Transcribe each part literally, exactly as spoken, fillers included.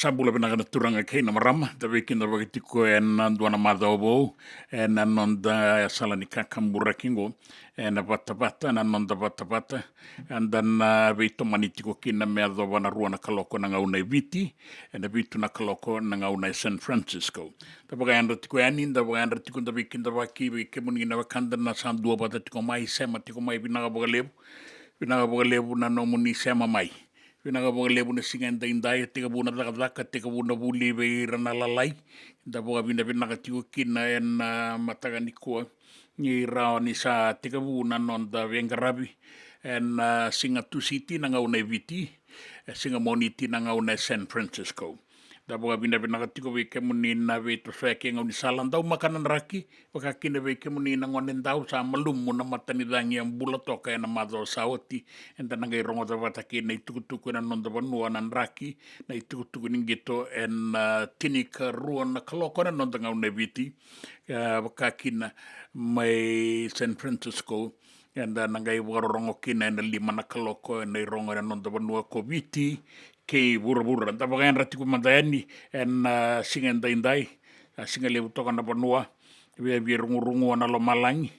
Sa bula vinaka na turaga kei na marama, da veikidavaki tiko ena dua na macawa vou ena noda sala ni kakaburaki qo, ena vatavata, na noda vatavata eda na veitomani tiko kina me yacova na rua na kaloko na gauna e Viti, ena vitu na kaloko na gauna e San Francisco. Da vakayadra tiko yani, da vakayadra tiko, da veikidavaki vei kemuni na wekada na sa duavata tiko mai, sema tiko mai, vinaka vakalevu. Vinaka vakalevu na nomuni sema mai. Vinaka vakalevu na siga edaidai, e tekivu na cakacaka, e tekivu na vuli vei ira na lalai. Da vakavinavinaka tiko kina ena mataka nikua, ni rawa ni sa tekivu na noda veiqaravi ena siga Tusiti na gauna e Viti, e siga Moniti na gauna e San Francisco. Da vakavinavinaka tiko vei kemuni na veitosoyaki e gaunisala, daumaka na draki, vaka kina vei kemuni na gone dau, sa malumu na matanicagi, a bula toka ena macawa sa oti, eda na qai rogoca vata kei na itukutuku ena noda vanua na draki, na itukutuku ni qito ena tinikarua na kaloko ena noda gauna e Viti, e, vaka kina mai San Francisco, eda na qai vakarorogo kina ena lima na kaloko ena irogo ena noda vanua ko Viti kei vuravura. Da vakayadra tiko mada yani ena, a, siga edaidai, a, siga levu toka na vanua, viavia rugurugua na lomalagi.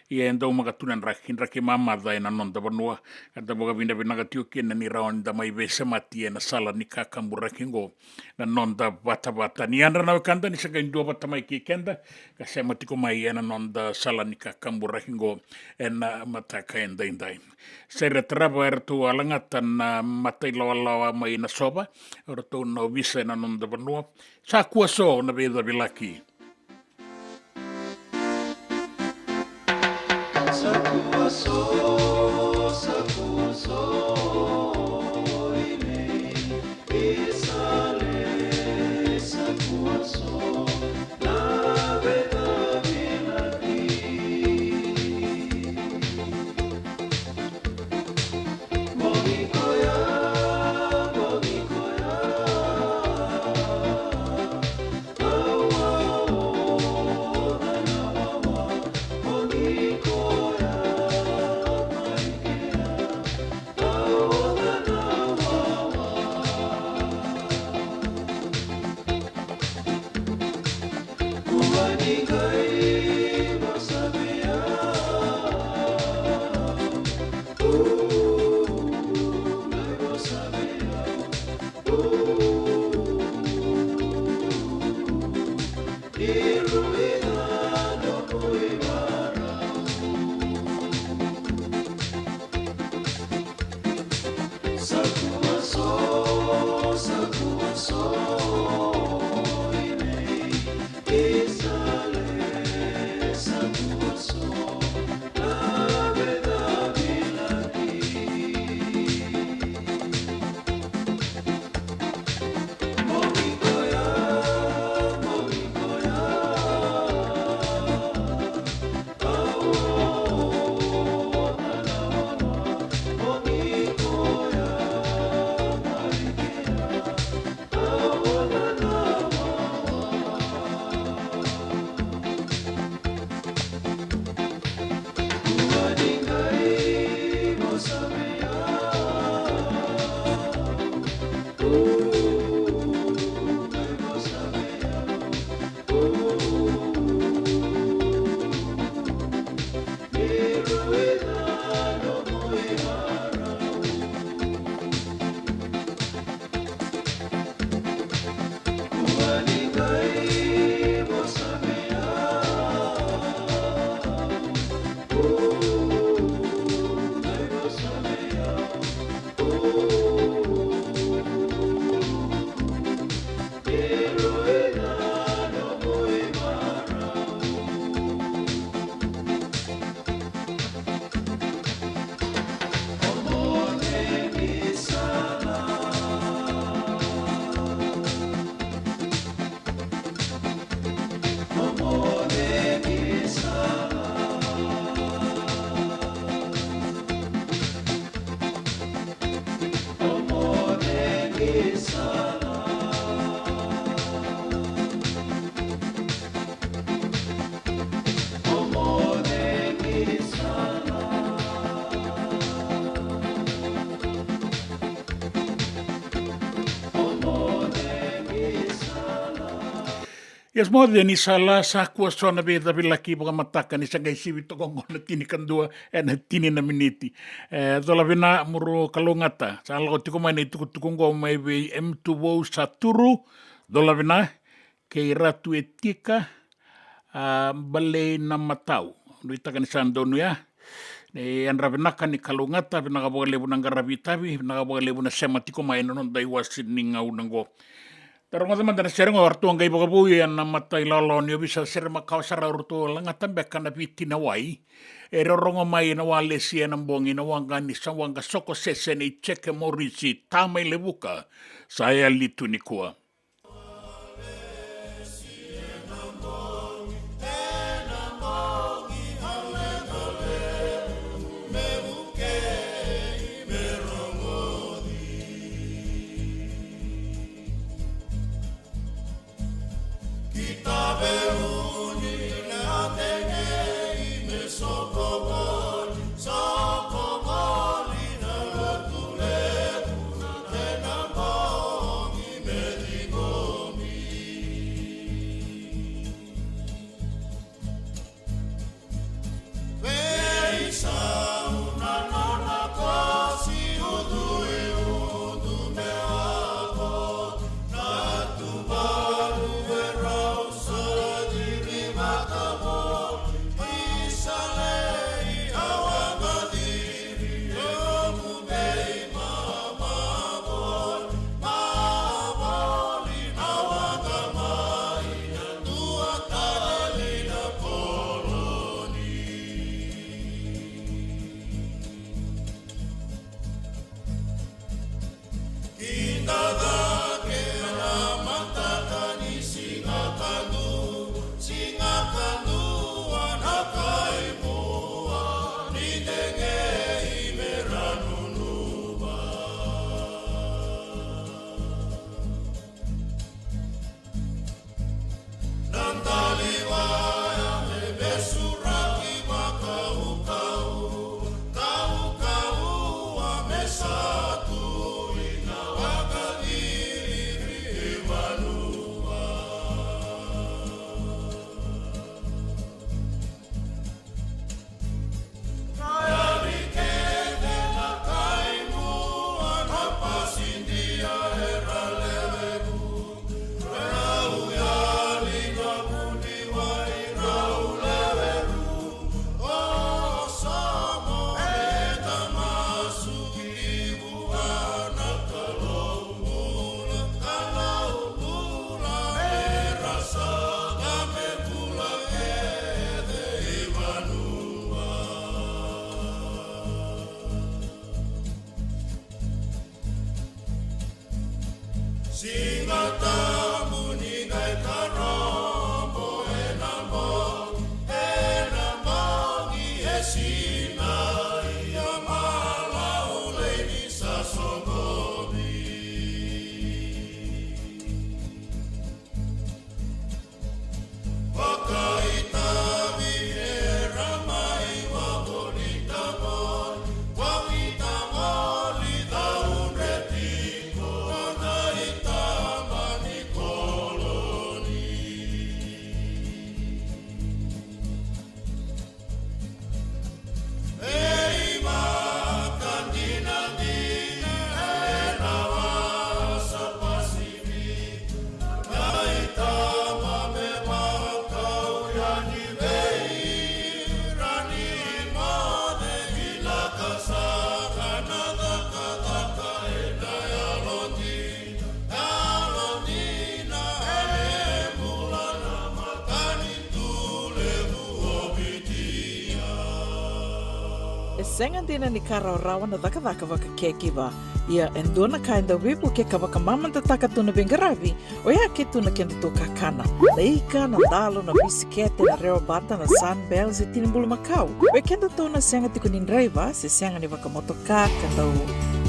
Ia e daumaka tu na draki, draki mamaca ena noda vanua. Eda vakavinavinaka tiko kina ni rawa ni da mai veisemati ena sala ni kakaburaki qo, na noda vatavata. Ni yadra na wekada ni sa qai duavata mai kei keda, ka sema tiko mai ena noda sala ni kakaburaki qo ena mataka edaidai. Sa ra tarava eratou a lagata na matailawalawa mai Nasova, eratou na ovisa ena noda vanua. Sa kua so na veicavilaki. Yes, moce ni sa la sa kua so na veicavilaki vakamataka ni sa qai sivi toka oqo na tinikadua ena tini na miniti. E, cola vina Muru Kalougata, sa lako tiko mai na itukutuku oqo mai vei M two Vou Saturu, cola vina, kei Ratu Etika, a, Balei na Matau. Nuitaka ni sa donu ya. Ni yadra vinaka ni Kalougata, vinaka vakalevu na qaravi itavi, vinaka vakalevu na sema tiko mai na noda iwasi ni gauna oqo. Da rogoca mada na sere oqo, o ratou a qai vakavouya na mata ilawalawa ni ovisa, sere makawa sara, o ratou lagata beka na Viti na wai. E rorogo mai na walesi ena bogi na waqa ni sa waqa soko sese nei Jeke Morisi, ta mai Levuka, sa yali tu nikua. E sega dina ni ka rawarawa na cakacaka vaka caregiver. Ia e dua na ka e dau veivuke ka vakamamadataka tu na veiqaravi, oya ke tu na kedatou kakana. Na ika, na dalo, na bisikete, na rewa bata, na Sunbell, se tini bulumakau. Vei kedatou na sega tiko ni draiva, se sega ni vakamotoka, ka dau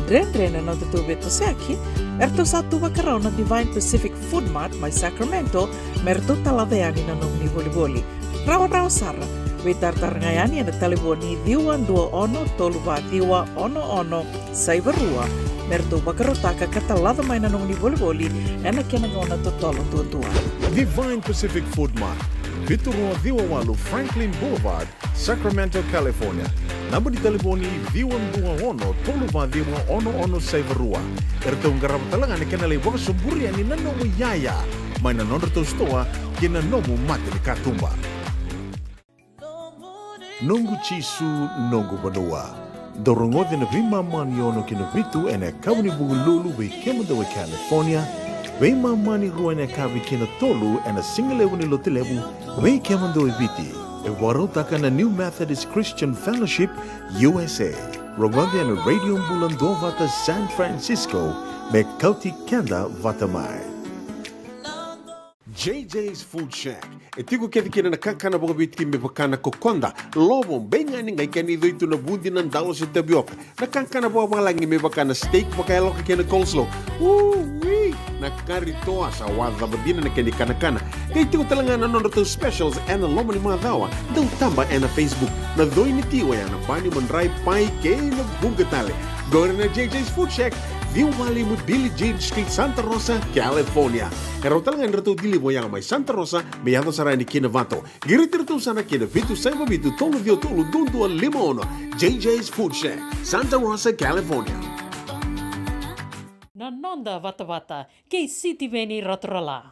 dredre na nodatou veitosoyaki, eratou sa tu vakarau na Divine Pacific Food Mart mai Sacramento, me ratou talaca yani na nomuni volivoli. Rawarawa sara, Veitaratara ga yani ena talevoni ciwa dua ono tolu va ciwa ono ono saiva rua me ratou vakarautaka ka talaca mai na nomuni volivoli ena kena gauna totolo duadua. Divine Pacific Food Mart, vitu rua ciwa walu Franklin Boulevard, Sacramento, California. Naba ni talevoni ciwa dua ono tolu va ciwa ono ono saiva rua. Eratou qarava tale ga na kena lai vakasoburi yani na nomu iyaya mai na nodratou sitoa kei na nomu mata ni katuba. Noqu Jisu, noqu vanua. Dou rogoca na veimama ni ono ki na vitu ena yakavi ni Vukelulu vei kemudou e California, veimama ni rua ena yakavi ki na tolu ena sigalevu ni Lotulevu vei kemudou e Viti. E vakarautaka na New Methodist Christian Fellowship U S A. Rogoca ena Radio Bula Duavata San Francisco me kauti keda vata mai. J J's Food Shack. E tiko kece kina na kakana vakaviti me vaka na kokoda, lovo, beigani, qai kena icoi tu na vudi, na dalo se tavioka. Na kakana vakavalagi me vaka na steak vakayaloka kei na coleslaw. Ui! Na kari toa sa wacava dina na kena ikanakana. Qai tiko tale ga na nodratou specials ena loma ni macawa. Dau taba ena Facebook. Na coi ni tiwa ya na bani, madrai, pai kei na vuqa tale. Qori na J J's Food Shack, ciwa walu lima Billie Jean Street, Santa Rosa, California. E rawa tale ga ni ratou deliver ya mai Santa Rosa me yaco sara yani ki Novato. Qiriti iratou sara ki na vitu saiva vitu tolu ciwa tolu dua dua lima ono. J J's Food Shack, Santa Rosa, California. Na noda vatavata kei Sitiveni Raturala.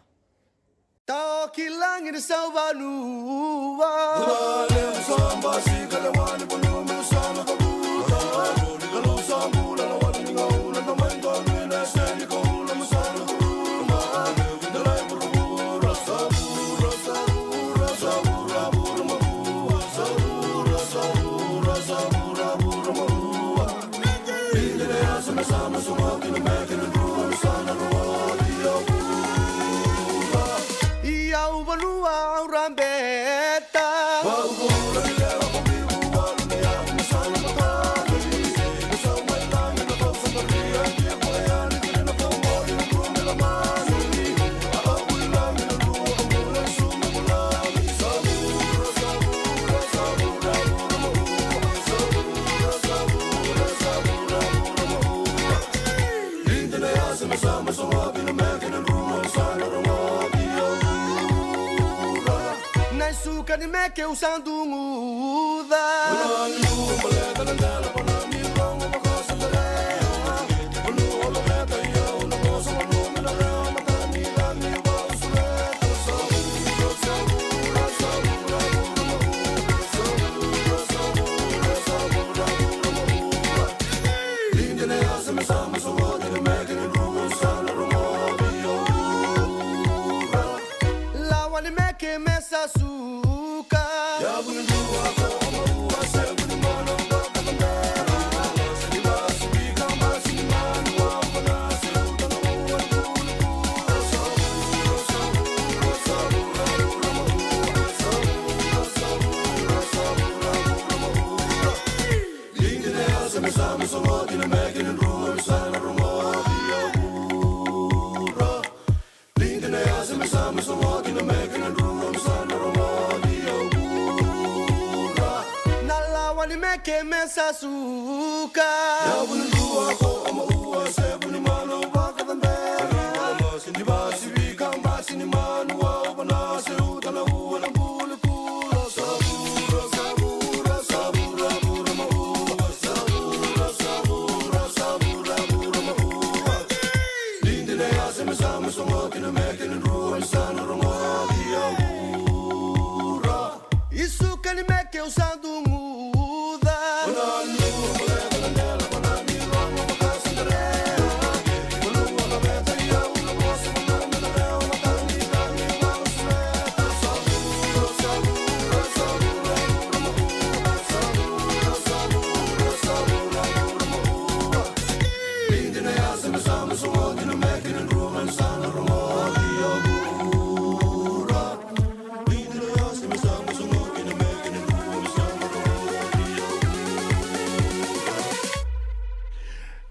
Tao ki lagi ni sauvanua. Ia au vanua au rabeta. Na suka ni meke u sa duguca. Lawa ni meke me sa suka. Na lawa ni meke me sa suka. Isuka ni meke u sa duguca.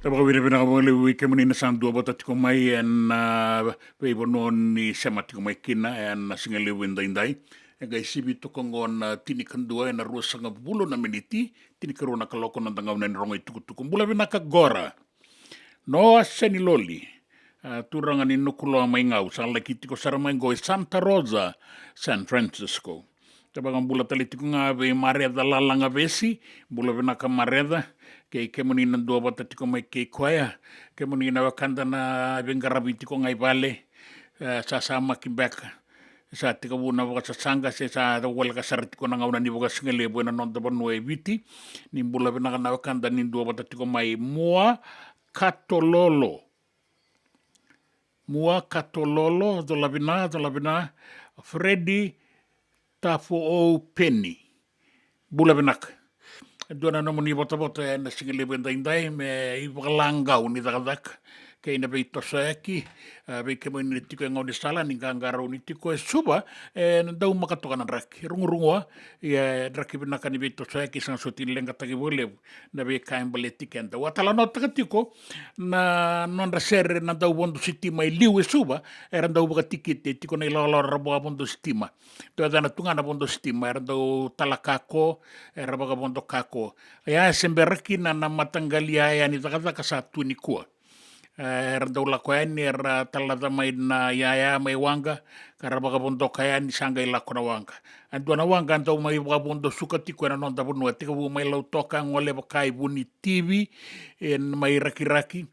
Na vakavinavinaka vakalevu vei kemuni na sa duavata tiko mai ena, ah, veivanua ni sema tiko mai kina ena sigalevu edaidai. E qai sivi toka oqo na tinikadua ena ruasagavulu na miniti, tinikarua na kaloko, noda gauna ni rogo i tukutuku. Bula vinaka qo. Noa Seniloli, a, turaga ni Nukuloa mai Gau, sa laki tiko sara mai qo i Santa Rosa, San Francisco. Tou vakabula tale tiko ga vei Mareca Lalaga Vesi, bula vinaka Mareca, kei kemuni na duavata tiko mai kei koya, kemuni na wekada na veiqaravi tiko ga i vale, e, sasamaki beka. Sa tekivu na vakasasaqa se sa voleka sara tiko na gauna ni vakasigalevu ena noda vanua e Viti. Ni bula vinaka na wekada ni duavata tiko mai. Mua Katololo. Mua Katololo, cola vina, cola vina. Fredi Tafoou Peni. Bula vinaka. E dua na nomuni votavota ena sigalevu edaidai me ivakalagau ni cakacaka kei na veitosoyaki, a, vei kemuni na tiko e gaunisala, ni qaqarauni tiko e Suva, e na daumaka toka na draki. Rugurugua, ia, draki vinaka ni veitosoyaki, sa soti ni leqataki vakalevu na veika e baleti keda. Au a talanoataka tiko na nodra sere na dauvodo sitima e liu e Suva, era dau vakatikite, tiko na ilawalawa ra vakavodo sitima. Dau yacana tu ga na vodo sitima, era dau tala kako, era vakavodo kako. Ia, e se bera kina na mataqali yaya ni cakacaka sa tu nikua. E, era dau lako yani, era talaca mai na yaya mai waqa, ka ra vakavodoka yani, sa qai lako na waqa. A dua na waqa dau mai vakavodo suka tiko ena noda vanua, tekivu mai Lautoka, gole vaka i Vunitivi, e, mai Rakiraki,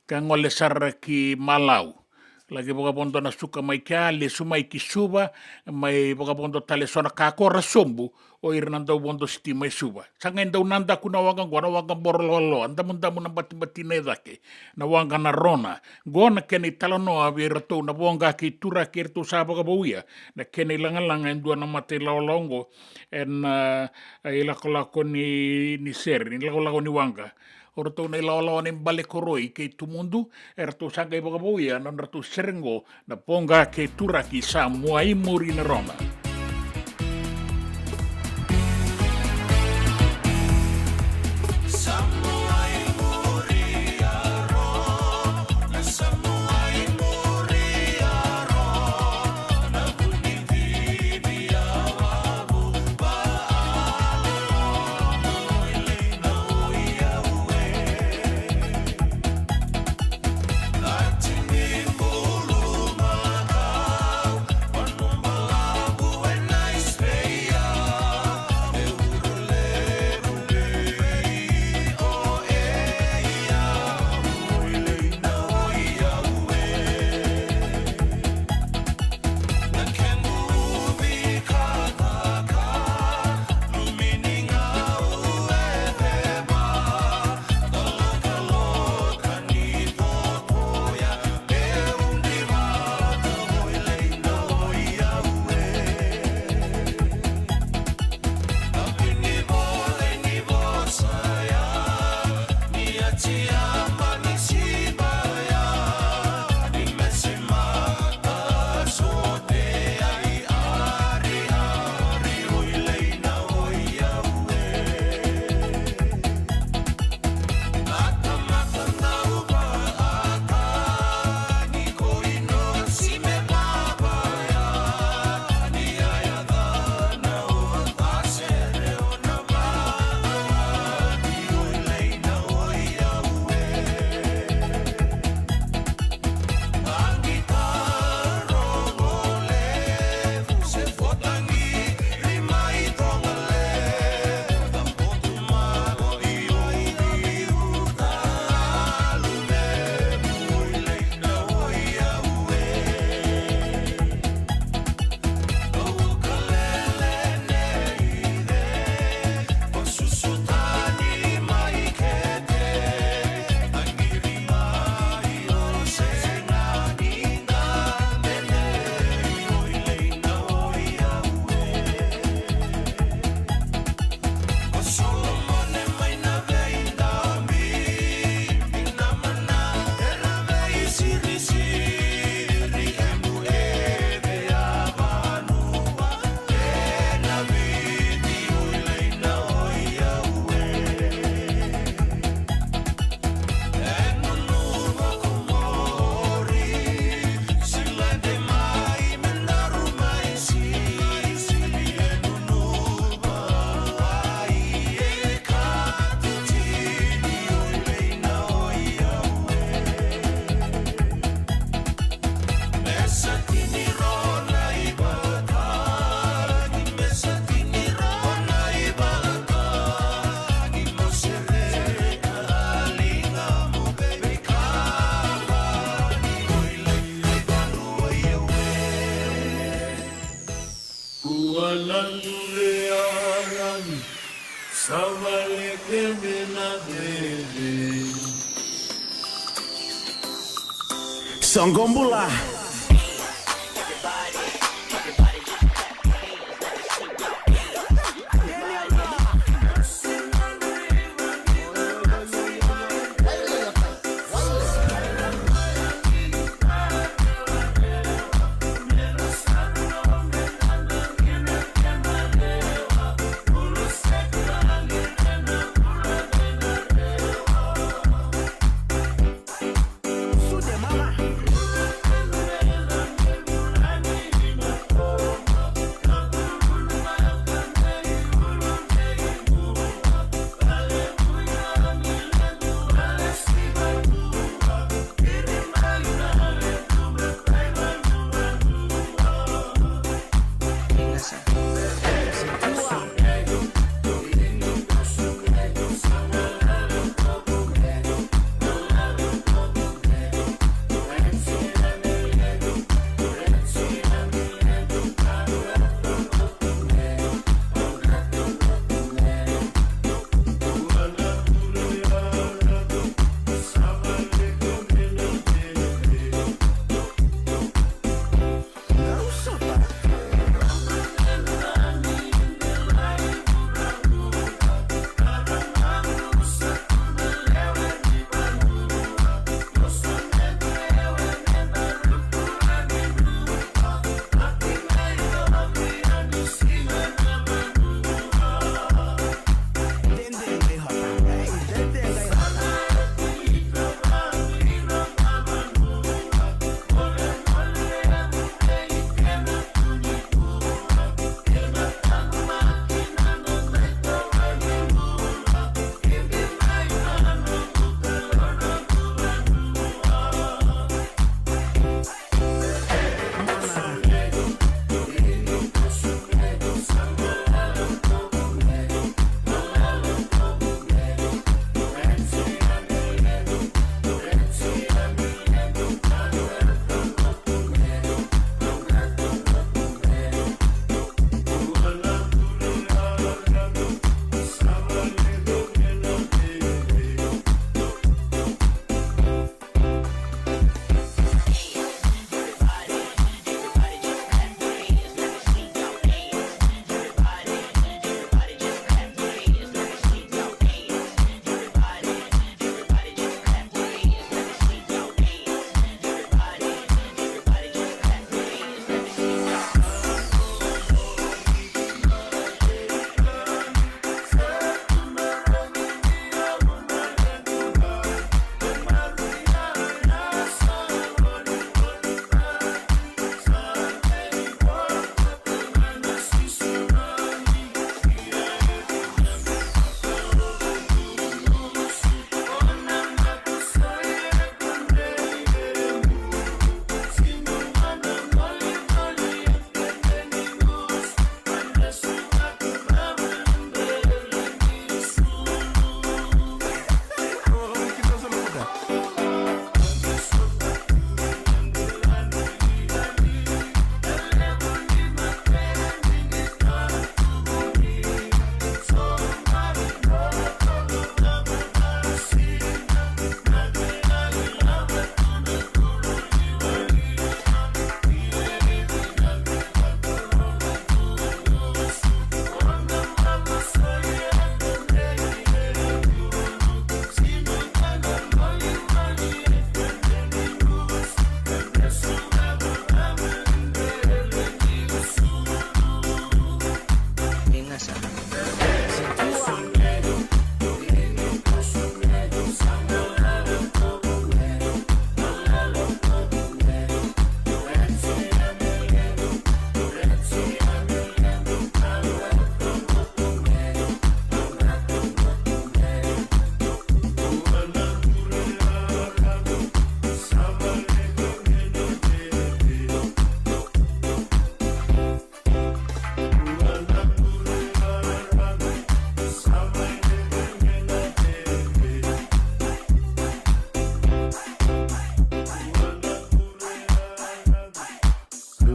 ka gole sara ki Malau. Laki vakavodo na suka mai kea, lesu mai ki Suva, mai vakavodo tale so na kako ra sobu, o ira na dauvodo sitima e Suva. Sa qai dau nadaku na waqa qo, na waqa Borololoa, damudamu na batibatina e cake, na waqa na Rona. Qo na kena italanoa vei iratou na voqa kei turaki eratou sa vakavouya na kena ilagalaga e dua na mata ilawalawa qo, ena, e, ilakolako ni, ni sere, ni lakolako ni waqa. O ratou na ilawalawa ni bale koroi kei Tumudu, eratou sa qai vakavouya na nodratou sere qo, na voqa kei turaki sa mua i muri na Rona. Soqo bula.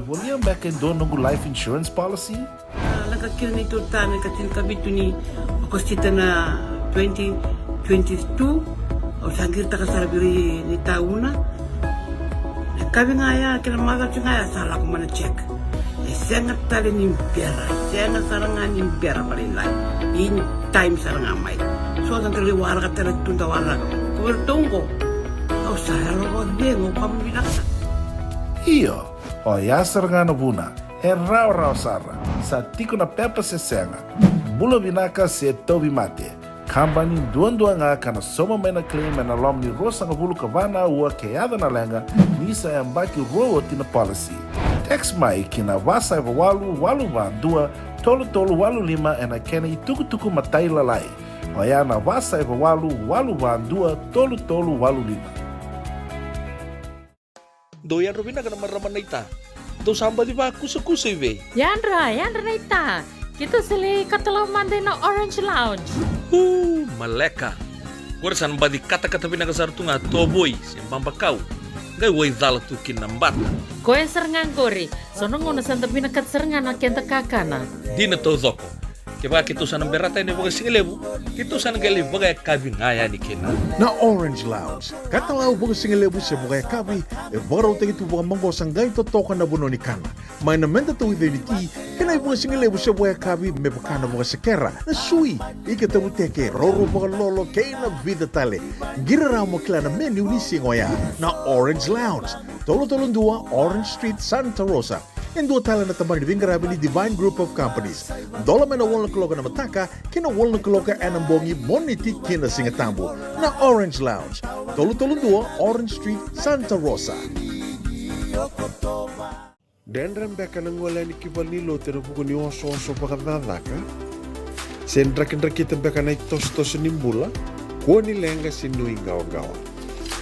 Volia beka e dua noqu life insurance policy? A, lako kina neitou tane ka tinikavitu ni Okosita na twenty twenty-two, au sa qiritaka sara vei ira ni tauna. Na kavi ga ya kei na macawa ga ya sa lako mai na check. E sega tale ni bera, e sega sara ga ni bera vakalailai. In time sara ga mai. So da lai waraka tale tu da waraka. Ko ira tou qo. Au sa yalo vakacegu, au kama vinaka. Io, oya sara ga na vuna. E rawarawa sara. Sa tiko na pepa se sega. Bula vinaka se tauvimate. Kabani duadua ga ka na sauma mai na claim ena loma ni ruasagavulu ka va na aua ke yaco na leqa ni sa yabaki rua oti na policy. Text mai ki na va saiva walu walu va dua tolu tolu walu lima ena kena itukutuku matailalai. Oya na va saiva walu walu va dua tolu tolu walu lima. Dou yadra vinaka na marama naita. Dou sa baci vakusakusa i vei? Yadra, yadra naita. Keitou sa lai katalau mada ina Orange Lounge. U, maleka. Qori sa na baci katakata vinaka sara tu ga tovoi se babakau. Qai waicala tu kina na bata. Koya sara ga qori. So na gauna sa da vinakata sara ga na keda kakana. Dina taucoko. Kevaka keitou sa na berata yani vakasigalevu, keitou sa na qai lai vakayakavi ga yani kina. Na Orange Lounge, katalau vakasigalevu se vakayakavi, e vakarautaki tu vakamaqosa qai totoka na vanua ni kana. Mai na meda tauica ni ti, kei na ivakasigalevu se vakayakavi me vaka na vakasekera, na sui, ika tavuteke, roro vakalolo, kei na vica tale. Qiri rawa mo kila na menu ni siga oya. Na Orange Lounge, tolu tolu dua Orange Street, Santa Rosa. E dua tale na tabana ni veiqaravi ni Divine Group of Companies. Dola mai na walu na kaloko ena mataka ki na walu na kaloko ena bogi, Moniti ki na Sigatabu. Na Orange Lounge, tolu tolu dua Orange Street, Santa Rosa. Dredre beka na gole yani ki valenilotu ena vuku ni osooso vakacakacaka? Se drakidrakita beka na itosotoso ni bula? Kua ni leqa se nuiqawaqawa.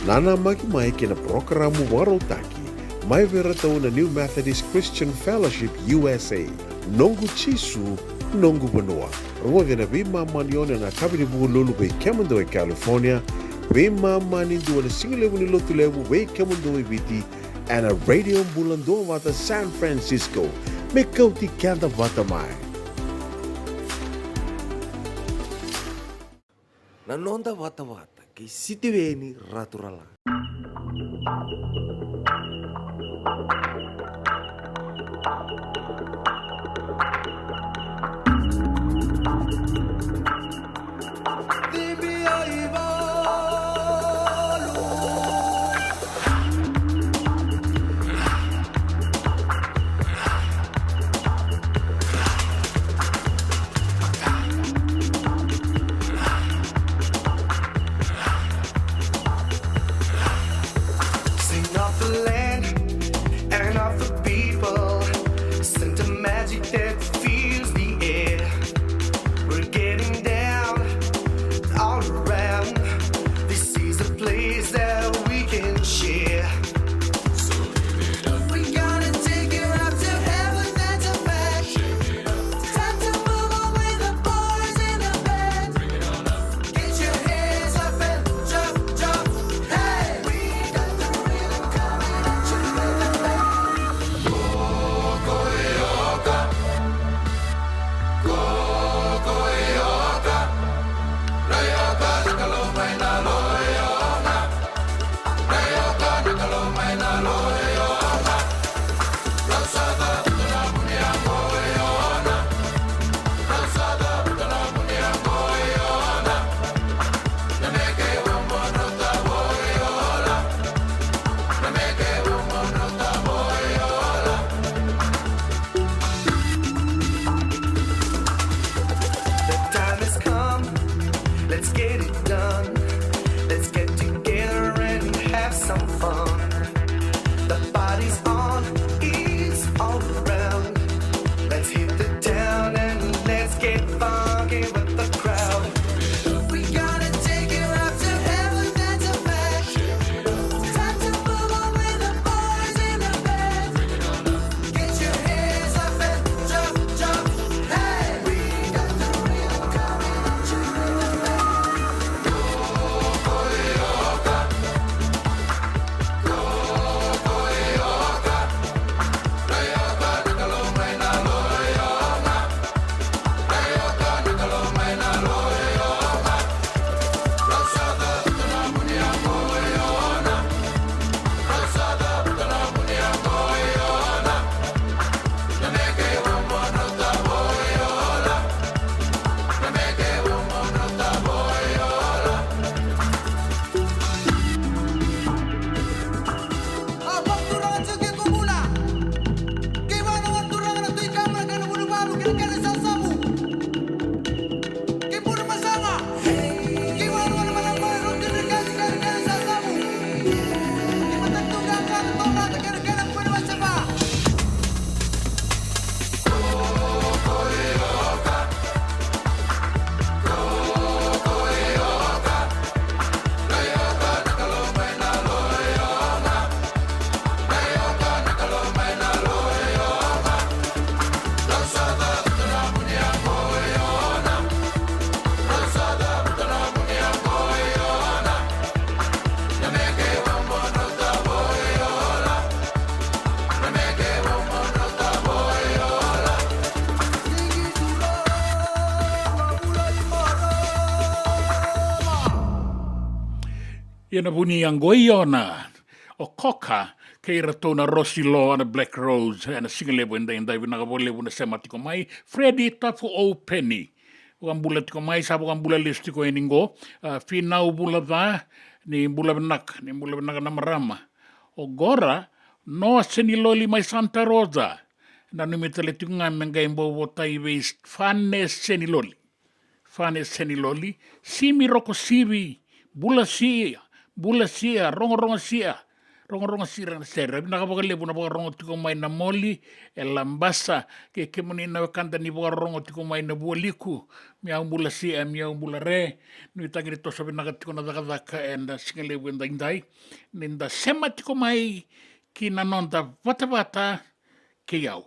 Nanamaki mai ki na parokaramu vakarautaki mai vei iratou na New Methodist Christian Fellowship U S A. Noqu Jisu, noqu vanua. Rogoci ena veimama ni ono ena yakavi ni Vukelulu vei kemudou e California, veimama ni dua ena sigalevu ni Lotulevu vei kemudou e Viti, ena Radio Bula Duavata San Francisco. Me kauti keda vata mai. Na noda vatavata kei Sitiveni Raturala. Ia na vuni yaqo i Ona, o Coca, kei iratou na Rosi Law and the Black Rose, ena siga levu edaidai. Vinaka vakalevu na sema tiko mai, Freddy Tafu Openi. Vakabula tiko mai, sa vakabula lesu tiko yani qo, a, Finau Vulaca, ni bula vinaka, ni bula vinaka na marama. O Gora, Noa Seniloli mai Santa Rosa. Nanumi tale tiko ga me qai bau votai vei Fane Seniloli. Fane Seniloli, Simi Rokosivi, bula sia, bula sia, rogorogo sia, rogorogo sia na sere. Vinaka vakalevu na vakarorogo tiko mai na Moli, e Labasa, kei kemuni na wekada ni vakarorogo tiko mai na Vualiku, mi au bula sia, mi au bula re, nuitaki ni toso vinaka tiko na cakacaka ena siga levu edaidai, ni da sema tiko mai ki na noda vatavata kei au.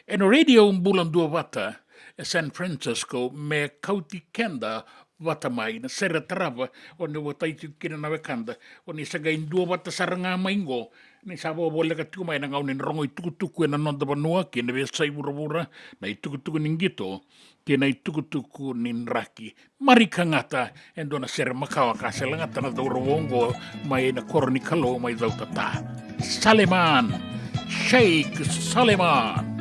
Ena Radio Bula Duavata e San Francisco, me kauti keda vata mai na sere tarava, o ni votai tiko kina na wekada, o ni sa qai duavata sara ga mai qo, ni sa vakavoleka tiko mai na gauna ni rogo itukutuku ena noda vanua, kei na veiyasai vuravura, na itukutuku ni qito, kei na itukutuku ni draki. Marika Gata, e dua na sere makawa ka se lagata na cauravou oqo mai na koro ni Kalou mai Cautata. Saleman, Sheikh Saleman.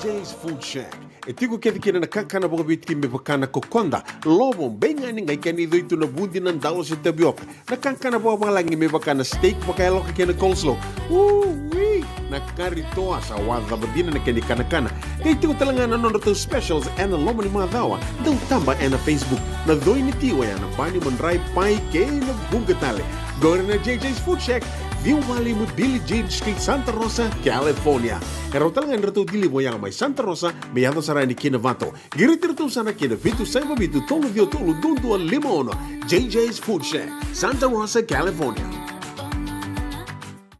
Jay's Food Shack. E tiko kece kina na kakana vakaviti me vaka na kokoda, lovo, beigani, qai kena icoi tu na vudi, na dalo se tavioka. Na kakana vakavalagi me vaka na steak vakayaloka kei na coleslaw. Ui! Na kari toa sa wacava dina na kena ikanakana. Qai tiko tale ga na nodratou specials ena loma ni macawa. Dau taba ena Facebook. Na coi ni ti oya na bani, madrai, pai kei na vuqa tale. Qori na J J's Food Shack, ciwa walu lima Billie Jean Street, Santa Rosa, California. E rawa tale ga ni ratou deliver oya mai Santa Rosa me yaco sara yani ki Novato. Qiriti iratou sara ki na vitu saiva vitu tolu ciwa tolu dua dua lima ono. J J's Food Shack, Santa Rosa, California.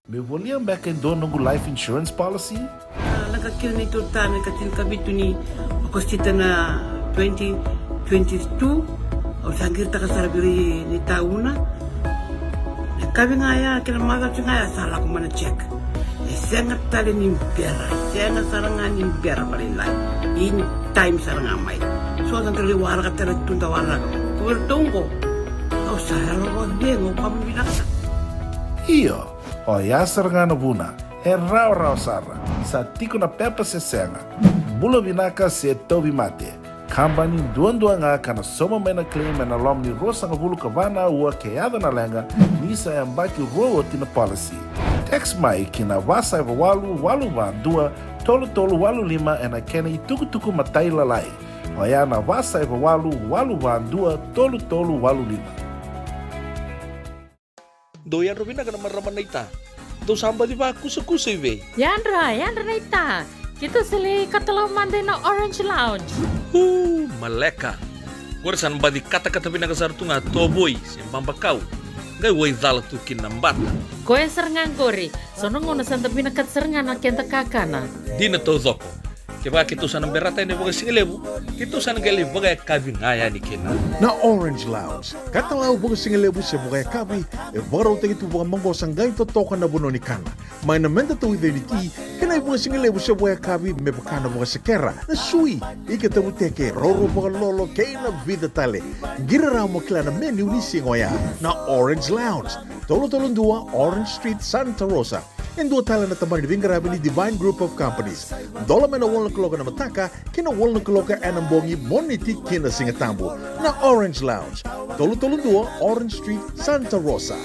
Meu volia beka e dua noqu life insurance policy? A, lako kina neitou tane ka tinikavitu ni Okosita na twenty twenty-two, au sa qiritaka sara vei ira ni tauna. Na yakavi ga ya kei na macawa ga ya sa lako mai na check. E sega tale ni bera, sega sara ga ni bera vakalailai. In time sara ga mai. So sa qai waraka tale tu da waraka. Ko iratou qo, au sa yalo vakacegu, au vakavinavinaka. Io, oya sara ga na vuna. E rawarawa sara. Sa tiko na pepa se sega. Bula vinaka se tauvimate. Kabani duadua ga ka na sauma mai na claim ena loma ni ruasagavulu ka va na aua ke yaco na leqa, ni sa yabaki rua oti na policy. Text mai ki na va saiva walu walu va dua tolu tolu walu lima ena kena itukutuku matailalai. Oya na va saiva walu walu va dua tolu tolu walu lima. Dou yadra vinaka na marama naita. Dou sa baci vakusakusa i vei? Yadra, yadra naita. Keitou sa lai katalau mada ina Orange Lounge. Uu, maleka. Qori sa na baci katakata vinaka sara tu ga tovoi se babakau. Qai waicala tu kina na bata. Koya sara ga qori. So na gauna sa da vinakata sara ga na keda kakana. Dina taucoko. Kevaka keitou sa na berata yani vakasigalevu, keitou sa na qai lai vakayakavi ga yani kina. Na Orange Lounge, katalau vakasigalevu se vakayakavi, e vakarautaki tu vakamaqosa, qai totoka na vanua ni kana. Mai na meda tauica ni ti, kei na ivakasigalevu se vakayakavi me vaka na vakasekera, na sui, ika tavuteke, roro vakalolo, kei na vica tale. Qiri rawa mo kila na menu ni siga oya. Na Orange Lounge, tolu tolu dua Orange Street, Santa Rosa. E dua tale na tabana ni veiqaravi ni Divine Group of Companies. Dola mai na walu na kaloko ena mataka ki na walu na kaloko ena bogi, Moniti ki na Sigatabu. Na Orange Lounge, tolu tolu dua Orange Street, Santa Rosa.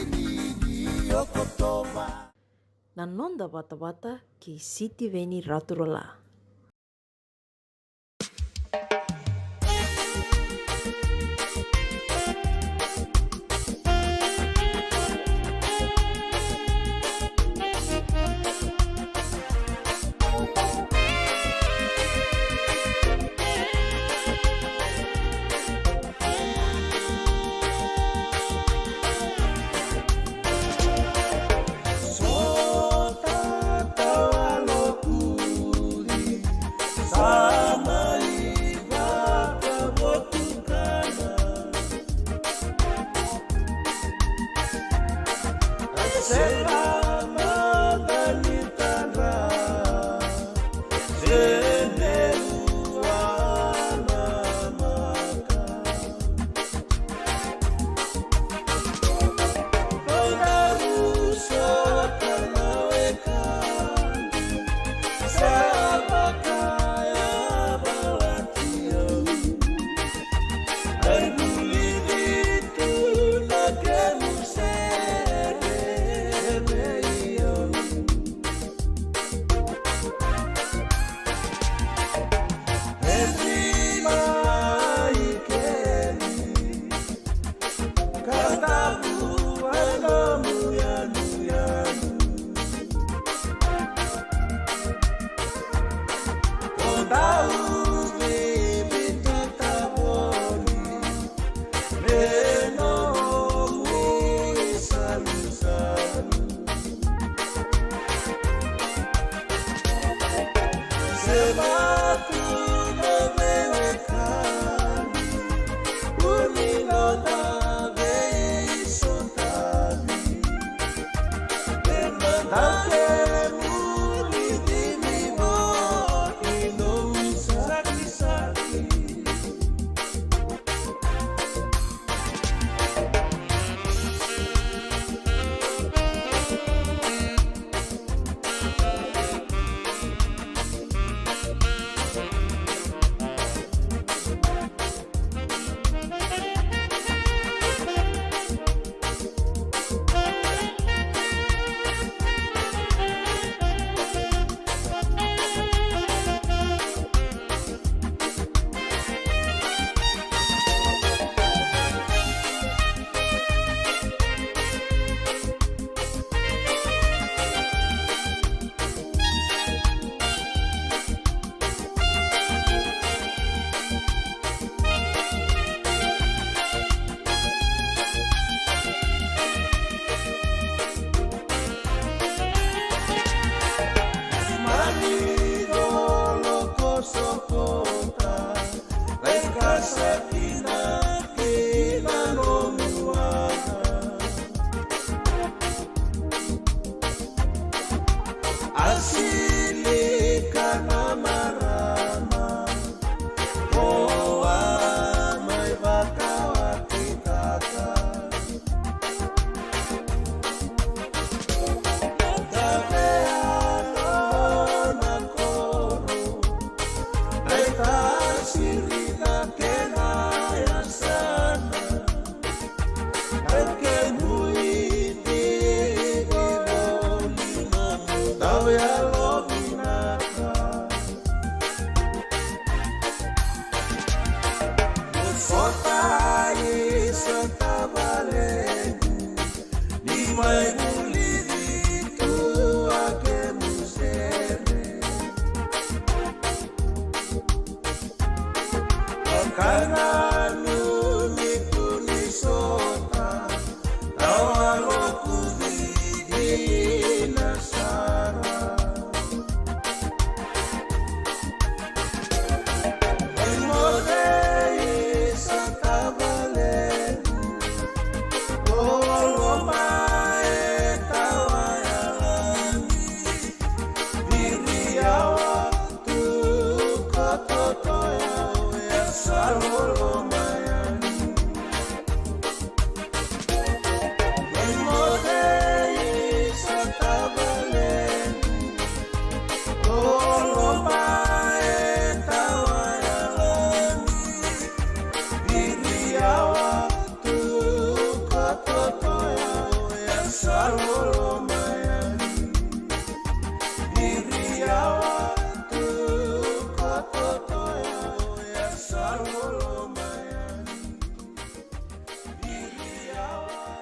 Na noda vatavata kei Sitiveni Raturala.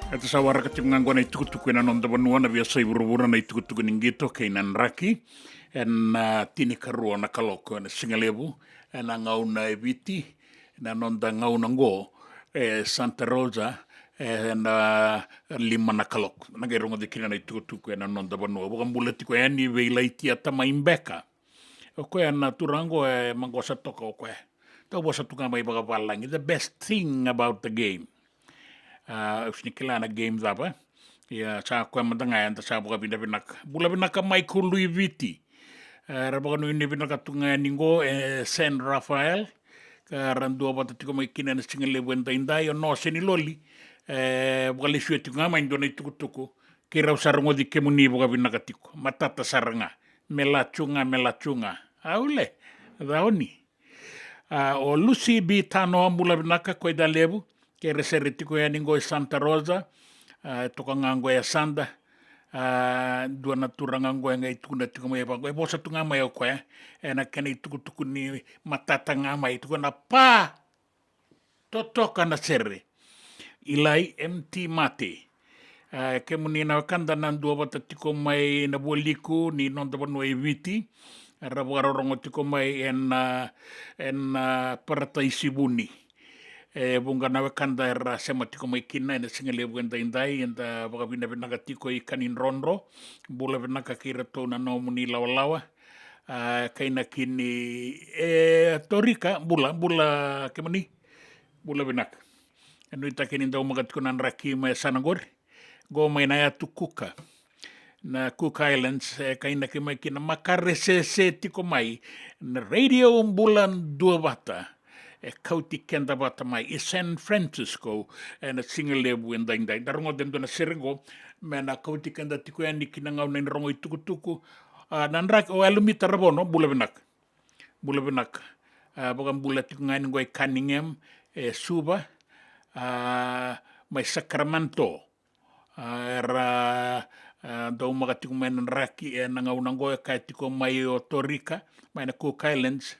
Eda sa waraka tiko ga oqo na itukutuku ena noda vanua, na veiyasai vuravura, na itukutuku ni qito kei na draki. Ena tinikarua na kaloko ena sigalevu ena gauna e Viti, na noda gauna oqo e Santa Rosa, ena lima na kaloko. Na qai rogoci kina na itukutuku ena noda vanua. Vakabula tiko yani vei Laitia Tamai Beka. O koya na turaga oqo e maqosa toka o koya. Dau vosa tu ga mai vakavalagi. The best thing about the game. A, au sega ni kila na game cava. Ia, sa koya mada ga eda sa vakavinavinaka. Bula vinaka Michael Lui Viti. E, ra vakanuinui vinaka tu ga yani oqo e San Rafael. Ka ra duavata tiko mai kina ena sigalevu edaidai, o Nose ni Loli. E, vakalesuya tiko ga mai dua na itukutuku. Keirau sa rogoci kemuni vakavinaka tiko. Matata sara ga. Me lacu ga, me lacu ga. Aule. Caoni. A, o Lucy B Tanoa, bula vinaka, koi Dalevu. Kei ra sere tiko yani oqo e Santa Rosa. A, toka ga oqo e Yasada. A, dua na turaga oqo e qai tukuna tiko mai vaqo. E vosa tu ga mai o koya. Ena kena itukutuku ni matata ga mai. Tukuna pa. Totoka na sere. Ilai M T Mate. A, kemuni na wekada na duavata tiko mai na vualiku ni noda vanua e Viti. Ra vakarorogo tiko mai ena, ena Parataisi Vuni. E vuqa na wekada era sema tiko mai kina ena sigalevu edaidai, eda vakavinavinaka tiko i Kanidrodro. Bula vinaka kei iratou na nomuni lawalawa. A, kainaki ni, e, Torika, bula, bula kemuni. Bula vinaka. E nuitaki ni daumaka tiko na draki mai yasana qori. Qo mai na yatu Kuka. Na Cook Islands, e kainaki mai kina Makaresese tiko mai. Na Radio Bula Duavata. E kauti keda vata mai i San Francisco, ena sigalevu edaidai. Da rogoca e dua na sere qo, me na kauti keda tiko yani ki na gauna ni rogo itukutuku. A, na draki, o Alumita Ravono, bula vinaka. Bula vinaka. A, vakabula tiko ga yani qo i Cunningham, e Suva, a, mai Sacramento. A, era, a, daumaka tiko mai na draki ena gauna qo, e kaya tiko mai o Torika, mai na Cook Islands,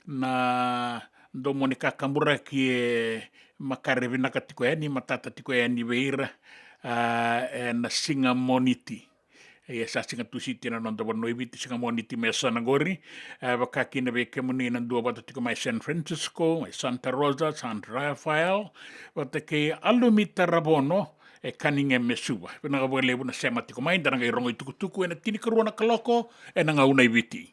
na domo ni kakaburaki e makare vinaka tiko yani, matata tiko yani vei ira, a, ena siga Moniti. Ia sa siga Tusiti na noda vanua e Viti, siga Moniti me yasana qori. E, vaka kina vei kemuni na duavata tiko mai San Francisco, mai Santa Rosa, San Rafael, vata kei Alumita Ravono, e Cunningham e Suva. Vinaka vakalevu na sema tiko mai, da na qai rogo itukutuku ena tinikarua na kaloko ena gauna e Viti.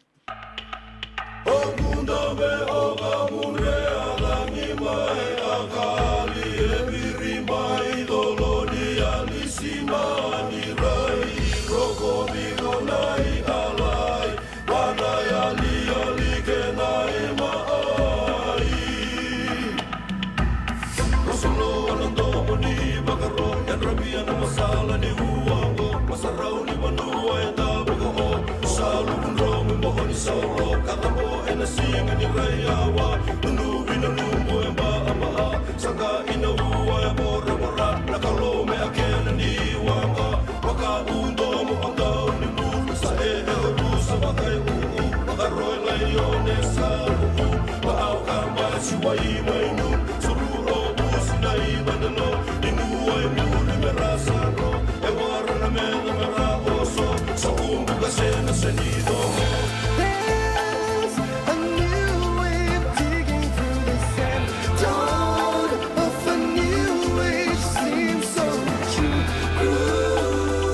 There's a new wave digging through the sand. Dawn of a new age seems so true. Grooving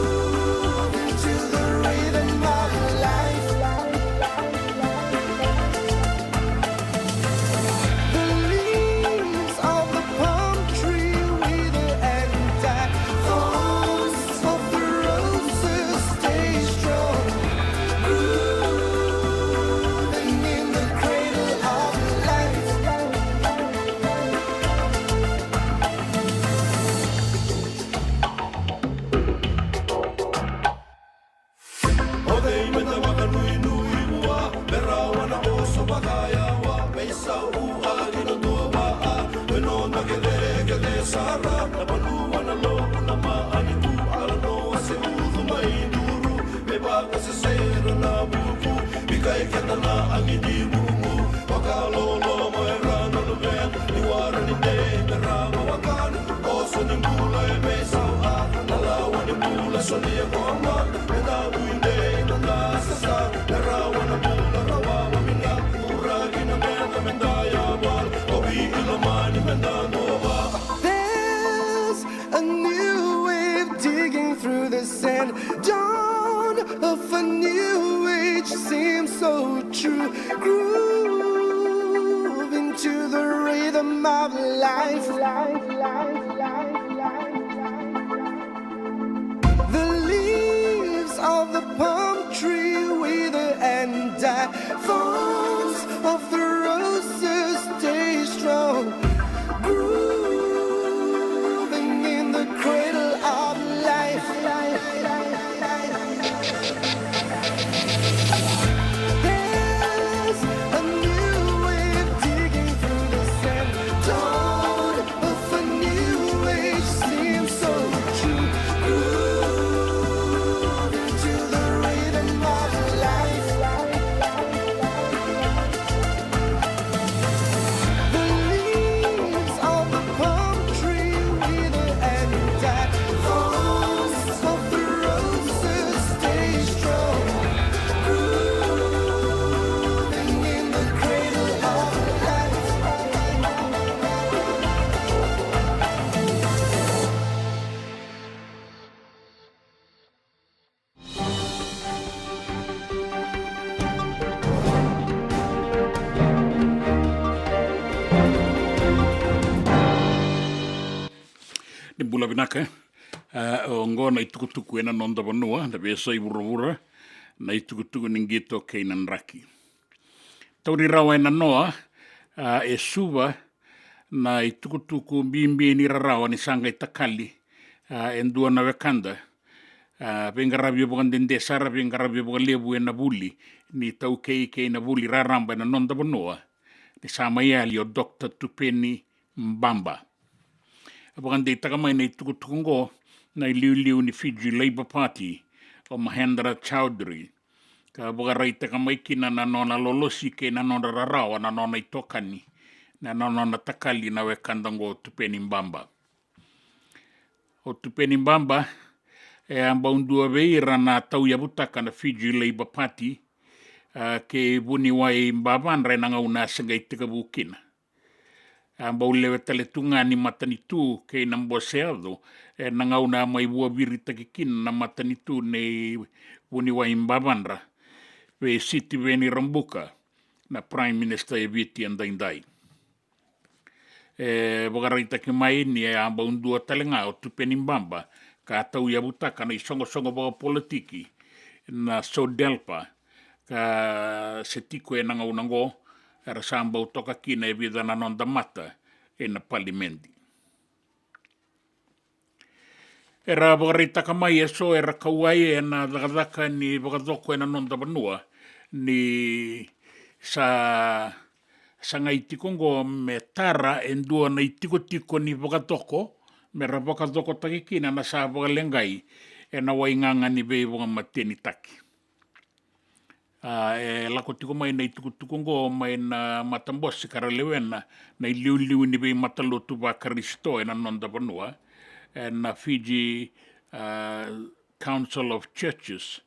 to the rhythm of life. The leaves of the palm tree wither and die. Thorns of the roses stay strong. Grooving in the cradle of life. O cei meda vakanuinui vua, me rawa na oso vakayawa, me isau a kina dua vaa, me noda kecekece sara, na vanua na loku na maaniku, ala noa se ucu mai duru, me vakasesera na vuku, bikai keda na agi ni vuku, vakaloloma era na luvena, ni wara ni dei me rawa wakana, oso ni bula e me isau. There's a new wave digging through the sand. Dawn of a new age seems so true. Grooving to the rhythm of life. The leaves of the palm tree wither and die. Thorns of the roses stay strong. Grooving in the cradle of life. There's a new wave digging through the sand. Dawn of a new age seems so true. Grooving to the rhythm of life. The leaves of the palm tree wither and die. Thorns of the roses stay strong. Grooving in the cradle of life. Ni bula vinaka. A, oqo na itukutuku ena noda vanua, na veiyasai vuravura, na itukutuku ni qito kei na draki. Tauri rawa ena noa, a, e Suva, na itukutuku bibi ni rarawa ni sa qai takali, a, e dua na wekada, a, veiqaravi vakadede sara, veiqaravi vakalevu ena vuli ni taukei kei na vuli raraba ena noda vanua, ni sa mai yali o Doctor Tupeni Mbaba. A vakadeitaka mai na itukutuku oqo na iliuliu ni Fiji Labour Party, o Mahendra Chaudhry, ka vakaraitaka mai kina na nona lolosi kei na nodra rarawa na nona itokani, na nona takali na wekada oqo o Tupeni Mbaba. O Tupeni Mbaba, e a bau dua vei ira na tauyavutaka na Fiji Labour Party, a, kei Vuniwai Bavadra ena gauna a se qai tekivu kina. A bau lewe tale tu ga ni matanitu kei na bose yaco, ena gauna a mai vuaviritaki kina na matanitu nei Vuniwai Bavadra vei Sitiveni Rabuka, na Prime Minister e Viti edaidai. E vakaraitaki mai ni a bau dua tale ga o Tupeni Mbaba ka tauyavutaka na isoqosoqo vakapolitiki na SODELPA, ka se tiko ena gauna oqo era sa bau toka kina e vica na noda mata ena palimedi. Era vakaraitaka mai eso era kauwai ena cakacaka ni vakacoko ena noda vanua ni sa sagai tiko oqo me tara e dua na itikotiko ni vakacoko me ra vakacokotaki kina na sa vakaleqai ena waigaga ni veivakamatenitaki. A, e lako tiko mai na itukutuku oqo mai na matabose ka ra lewena na iliuliu ni veimatalotu vaKarisito ena noda vanua, ena Fiji, a, Council of Churches,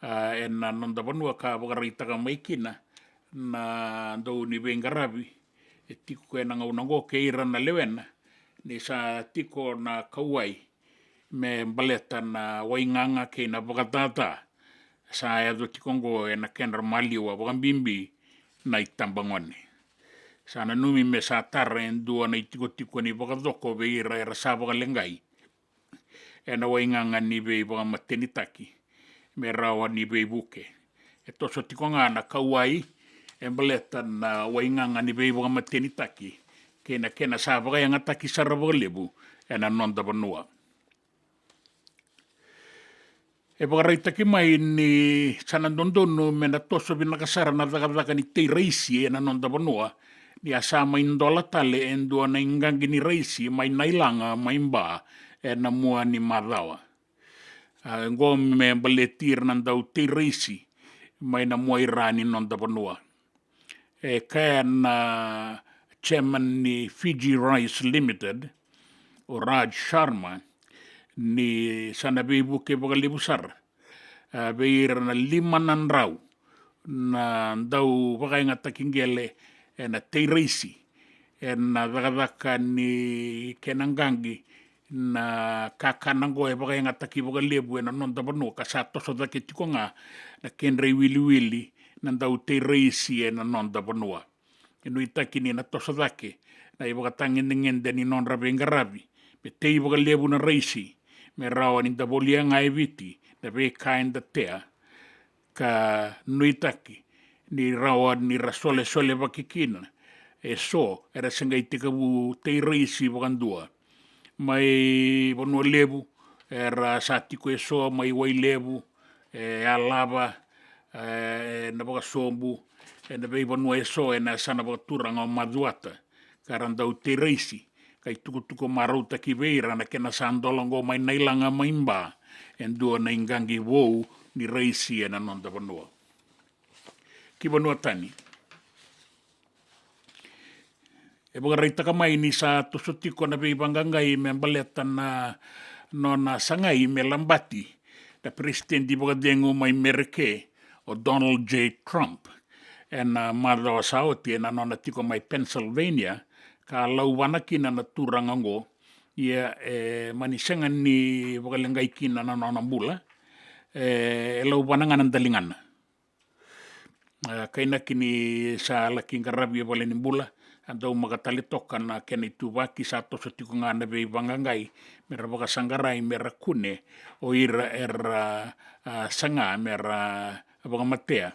a, ena noda vanua ka vakaraitaka mai kina na dau ni veiqaravi e tiko ena gauna oqo kei ira na lewena ni sa tiko na kauwai me baleta na waigaga kei na vakacaca sa yaco tiko oqo ena kedra maliwa, vakabibi na itabagone. Sa nanumi me sa tara e dua na itikotiko ni vakacoko vei ira era sa vakaleqai ena waigaga ni veivakamatenitaki me rawa ni veivuke. E toso tiko ga na kauwai e baleta na waigaga ni veivakamatenitaki kei na kena sa vakayagataki sara vakalevu ena noda vanua. E vakaraitaki mai ni sa na dodonu me na toso vinaka sara na cakacaka ni teiraisi ena noda vanua, ni a sa mai dola tale e dua na iqaqi ni raisi mai Nailaga mai Ba ena mua ni macawa. A, oqo me baleti ira na dau teiraisi mai na muaira ni noda vanua. E kaya na chairman ni Fiji Rice Limited, o Raj Sharma, ni sa na veivuke vakalevu sara, a, vei ira na lima na drau na dau vakayagataki qele ena tei raisi ena cakacaka ni kena qaqi na kakana oqo e vakayagataki vakalevu ena noda vanua, ka sa toso cake tiko ga na kedra iwiliwili na dau tei raisi ena noda vanua. E nuitaki ni na toso cake na ivakatagedegede ni nodra veiqaravi me tei vakalevu na raisi, me rawa ni da volia ga e Viti na veika eda tea, ka nuitaki ni rawa ni ra solesolevaki kina e so era se qai tekivu tei raisi vakadua. Mai Vanua Levu era sa tiko e so, mai Wailevu, e Alava, e na Vakasobu, ena veivanua e so ena yasana vakaturaga o Macuata, ka ra dau tei raisi, ka itukutuku marautaki vei ira na kena sa dola oqo mai Nailaga mai Ba e dua na iqaqi vou ni raisi ena noda vanua. Ki vanua tani, e vakaraitaka mai ni sa toso tiko na veivaqaqai me baleta na nona sagai me labati na peresitedi vakacegu mai Mereke, o Donald J Trump, ena macawa sa oti ena nona tiko mai Pennsylvania, ka lauvana kina na turaga oqo. Ia e mani sega ni vakaleqai kina na nona bula, e lauvana ga na daligana. E, kainaki ni sa laki qaravi e valenibula, a dau maka tale toka na kena ituvaki, sa toso tiko ga na veivaqaqai me ra vakasaqarai me ra kune o ira era, a, saga me ra vakamatea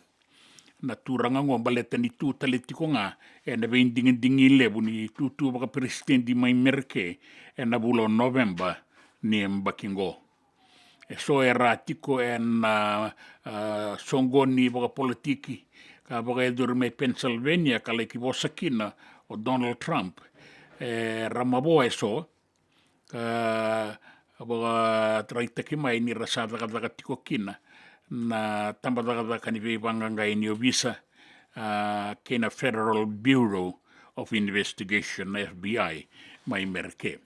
na turaga oqo, baleta ni tu tale tiko ga ena veidigidigi levu ni tutu vakaperesitedi mai Mereke ena vula o Noveba ni yabaki oqo. E so era tiko ena, a, soqoni vakapolitiki ka vakayacori mai Pennsylvania ka laki vosa kina o Donald Trump, e, ra mavoa e so, ka vakaraitaki mai ni ra sa cakacaka tiko kina na tabacakacaka ni veivaqaqai ni ovisa, a, kei na Federal Bureau of Investigation, F B I, mai Mereke.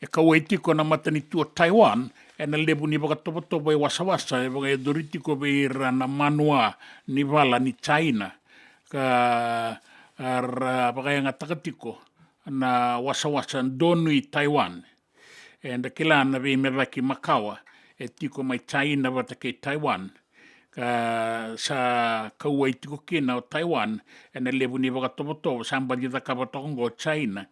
E kauwai tiko na matanitu o Taiwan ena levu ni vakatovotovo e wasawasa e vakayacori tiko vei ira na manua ni vala ni China, ka ra vakayagataka tiko na wasawasa donui Taiwan. Eda kila na veimecaki makawa e tiko mai China vata kei Taiwan, ka sa kauwai tiko kina o Taiwan ena levu ni vakatovotovo sa baci cakava toka oqo o China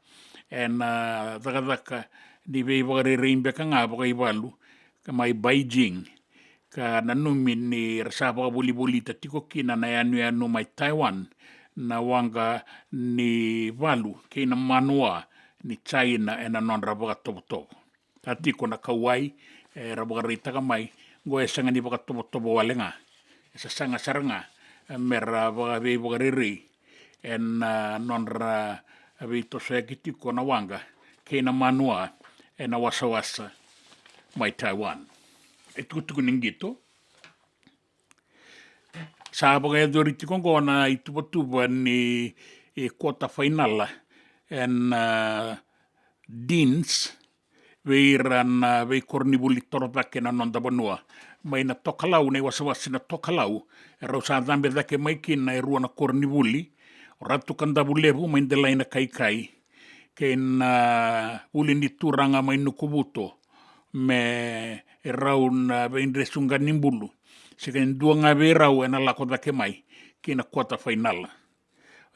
ena cakacaka ni veivakarerei beka ga vakaivalu ka mai Beijing, ka nanumi ni ra sa vakavolivolita tiko kina na yanuyanu mai Taiwan na waqa ni valu kei na manua ni China ena nodra vakatovotovo. Sa tiko na kauwai era vakaraitaka mai oqo e sega ni vakatovotovo wale ga, e sasaga sara ga me ra vakaveivakarerei ena nodra veitosoyaki tiko na waqa kei na manua ena wasawasa mai Taiwan. E tukutuku ni qito, sa vakayacori tiko oqo na ituvatuva ni, e, quarter final ena, a, Deans vei ira na veikoronivuli torocake na noda vanua. Mai na Tokalau, na iwasewase na Tokalau, e rau sa cabe cake mai kina e rua na koronivuli, o Ratu Kadavulevu mai Delainakaikai kei na vuli ni turaga mai Nukuvuto, me rau na veidresu qanibulu. Se kei dua ga vei rau ena lako cake mai ki na quarter final.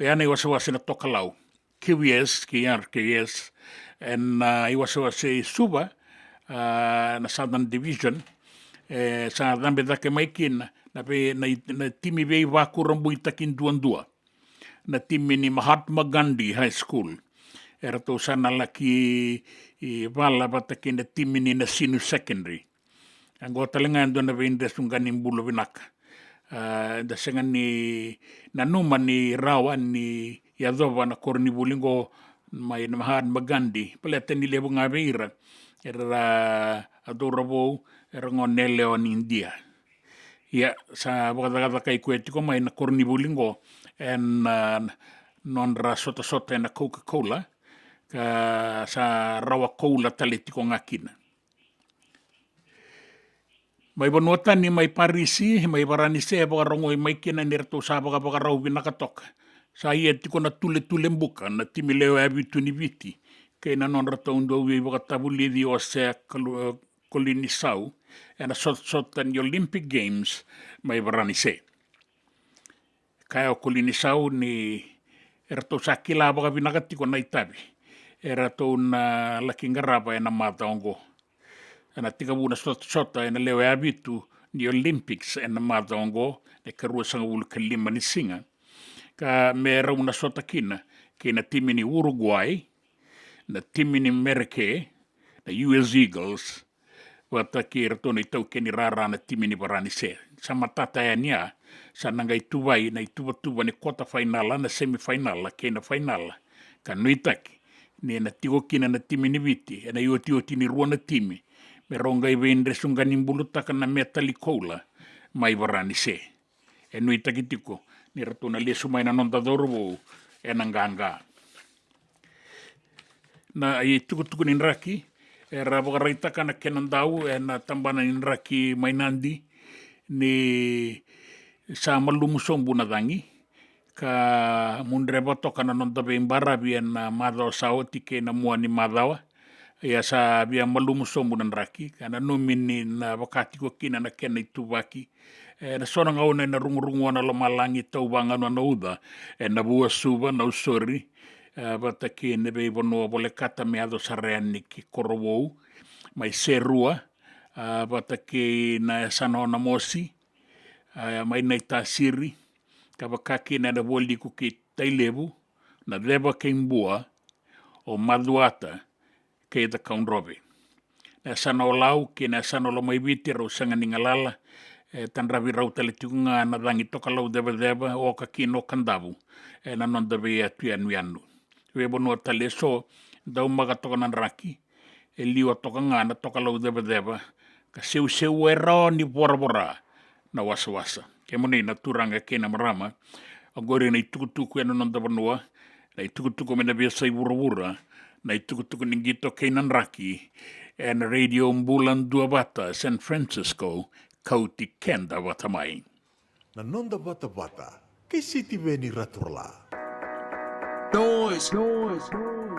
Oya na iwasewase na Tokalau. Q S kei R K S ena, a, iwasewase i Suva, a, na Southern Division, e sa cabe cake mai kina na, vei, na, na timi veivakurabuitaki duadua, na timi ni Mahatma Gandhi High School. Eratou sa na laki, e, vala vata kei na timi ni Nasinu Secondary. Oqo tale ga e dua na veidresu qanibulu vinaka. A, eda sega ni nanuma ni rawa ni yacova na koronivuli oqo mai na Mahatma Gandhi, baleta ni levu ga vei ira era, a, cauravou, era gone yalewa ni Idia. Ia, sa vakacakacakai koya tiko mai na koronivuli oqo ena, a, nodra sotasota ena Coca-Cola, ka sa rawa koula tale tiko ga kina. Mai vanua tani, mai Parisi, mai Varanise, e vakarogoi mai kina ni ratou sa vakavakarau vinaka toka. Sa ia tiko na tuletule buka na timi lewe vitu ni Viti kei na nodratou dau veivakatavulici o Jose Kalu-, Kolinisau ena sotasota ni Olympic Games mai Varanise. Kaya o Kolinisau ni eratou sa kila vakavinaka tiko na itavi eratou na laki qarava ena macawa oqo. Ena tekivu na sotasota ena lewe vitu ni Olympics ena macawa oqo, na ikarua sagavulu ka lima ni siga, ka me rau na sota kina kei na timi ni Uruguay, na timi ni Mereke, na U S Eagles, vata kei iratou na itaukei ni rara na timi ni Varanise. Sa matata yani ya, sa na qai tuvai na ituvatuva ni kota fainala, na semi fainala kei na fainala. Ka nuitaki ni na tiko kina na timi ni Viti ena iotioti ni rua na timi, me rau qai veidresuqanibulutaka na metali koula mai Varanise. E nuitaki tiko ni ratou na lesu mai na noda cauravou ena qaqa. Na itukutuku ni draki era vakaraitaka na kena dau ena tabana ni draki mai Nadi ni sa malumu sobu na cagi, ka mudreva toka na noda veibaravi ena macawa sa oti kei na mua ni macawa. Ia sa via malumu sobu na draki, ka nanumi ni na vaka tiko kina na kena ituvaki. Ena so na gauna ena rugurugua na lomalagi, tau vaganua na uca ena Vuasuva, Nausori, e, vata kei na veivanua volekata me yaco sara yani ki Korovou, mai Serua, e, vata kei na yasana o Namosi, e, mai Naitasiri, ka vaka kina ena vualiku kei Tailevu, Naceva kei Bua, o Macuata kei Cakaudrove. Na yasana o Lau kei na yasana o Lomaiviti rau sega ni galala, e tadravi rau tale tiko ga na cagi tokalau cevaceva, oka kina o Kadavu, ena noda veiyatu yanuyanu. Veivanua tale eso, daumaka toka na draki, e liwa toka ga na tokalau cevaceva, ka seuseua e rawa ni voravora na wasawasa. Kemuni na turaga kei na marama, oqori na itukutuku ena noda vanua, na itukutuku mai na veiyasai vuravura, na itukutuku ni qito kei na draki, ena Radio Bula Duavata, San Francisco, kauti keda vata mai. Na noda vatavata kei Sitiveni Raturala. Noise, noise, noise.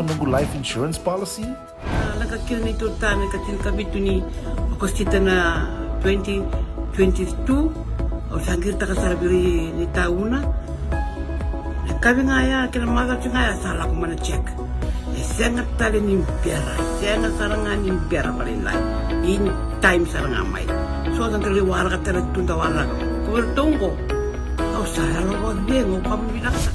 noqu life insurance policy? A, lako kina neitou ta na ka tinikavitu ni Okosita na twenty twenty-two. Au sa qiritaka sara vei neitou na, na kavi ga ya, kena macawa ga ya sa lako mai na check. E sega tale ni bera, sega sara ga ni bera vakalailai. In time sara ga mai. So da qai waraka tale tu da waraka. Ko vei ratou qo, au sa yalo vakacegu, au kama vinaka.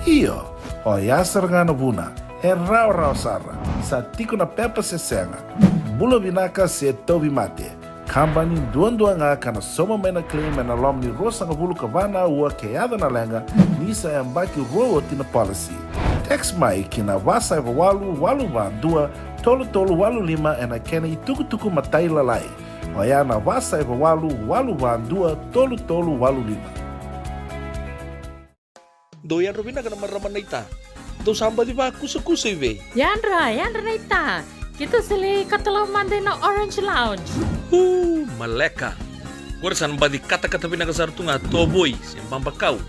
Io, oya sara ga na vuna. E rawarawa sara, sa tiko na pepa se sega, bula vinaka se tauvimate. Kabani duadua ga ka na sauma mai na claim ena loma ni ruasagavulu ka va na aua ke yaco na leqa, ni sa yabaki rua oti na policy. Text mai ki na va saiva walu walu va dua tolu tolu walu lima ena kena itukutuku matailalai. Oya na va saiva walu walu va dua tolu tolu walu lima. Dou yadra vinaka na marama naita. Dou sa baci vakusakusa i vei? Yadra, yadra naita. Keitou sa lai katalau mada ina Orange Lounge. Uu, maleka. Qori sa na baci katakata vinaka sara tu ga, tovoi se babakau.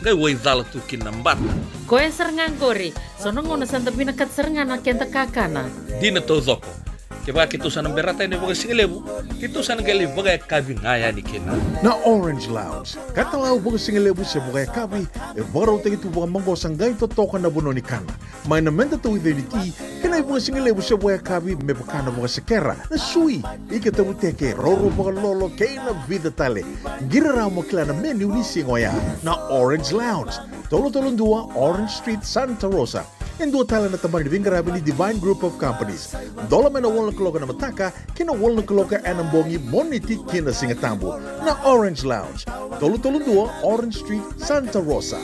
Qai waicala tu kina na bata. Koya sara ga qori. So na gauna sa da vinakata sara ga na keda kakana. Dina taucoko. Kevaka keitou sa na berata yani vakasigalevu, keitou sa na qai lai vakayakavi ga yani kina. Na Orange Lounge, katalau vakasigalevu se vakayakavi, e vakarautaki tu vakamaqosa, qai totoka na vanua ni kana. Mai na meda tauica ni ti, kei na ivakasigalevu se vakayakavi me vaka na vakasekera, na sui, ika tavuteke, roro vakalolo, kei na vica tale. Qiri rawa mo kila na menu ni siga oya. Na Orange Lounge, tolu tolu dua Orange Street, Santa Rosa. E dua tale na tabana ni veiqaravi ni Divine Group of Companies. Dola mai na walu na kaloko ena mataka ki na walu na kaloko ena bogi, Moniti ki na Sigatabu. Na Orange Lounge, tolu tolu dua Orange Street, Santa Rosa.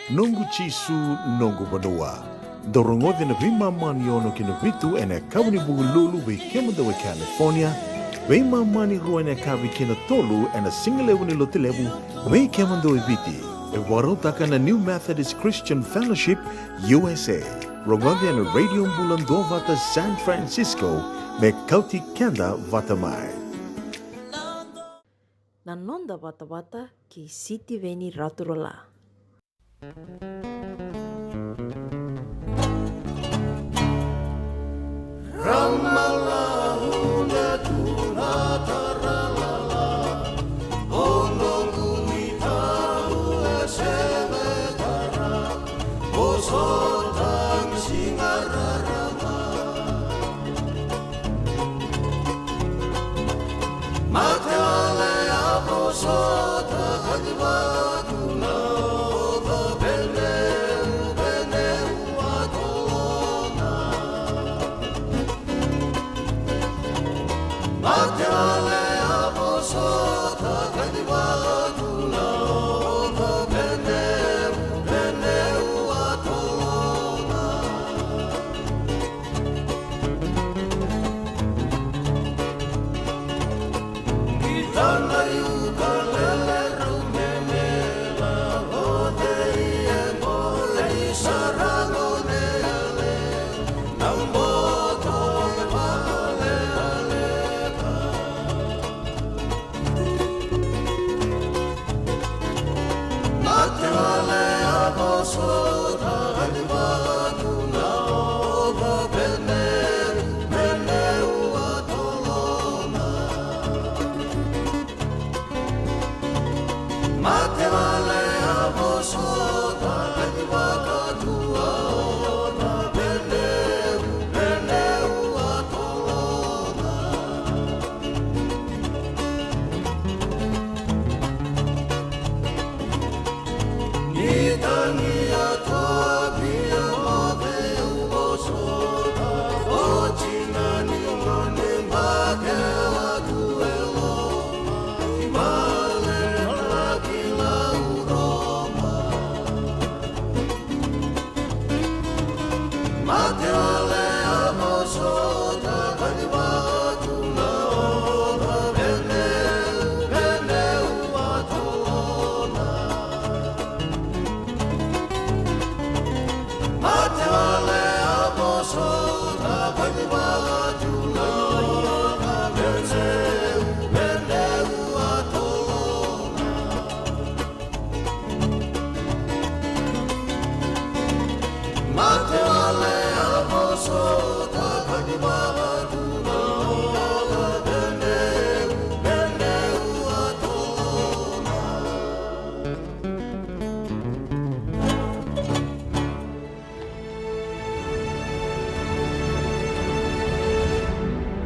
Noqu Jisu, noqu vanua. Dou rogoci na veimama ni ono ki na vitu ena yakavi ni Vukelulu vei kemudou e California, veimama ni rua ena yakavi ki na tolu ena sigalevu ni Lotulevu vei kemudou e Viti. E vakarautaka na New Methodist Christian Fellowship U S A. Rogoci ena Radio Bula Duavata San Francisco me kauti keda vata mai. Na noda vatavata kei Sitiveni Raturala.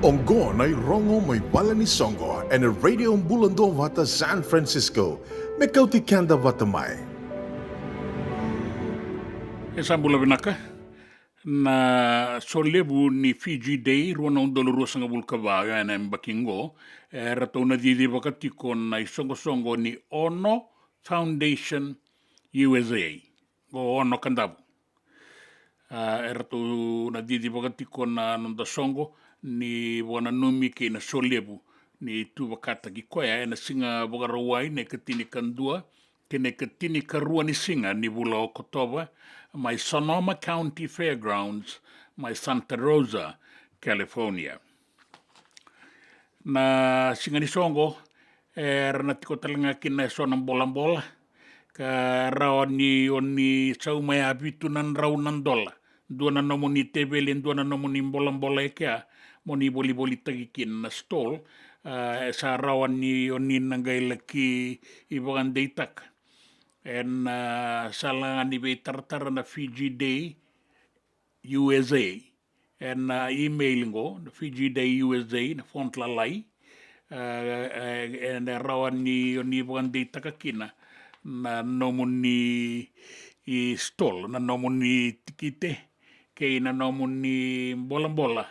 Oqo na irogo mai vale ni soqo ena Radio Bula Duavata San Francisco, me kauti keda vata mai. E sa bula vinaka. Na solevu ni Fiji Day rua na udolu ruasagavulu ka va, oya na yabaki qo, e ratou na cicivaka tiko na isoqosoqo ni Ono Foundation U S A. Qo Ono Kadavu. A, e ratou na cicivaka tiko na noda soqo ni vakananumi kei na solevu ni tu vakataki koya ena siga Vakarauwai na ikatinikadua kei na ikatinikarua ni siga ni vula o Okotova, mai Sonoma County Fairgrounds, mai Santa Rosa, California. Na siga ni soqo, era na tiko tale ga kina eso na bolabola, ka rawa ni o ni sauma e vitu na drau na dola. Dua na nomuni teveli, dua na nomuni bolabola e kea, mo ni volivolitaki kina na stall, a, e sa rawa ni o ni na qai laki vakadeitaka ena, a, sala ga ni veitaratara na Fiji Day U S A, ena, a, email qo, na Fiji Day U S A, na font lalai, a, e, ena rawa ni o ni vakadeitaka kina na nomuni stall, na nomuni tikite, kei na nomuni bolabola,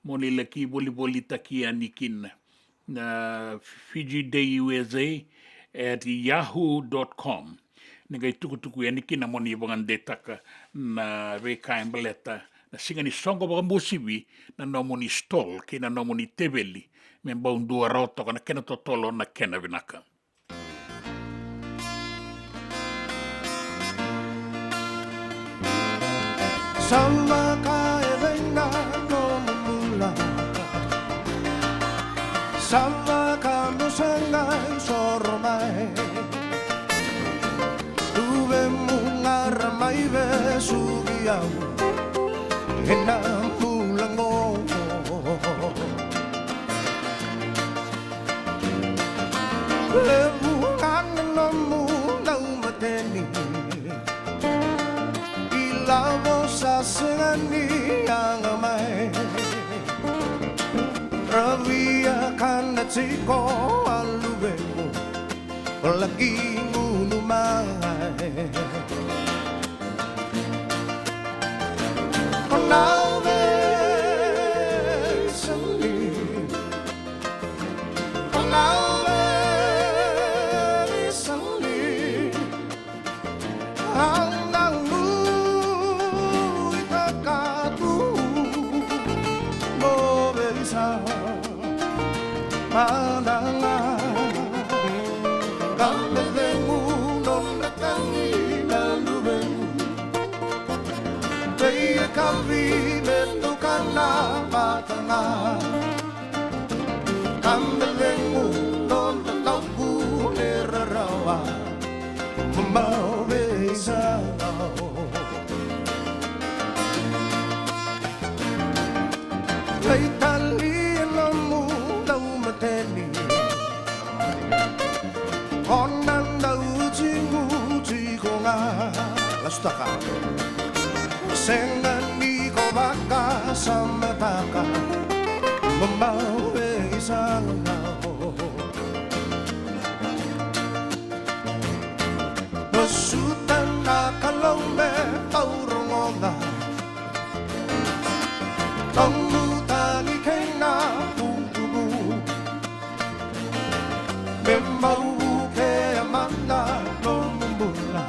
mo ni laki volivolitaki yani kina na Fiji Day U S A at yahoo dot com. Ni qai tukutuku yani kina mo ni vakadeitaka na veika e baleta na siga ni soqo vakabosivi, na nomuni stall kei na nomuni teveli, me bau dua rawa toka na kena totolo, na kena vinaka. Sa vaka e vei na nomu bula, sa vaka mo sa qai soro mai. Luvemu ga ra mai vesuki au ena bula qo. Levu ga na nomu daumateni, ilavo sa sega ni yaga mai. Ra via kana tiko a luvemu, o laki gunu mai. O na veisau li, o na veisau li, au na nuitaka tu mo veisau mada ga. Ka me cegu nodra tagi na luvemu, veiyakavi me tukana mada ga. Ka me cegu nodra dauku me rarawa, mo bau veisau. Veitalia nomu daumateni, o na dau tiko tiko ga. Lasutaka. Sega ni ko vakasamataka, mo bau veisau. Masuta na Kalou me bau rogoca nomu tagi kei na vutugu. Me bau vukea mada nomu bula,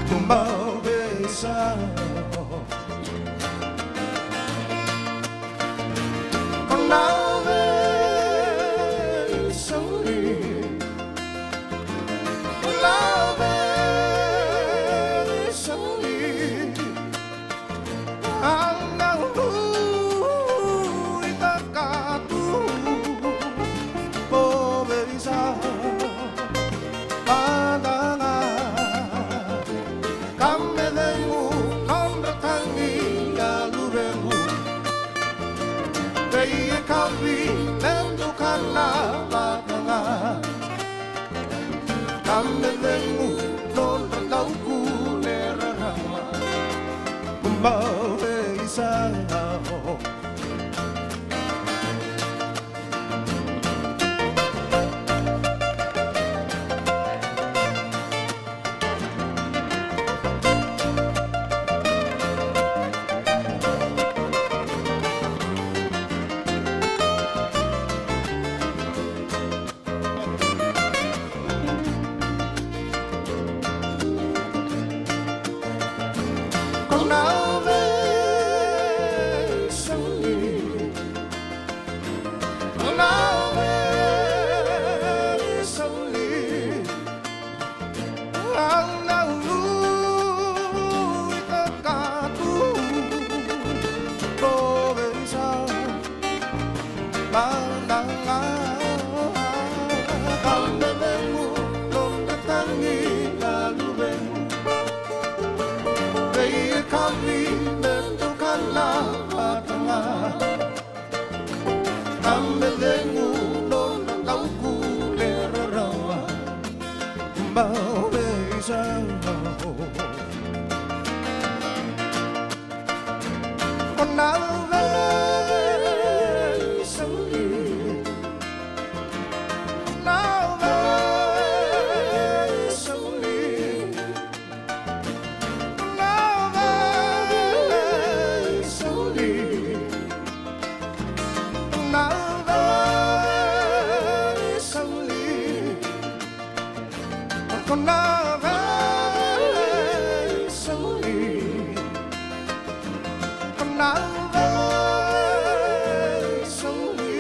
mo bau veisau. O na veisau li, o na veisau li, au na nuitaka tu mo veisau mada ga. Ka me cegu nodra Au na veisauni. Au na veisauni. Au na nuitaka tu. Ko veisau. Managa. Ka me vegu, nodra tagi na luvemu. Veikavi me tukana vata ga. Ka me vegu, nodra tauku me rarawa. Bau veisau. Ko na veisauni. Ko na veisauni. Ko na veisauni. Ko na veisauni. Ko na veisauni. Ko na veisauni.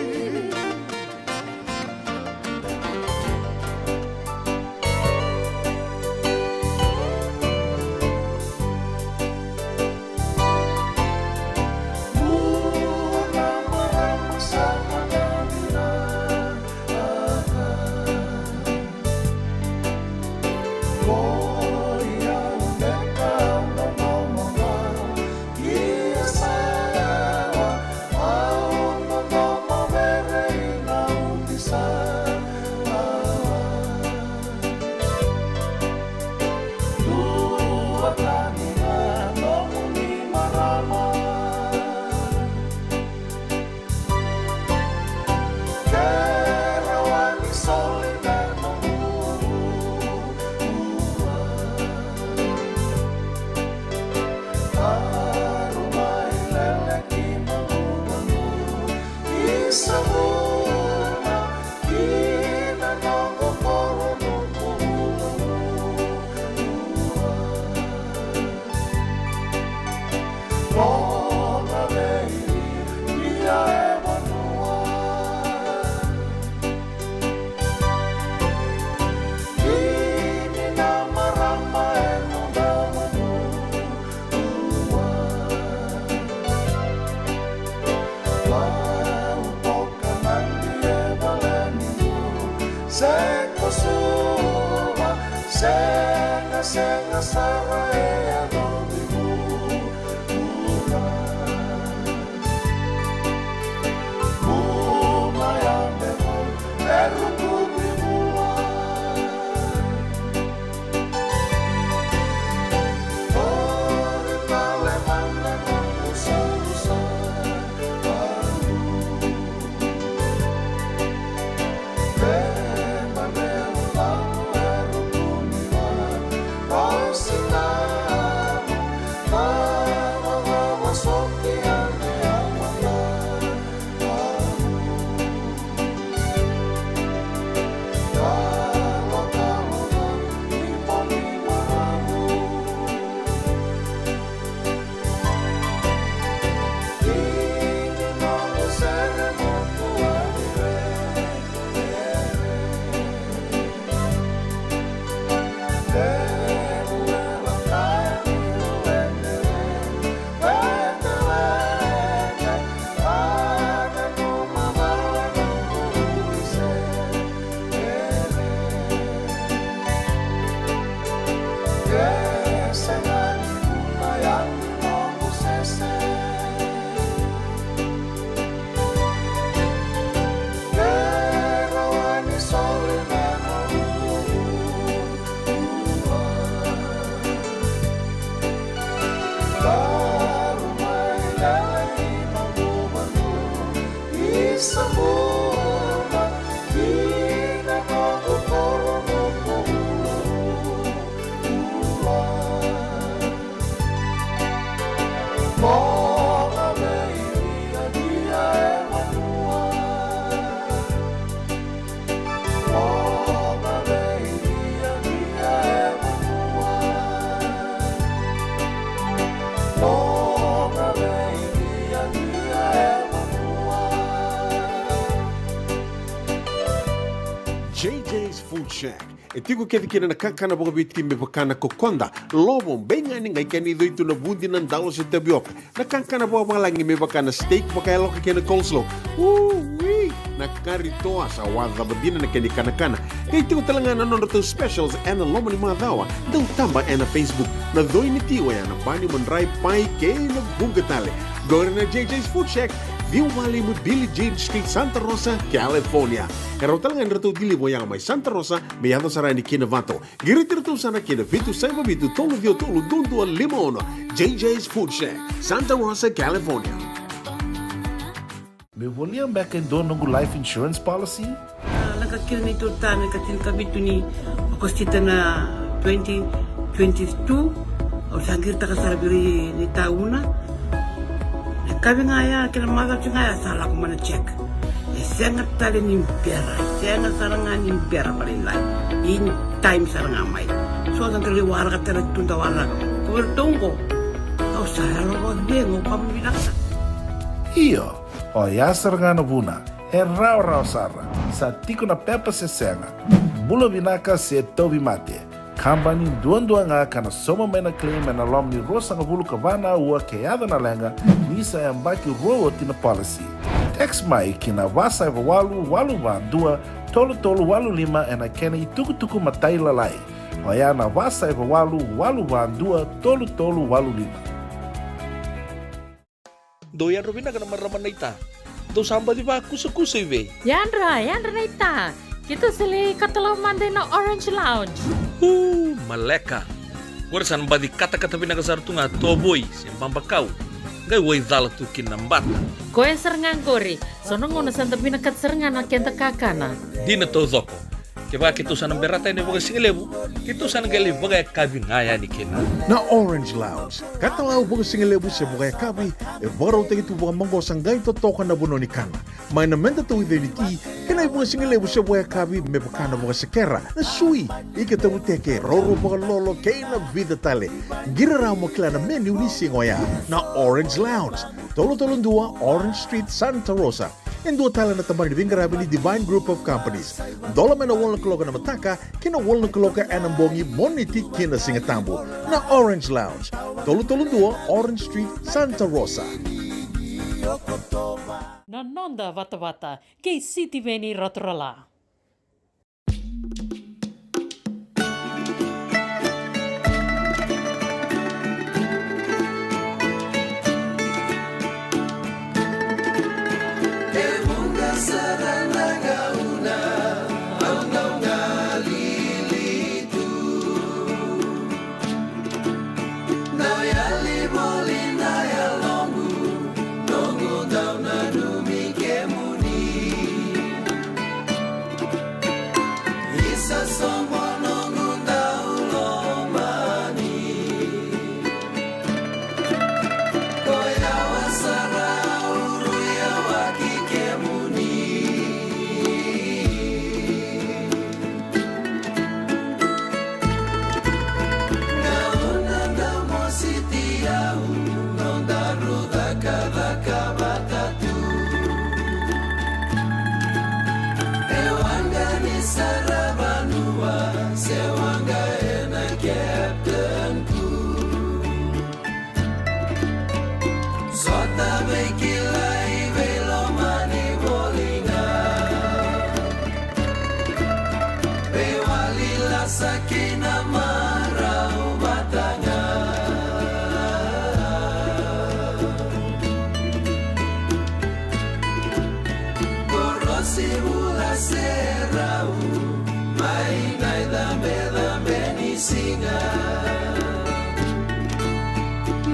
Food Shack. E tiko kece kina na kakana vakaviti me vaka na kokoda, lovo, beigani, qai kena icoi tu na vudi, na dalo se tavioka. Na kakana vakavalagi me vaka na steak vakayaloka kei na coleslaw. Ui! Na kari toa sa wacava dina na kena ikanakana. Qai tiko tale ga na nodratou specials ena loma ni macawa. Dau taba ena Facebook. Na coi ni ti oya na bani, madrai, pai kei na vuqa tale. Qori na J J's Food Shack, ciwa walu lima Billie Jean Street, Santa Rosa, California. E rawa tale ga ni ratou deliver oya mai Santa Rosa me yaco sara yani ki Novato. Qiriti iratou sara ki na vitu saiva vitu tolu ciwa tolu dua dua lima ono. J J's Food Shack, Santa Rosa, California. Meu volia beka e dua noqu life insurance policy? A, lako kina neitou ta me ka tinikavitu ni Okosita na twenty twenty-two. Au sa qiritaka sara vei ira ni tauna. E kavi ga ya, kena macawa ga ya sa lako mai na check. E sega tale ni bera, e sega sara ga ni bera vakalailai. In time sara ga mai. So da qai waraka tale tu da waraka. Ko iratou qo, au sa yalo vakacegu, au vakavinavinaka sara. Io, oya sara ga na vuna. E rawarawa sara. Sa tiko na pepa se sega. Bula vinaka se tauvimate. Kabani duadua ga ka na sauma mai na claim ena loma ni ruasagavulu ka va na aua ke yaco na leqa, ni sa yabaki rua oti na policy. Text mai ki na va saiva walu walu va dua tolu tolu walu lima ena kena itukutuku matailalai. Oya na va saiva walu walu va dua tolu tolu walu lima. Dou yadra vinaka na marama naita. Dou sa baci vakusakusa i vei? Yadra, yadra naita. Keitou sa lai katalau mada ina Orange Lounge. Uu, maleka. Qori sa na baci katakata vinaka sara tu ga tovoi se babakau. Qai waicala tu kina na bata. Koya sara ga qori. So na gauna sa da vinakata sara ga na keda kakana. Dina taucoko. Kevaka keitou sa na berata yani vakasigalevu, keitou sa na qai lai vakayakavi ga yani kina. Na Orange Lounge, katalau vakasigalevu se vakayakavi, e vakarautaki tu vakamaqosa qai totoka na vanua ni kana. Mai na meda tauica ni ti, kei na ivakasigalevu se vakayakavi me vaka na vakasekera, na sui, ika tavuteke, roro vakalolo, kei na vica tale. Qiri rawa mo kila na menu ni siga oya. Na Orange Lounge, tolu tolu dua Orange Street, Santa Rosa. E dua tale na tabana ni veiqaravi ni Divine Group of Companies. Dola mai na walu na kaloko ena mataka ki na walu na kaloko ena bogi, Moniti ki na Sigatabu. Na Orange Lounge, tolu tolu dua Orange Street, Santa Rosa. Na noda vatavata kei Sitiveni Raturala. Dau yali voli na yaloqu, noqu dau nanumi kemuni. Isa soqo noqu dau lomani. Ko yawa sara au rui yawaki kemuni. Gauna da mositi au, nodaru cakacaka vata tu. E waqa ni saravanua, se waqa ena captain ku. Sota veikilai veilomani voli ga. Veiwali lasa kina marau vata ga. Korosi vula se rau. Mai na icabecabe ni siga.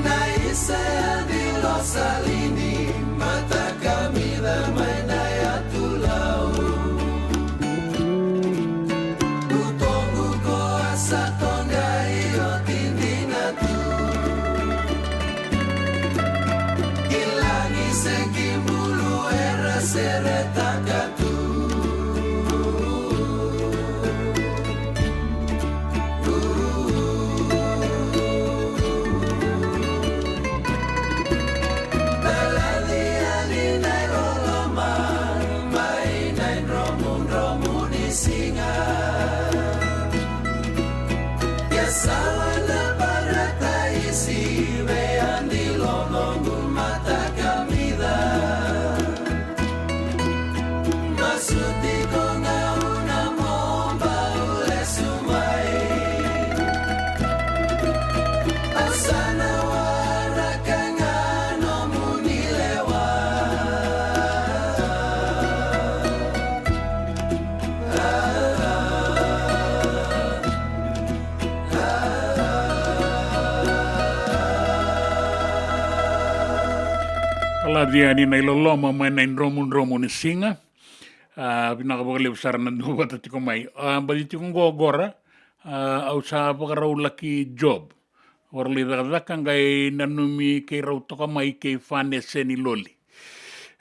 Na isa ya di losalini, mata kamica mai na yatu lau. Utoqu ko a sa toqai oti dina tu. Ki lagi se ki bulu era seretaka. Laci yani na iloloma mai na idromudromu ni siga. A, vinaka vakalevu sara na duavata tiko mai. A, baci tiko qo qora. A, au sa vakarau laki job. Vakarau lai cakacaka, qai nanumi keirau toka mai kei Fane Seniloli.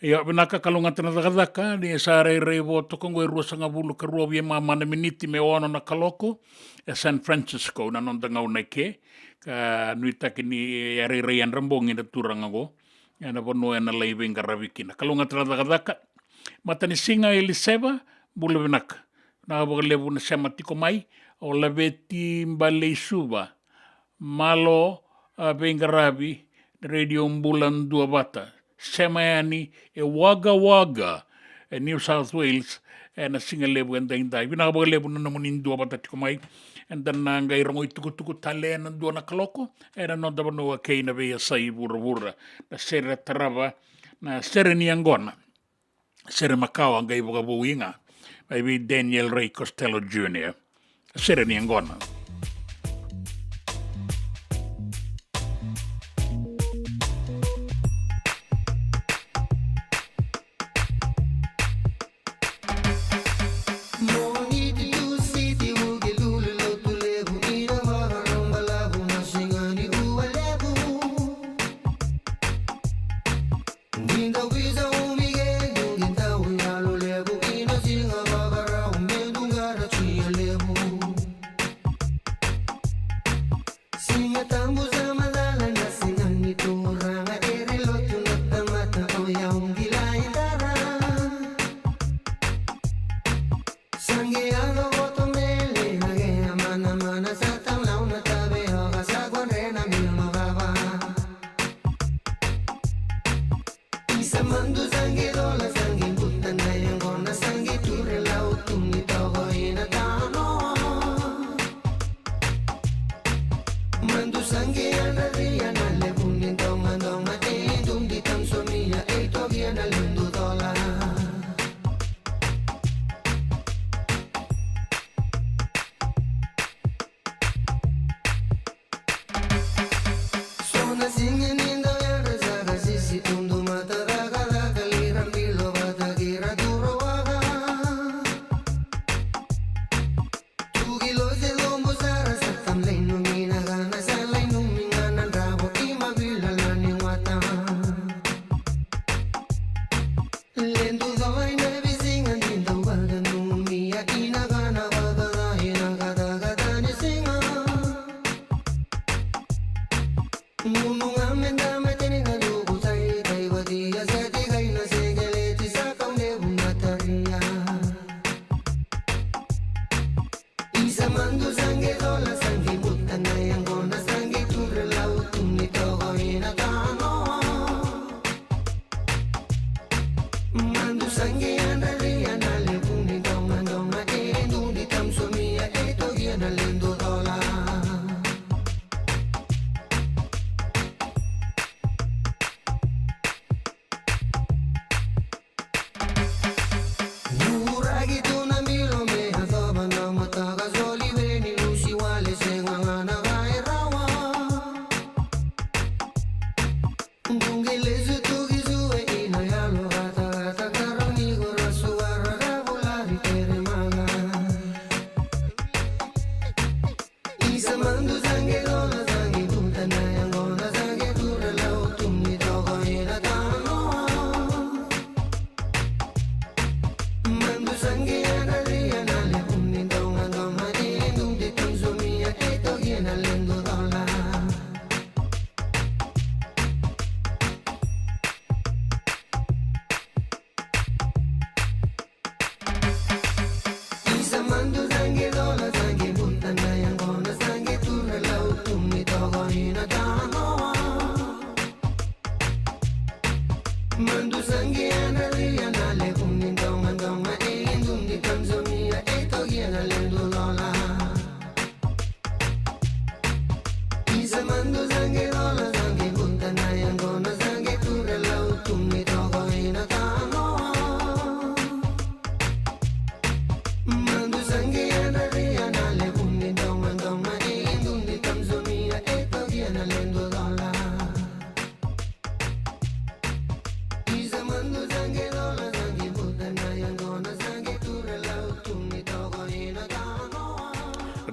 Io, vinaka, kalougata na cakacaka, ni sa rairai vo toka qo e ruasagavulu ka rua via mama na miniti me ono na kaloko, e San Francisco na noda gauna eke. Ka nuitaki ni e rairai yadra bogi na turaga qo ena vanua ena lai veiqaravi kina. Kalougata na cakacaka. Matanisiga Eliseva, bula vinaka. Vinaka vakalevu na sema tiko mai. O Laveti Baleisuva, malo, a, veiqaravi na Radio Bula Duavata. Sema yani e Wagga Wagga, e New South Wales, ena siga levu edaidai. Vinaka vakalevu na nomuni duavata tiko mai. Eda na qai rogo itukutuku tale ena dua na kaloko ena noda vanua kei na veiyasai vuravura. Na sere tarava, na sere ni yaqona. Sere makawa qai vakavoui ga mai vei Daniel Ray Costello Junior. Sere ni yaqona.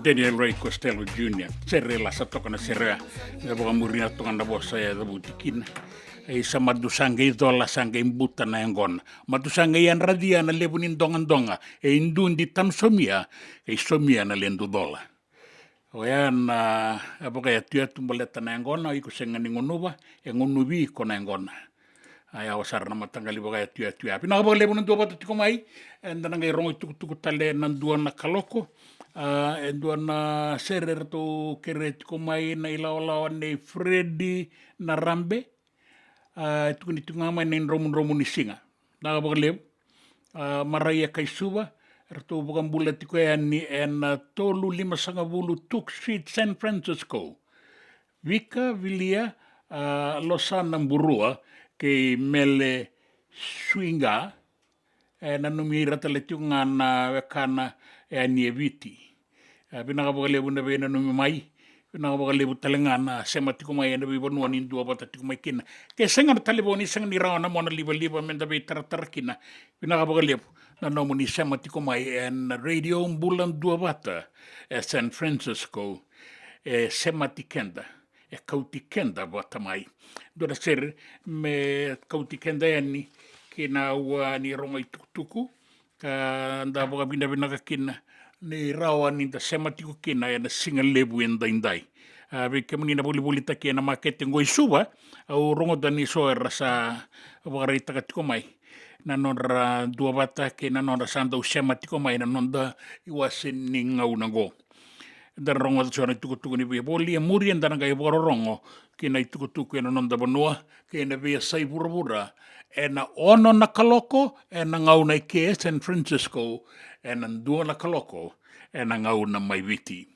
Daniel Ray Costello Junior. Sere e lasa toka na sere ya. Me vakamuria toka na vosa e cavuti kina. E isa madu sa qai cola, sa qai buta na yaqona. Madu sa qai yadracia na levu ni dogadoga. E idudi tanu somia, e somia na ledu cola. Oya na, e vakayatuyatu baleta na yaqona, iko sega ni gunuva, e gunuvi iko na yaqona. A yawa sara na mataqali vakayatuyatu ya. Vinaka vakalevu na duavata tiko mai, eda na qai rogo itukutuku tale na dua na kaloko. A, e dua na sere eratou kerea tiko mai na ilawalawa nei Fredi Narabe. A, e tukuni tiko ga mai na idromudromu ni siga. Vinaka vakalevu. A, Maraia Kaisuva, eratou vakabula tiko yani ena tolu limasagavulu Took Street, San Francisco. Vika Vilia, a, Losana Burua kei Mele Suiga, e nanumi ira tale tiko ga na wekana yani e Viti. E, vinaka vakalevu na veinanumi mai, vinaka vakalevu tale ga na sema tiko mai ena veivanua ni duavata tiko mai kina. Ke sega na talevoni, sega ni rawa na mona livaliva meda veitaratara kina. Vinaka vakalevu na nomuni sema tiko mai ena Radio Bula Duavata e San Francisco, e semati keda, e kauti keda vata mai. Dua na sere me kauti keda yani ki na aua ni rogo itukutuku, ka da vakavinavinaka kina ni rawa ni da sema tiko kina ena siga levu edaidai. A, vei kemuni na volivolitaki ena makete qo i Suva, au rogoca ni so era sa vakaraitaka tiko mai na nodra duavata kei na nodra sa dau sema tiko mai na noda iwase ni gauna qo. Eda na rogoca so na itukutuku ni veivoli, e muri eda na qai vakarorogo ki na itukutuku ena noda vanua kei na veiyasai vuravura, ena ono na kaloko ena gauna i ke e San Francisco, ena dua na kaloko ena gauna mai Viti.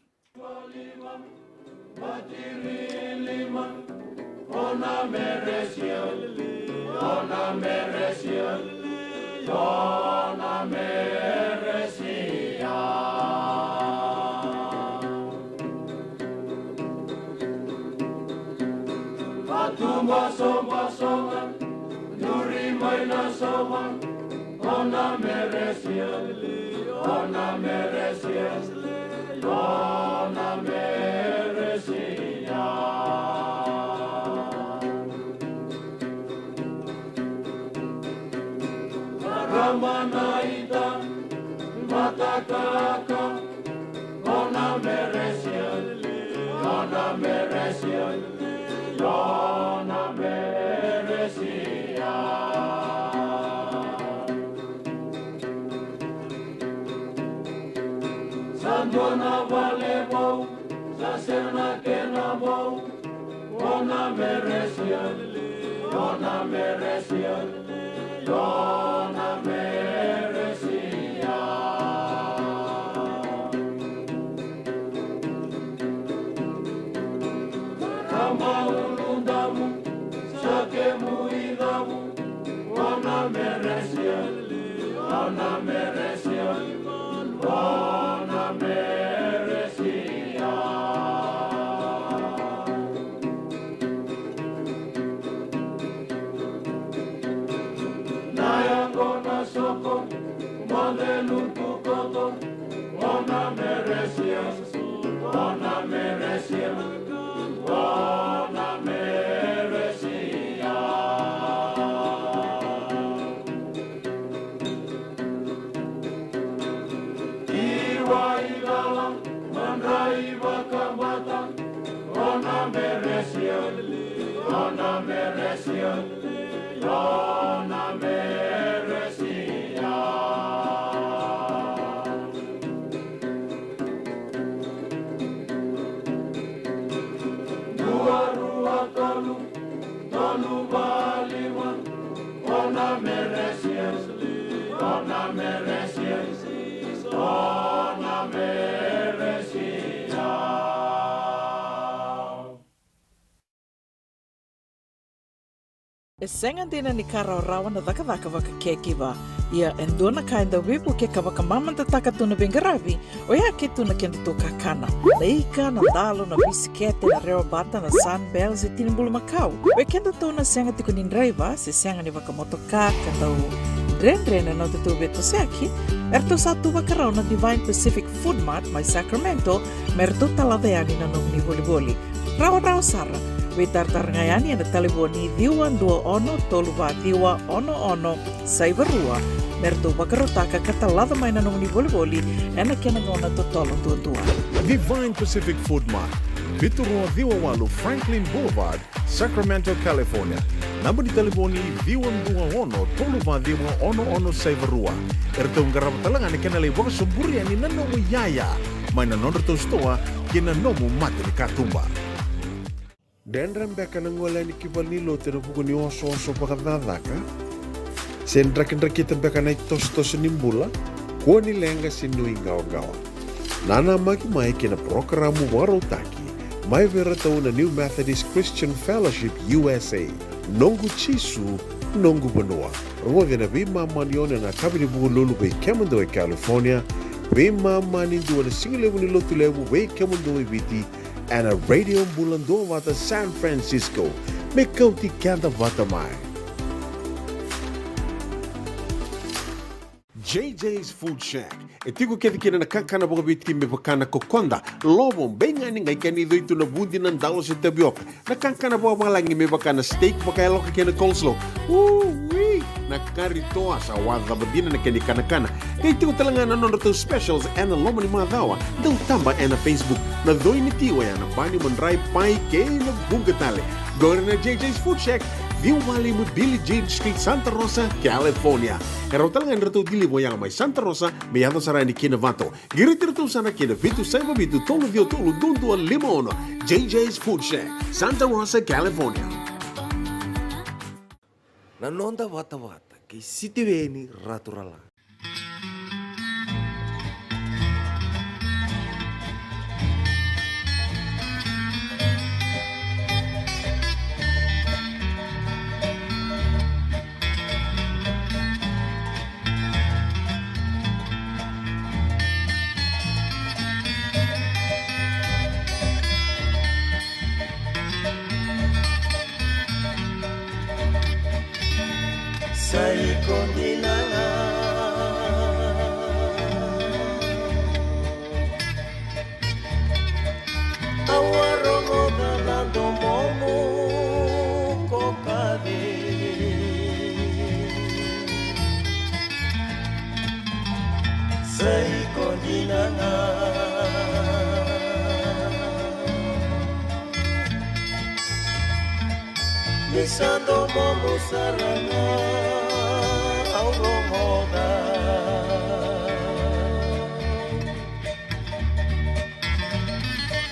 Vatu basobasoga, duri mai na sova, ona meresia, ona meresia, ona meresia. Ramana ita, matakaka, ona meresia, ona meresia, ona meresia. Sa dua na vale vou, sa sega na kena vou, ona meresia, ona meresia, ona meresia. Kama ulu davu, sa kemu idavu, ona meresia, ona meresia, ona meresia. Na yaqona soko, moce lutu koto, ona meresia, ona meresia, ona meresia. Iwa ilala, madrai vakabata, ona meresia, ona meresia, ona meresia. Dua, rua, tolu, tolu, va, lima, ona meresia, ona meresia, ona meresia. E sega dina ni ka rawarawa na cakacaka vaka caregiver. Ia e dua na ka e dau veivukei ka vakamamadataka tu na veiqaravi, oya ke tu na kedatou kakana. Na ika, na dalo, na bisikete, na rewa bata, na Sunbells, e tini bulumakau. Vei kedatou na sega tiko ni draiva se sega ni vakamotoka ka dau Dredre na nodatou veitosoyaki, eratou sa tu vakarau na Divine Pacific Food Mart mai Sacramento me ratou talaca yani na nomuni volivoli. Rawarawa sara, veitaratara ga yani ena talevoni ciwa dua ono tolu va ciwa ono ono saiva rua me ratou vakarautaka ka talaca mai na nomuni volivoli ena kena gauna totolo duadua. Divine Pacific Food Mart, vitu rua ciwa walu Franklin Boulevard, Sacramento, California. Naba ni talevoni ciwa dua ono tolu va ciwa ono ono saiva rua. Eratou qarava tale ga na kena lai vakasoburi yani na nomu iyaya mai na nodratou sitoa kei na nomu mata ni katuba. Dredre beka na gole yani ki valenilotu ena vuku ni osooso vakacakacaka? Se drakidrakita beka na itosotoso ni bula? Kua ni leqa se nuiqawaqawa. Nanamaki mai ki na parokaramu vakarautaki mai vei iratou na New Methodist Christian Fellowship U S A, Noqu Jisu, Noqu Vanua. Rogoci na veimama ni ono ena yakavi ni Vukelulu vei kemudou e California, veimama ni dua na sigalevu ni Lotulevu vei kemudou e Viti, ena Radio Bula Duavata San Francisco. Me kauti keda vata mai. J J's Food Shack. E tiko kece kina na kakana vakaviti me vaka na kokoda, lovo, beigani, qai kena icoi tu na vudi, na dalo se tavioka. Na kakana vakavalagi me vaka na steak vakayaloka kei na coleslaw. Ui! Na kari toa sa wacava dina na kena ikanakana. Qai tiko tale ga na nodratou specials ena loma ni macawa. Dau taba ena Facebook. Na coi ni ti oya na bani, madrai, pai kei na vuqa tale. Qori na J J's Food Shack, ciwa walu lima Billie Jean Street, Santa Rosa, California. E rawa tale ga ni ratou deliver oya mai Santa Rosa me yaco sara yani ki Novato. Qiriti iratou sara ki na vitu saiva vitu tolu ciwa tolu dua dua lima ono. J J's Food Shack, Santa Rosa, California. Na noda vatavata kei Sitiveni Raturala. Sa iko dina ga. Au a rogoca na domomu ko kaci. Sa iko dina ga. Ni sa domomu sara ga au rogoca.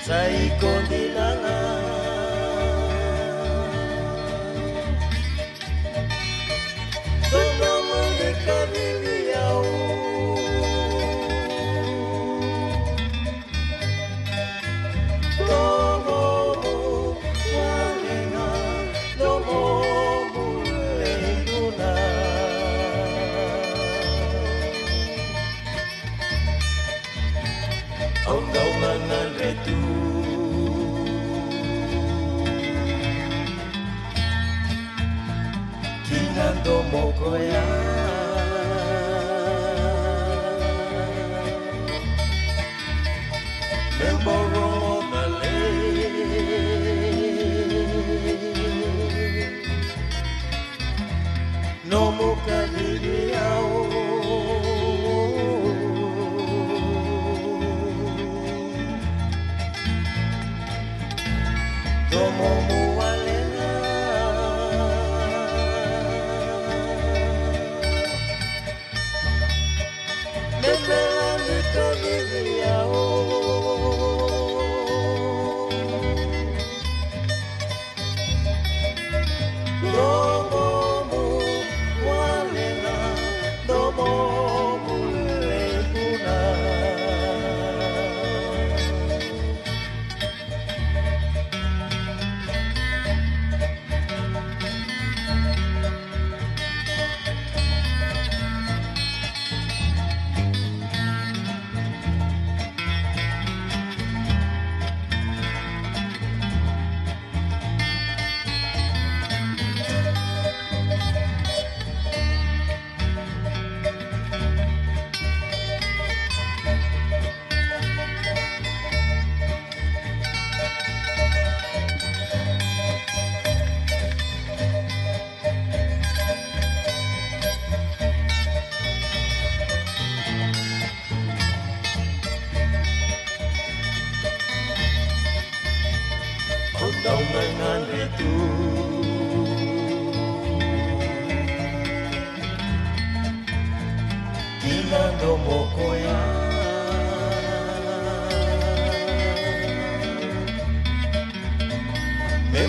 Sa iko dina ga. Domomu ni kacivi au. Domomu wale ga, domomu levu na. Au dau gagadre tu ki na domo koya. Me boro na lei. Nomu kacivi au. Domomu wale ga.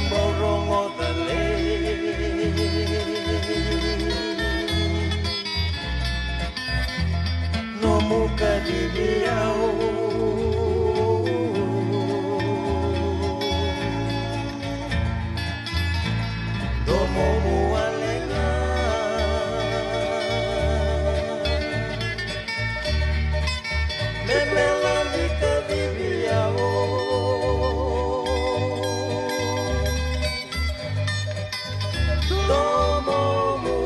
Rogoca lei. Nomu kacivi au. Domomu wale ga. Me mela ni kacivi au. Domomu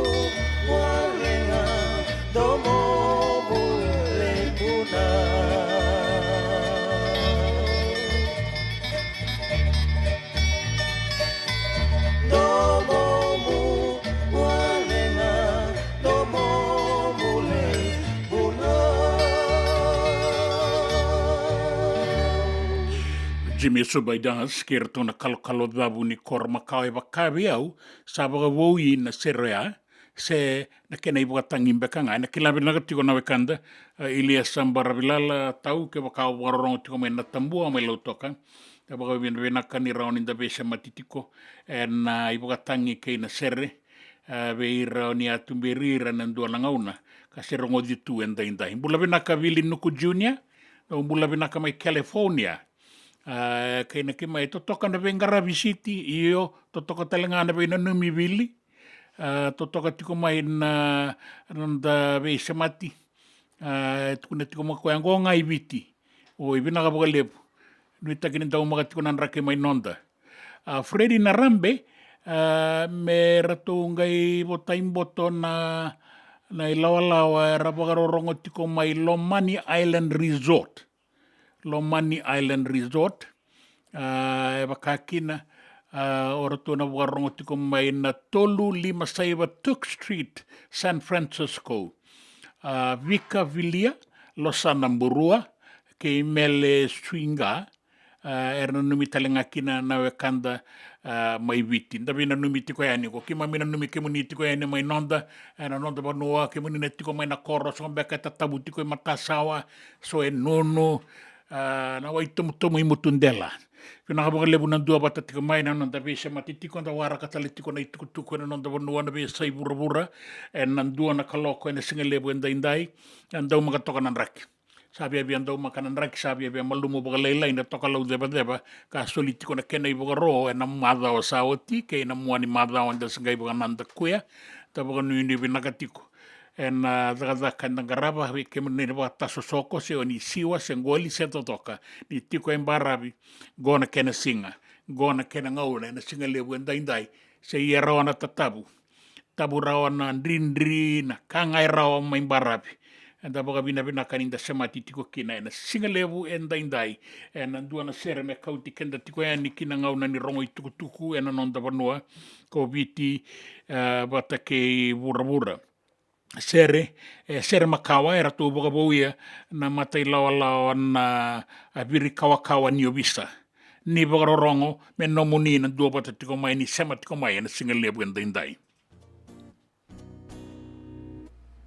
wale ga, domomu levu na. Domomu wale ga, domomu levu na. Jimmy Subaidas kei iratou na Kalokalo Cavu ni Koro Makawa. E vaka vei au sa vakavoui na sere oya, se na kena ivakatagi beka ga. Ena kila vinaka tiko na wekada, e, Iliesa Baravilala Tau, kevaka o vakarorogo tiko mai Natabua, mai Lautoka. Da vakavinavinaka ni rawa ni da veisemati tiko ena, e, ivakatagi kei na sere, e, vei ira o ni a tuberi ira ena dua na gauna ka se rogoci tu edaidai. Bula vinaka Vili Nuku Junior, dou bula vinaka mai California. E, kei na kei mai totoka na veiqaravi Siti, io, totoka tale ga na veinanumi Vili. E, totoka tiko mai na, na noda veisemati. E, tukuna tiko mai koya qo ga i Viti. Oi, vinaka vakalevu. Nuitaki ni daumaka tiko na draki mai noda. A, Fredi Narabe, a, me ratou qai votai boto na, na ilawalawa era vakarorogo tiko mai Lomani Island Resort. Lomani Island Resort, a, e vaka kina, a, o ratou na vakarorogo tiko mai na tolu lima saiva Tooke Street, San Francisco. A, Vika Vilia, Losana Burua, kei Mele Suiga, a, era nanumi tale ga kina na wekada, a, mai Viti. Da veinanumi tiko yani, ko keimami nanumi kemuni tiko yani mai noda, ena noda vanua, kemuni na tiko mai na koro, so beka e tatavu tiko e matasawa, so e nunu, a, na Waitomutomu i Mutudela. Vinaka vakalevu na dua vata tiko mai na noda veisemati tiko, da waraka tale tiko na itukutuku ena noda vanua, na veiyasai vuravura, ena dua na kaloko ena siga levu edaidai, ena daumaka toka na draki. Sa viavia daumaka na draki, sa viavia malumu vakalailai na tokalau cevaceva ka soli tiko na kena ivakaro ena macawa sa oti kei na mua ni macawa da se qai vakanadakuya. Da vakanuinui vinaka tiko ena, a, cakacaka eda qarava, vei kemuni na vakatasosoko, se o ni siwa, se qoli, se totoka, ni tiko e baravi. Qo na kena siga, qo na kena gauna ena siga levu edaidai. Se ia rawa na tatavu, tavu rawa na dridri, na ka ga e rawa mai baravi. Eda vakavinavinaka ni da semati tiko kina ena siga levu edaidai, ena dua na sere me kauti keda tiko yani ki na gauna ni rogo itukutuku ena noda vanua ko Viti, e, vata kei vuravura. Sere, e, sere makawa, e ratou vakavouya na matailawalawa na, a, Virikawakawa ni ovisa. Ni vakarorogo, me nomuni na dua vata tiko mai, ni sema tiko mai ena siga levu edaidai.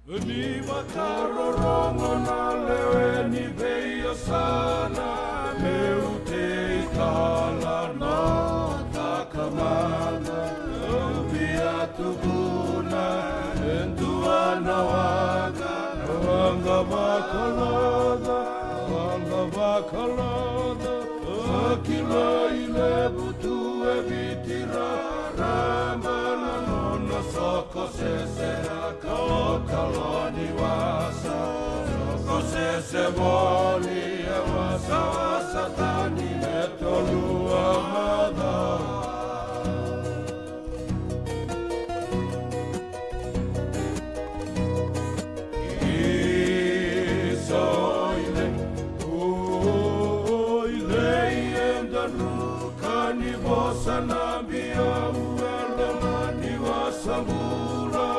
Ni vakarorogo na lewe ni veiyasana, meu tei tala na takamana, au via tukuna e dua na waqa, waqa vakaloca, waqa vakaloca, a kilai levu tu e Viti raraba na nona soko sese na kalokalo ni wasa. Soko sese voli e wasawasa tani me tolu a macawa. Isa oilei, oilei eda druka ni vosa na biau e loma ni wasa bula,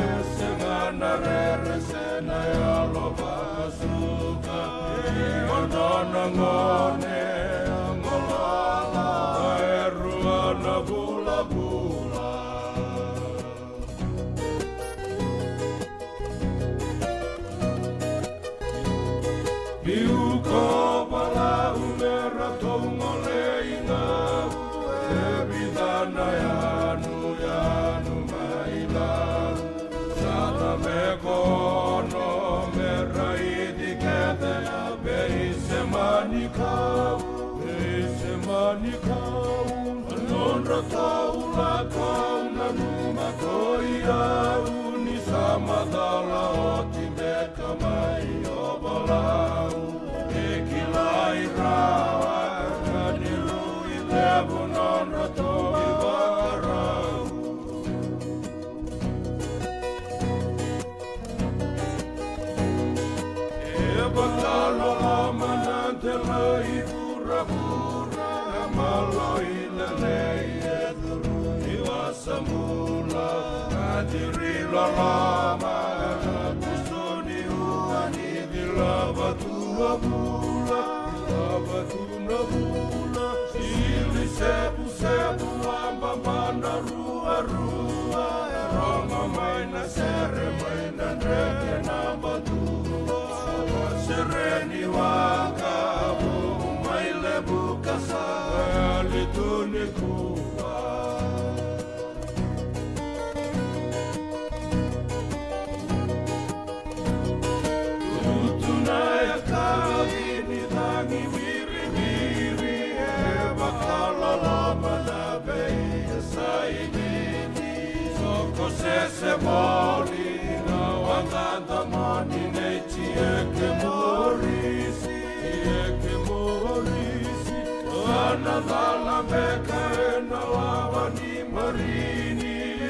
e sega na rere se na yalo vakasuka. E Kau nanuma ko i au ni sa macala oti beka mai o Valau. E kilai rawa ka ni rui levu nodratou ivakarau. E vakaloloma na delai vuravura, na maloi lelei e curu ni wasa bula. Na ciri loloma na kusu ni ua ni cilava tu a bula, cilava tu na bula. Sili sevusevu a baba na ruarua, e rogo mai na sere mai na dreke na batua. Sereni waka vou mai levu ka sa yali tu nikua. Tutu na yakavi ni cagi wiriviri, e vakaloloma na veiyasai Viti. Soko sese voli na waqa damoni nei Tieke Morisi, Tieke Morisi. Sa na cala beka ena wawa ni marini, e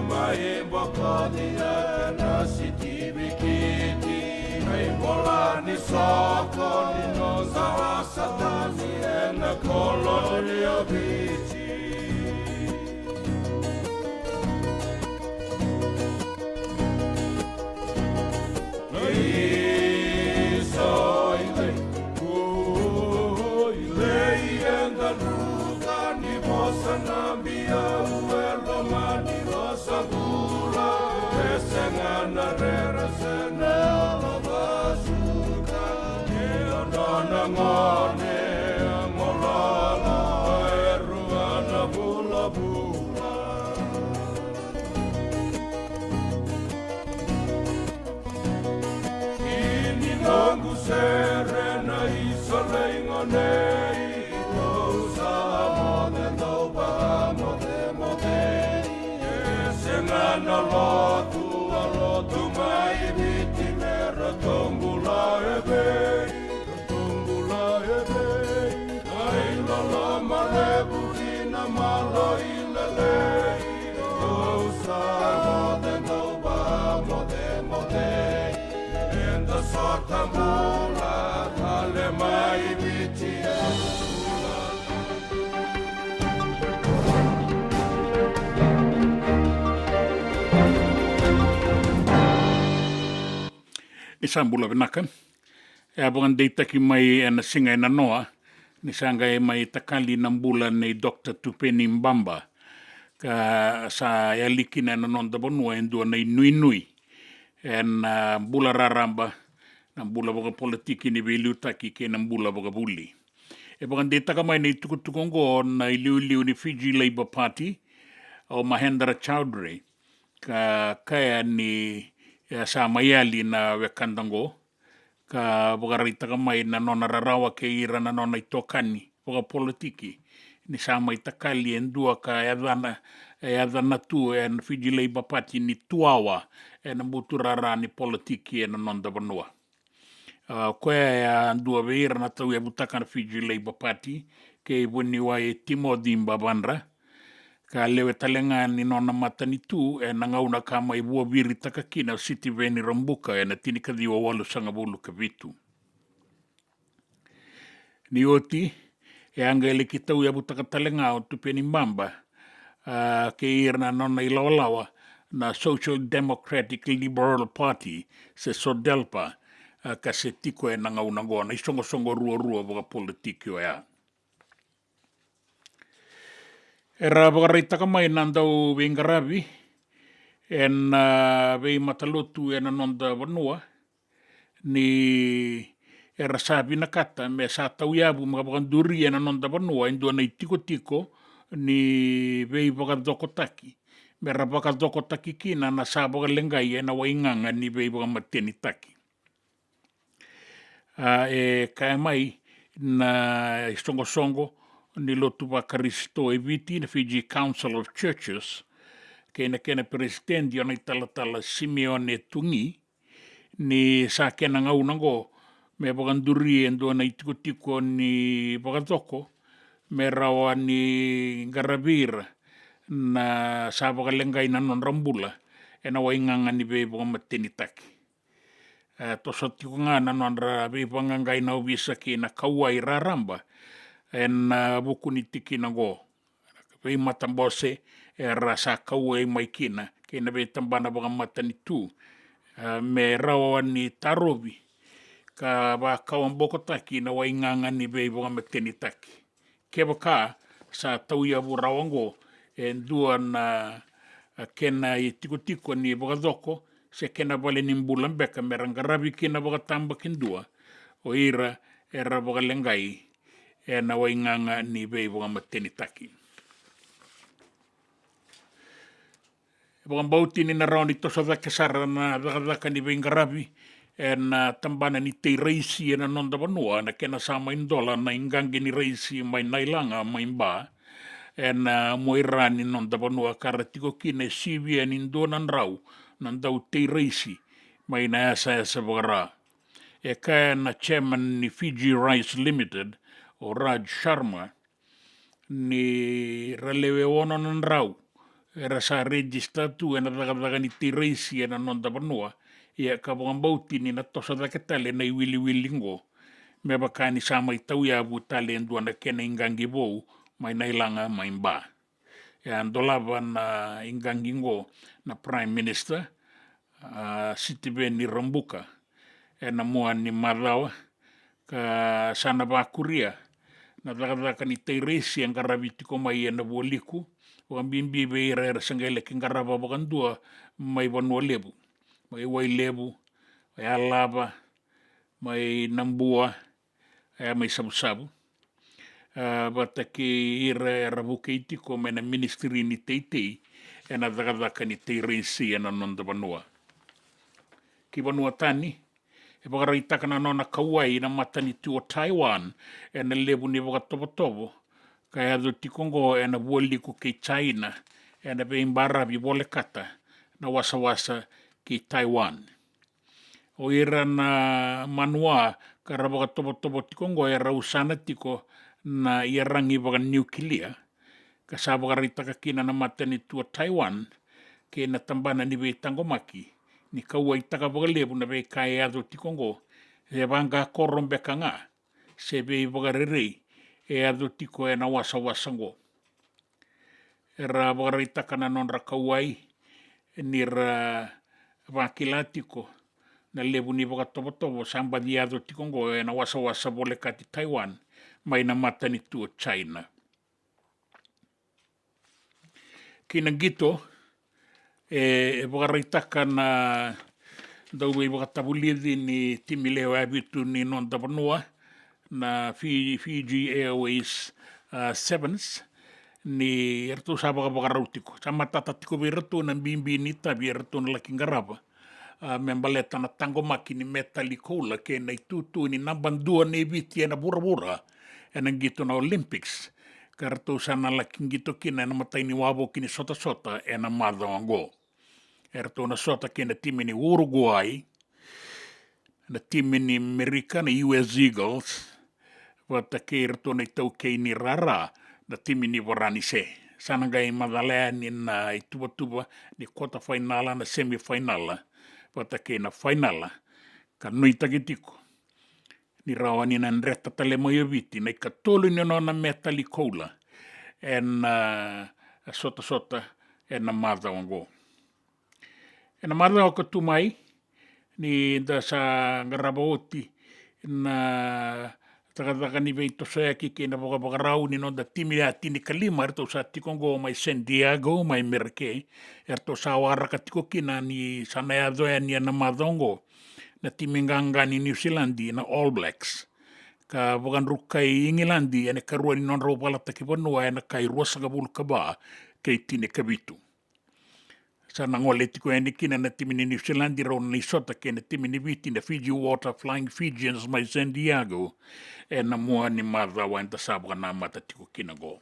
mai bokoci na kena sitivikiti. Mai bola ni soko ni noda wasa tani ena koloni o Viti. Ini noqu sere na isolei gonei, dou sa moce, dou vakamocemocei. E sega na lotu, a lotu mai Viti me ratou bula evei, ratou bula evei. Ai loloma levu ki na maloi lelei, dou sa moce, dou vakamocemocei. Eda sota bula tale mai Viti. Ni sa bula vinaka. E a vakadeitaki mai ena siga e nanoa ni sa qai mai takali na bula nei Doctor Tupeni Baba, ka sa yali kina ena noda vanua e dua na inuinui ena bula raraba, na bula vakapolitiki ni veiliutaki kei na bula vakavuli. E vakadeitaka mai na itukutuku oqo na iliuliu ni Fiji Labour Party, o Mahendra Chaudhry, ka kaya ni, e, sa mai yali na wekada oqo, ka vakaraitaka mai na nona rarawa kei ira na nona itokani vakapolitiki ni sa mai takali e dua ka yacana, e yacana tu ena Fiji Labour Party ni tuawa ena buturara ni politiki ena noda vanua. A, o koya e a dua vei ira na tauyavutaka na Fiji Labour Party kei vuniwai Timothy Bavadra, ka lewe tale ga ni nona matanitu ena gauna ka mai vuaviritaka kina o Sitiveni Rabuka ena tinikaciwa walusagavulu ka vitu. Ni oti, e a qai laki tauyavutaka tale ga o Tupeni Baba, a, kei ira na nona ilawalawa na Social Democratic Liberal Party, se SODELPA, a, ka se tiko ena gauna oqo na isoqosoqo ruarua vakapolitiki oya. Era vakaraitaka mai na dauveiqaravi ena, a, veimatalotu ena noda vanua ni era sa vinakata me sa tauyavu me vakaduri ena noda vanua e dua na itikotiko ni veivakacokotaki, me ra vakacokotaki kina na sa vakaleqai ena waigaga ni veivakamatenitaki. A, e kaya mai na isoqosoqo ni lotu vaKarisito e Viti, na Fiji Council of Churches, kei na kena peresitedi o Naitalatala Simeone Tugi, ni sa kena gauna oqo me vakaduri e dua na itikotiko ni vakacoko me rawa ni qaravi ira na sa vakaleqai na nodra bula ena waigaga ni veivakamatenitaki. E toso tiko ga na nodra veivaqaqai na ovisa kei na kauwai raraba ena vuku ni tikina oqo. Veimatabose era sa kauwai mai kina kei na veitabana vakamatanitu, e, me rawa ni tarovi ka vakawabokotaki na waigaga ni veivakamatenitaki. Kevaka sa tauyavu rawa oqo e dua na, a, kena itikotiko ni vakacoko se kena vale ni bula beka me ra qaravi kina vakatabakidua o ira era vakaleqai ena waigaga ni veivakamatenitaki. E vakabauti ni na rawa ni toso cake sara na cakacaka ni veiqaravi ena tabana ni tei raisi ena noda vanua, na kena sa mai dola na iqaqi ni raisi mai Nailaga mai Ba, ena muaira ni noda vanua ka ra tiko kina e sivia ni dua na drau na dau tei raisi mai na yasayasa vakaRa. E kaya na chairman ni Fiji Rice Limited, o Raj Sharma, ni ra lewe ono na drau era sa rejista tu ena cakacaka ni tei raisi ena noda vanua, ia ka vakabauti ni na toso cake tale na iwiliwili oqo, me vaka ni sa mai tauyavu tale e dua na kena iqaqi vou mai Nailaga mai Ba. E a dolava na iqaqi oqo na Prime Minister, a, Sitiveni Rabuka, ena mua ni macawa, ka sa na vakuria na cakacaka ni tei raisi e qaravi tiko mai ena Vualiku, vakabibi vei ira era se qai laki qarava vakadua mai Vanua Levu, mai Wailevu, mai Alava, mai Nabua, e, mai Savusavu, a, vata kei ira era vukei tiko mai na ministry ni teitei ena cakacaka ni tei raisi ena noda vanua. Ki vanua tani, e vakaraitaka na nona kauwai na matanitu o Taiwan ena levu ni vakatovotovo ka yaco tiko oqo ena Vualiku kei China, ena veibaravi volekata na wasawasa ki Taiwan. O ira na manua ka ra vakatovotovo tiko oqo era usana tiko na iyaragi vakaniukilia, ka sa vakaraitaka kina na matanitu o Taiwan kei na tabana ni veitaqomaki ni kauwaitaka vakalevu na veika e yaco tiko oqo, e vaqakoro beka ga se veivakarerei e yaco tiko ena wasawasa oqo. Era vakaraitaka na nodra kauwai ni ra vakila tiko na levu ni vakatovotovo sa baci yaco tiko oqo ena wasawasa volekati Taiwan mai na matanitu o China. Ki na qito, e, e vakaraitaka na dauveivakatavulici ni timi lewe vitu ni noda vanua, na Fi-, Fiji Airways, a, Sevens, ni eratou sa vakavakarau tiko. Sa matata tiko vei iratou na bibi ni itavi eratou na laki qarava, a, me baleta na taqomaki ni metali koula kei na itutu ni naba dua nei Viti ena vuravura ena qito na Olympics, ka ratou sa na laki qito kina ena imatai ni wavoki ni sotasota ena macawa oqo. Eratou na sota kei na timi ni Uruguay, na timi ni Merika, na U S Eagles, vata kei iratou na itaukei ni rara, na timi ni Varanise. Sa na qai macala yani na ituvatuva ni kota fainala, na semi fainala, vata kei na fainala, ka nuitaki tiko ni rawa ni na dreta tale mai o Viti na ikatolu ni nona metali koula ena, a, sotasota ena macawa oqo. Ena macawa ka tu mai, ni da sa qarava oti na cakacaka ni veitosoyaki kei na vakavakarau ni noda timi ya tinikalima eratou sa tiko oqo mai San Diego, mai Merika, eratou sa waraka tiko kina ni sa na yaco yani ena macawa oqo na timi qaqa ni Niusiladi, na All Blacks, ka vakadrukai Igiladi ena ikarua ni nodrau valataki vanua ena kai ruasagavulu ka va kei tinikavitu. Sa na gole tiko yani kina na timi ni New Zealand, rau na isota kei na timi ni Viti, na Fiji Water Flying Fijians mai San Diego, ena mua ni macawa eda sa vakanamata tiko kina oqo.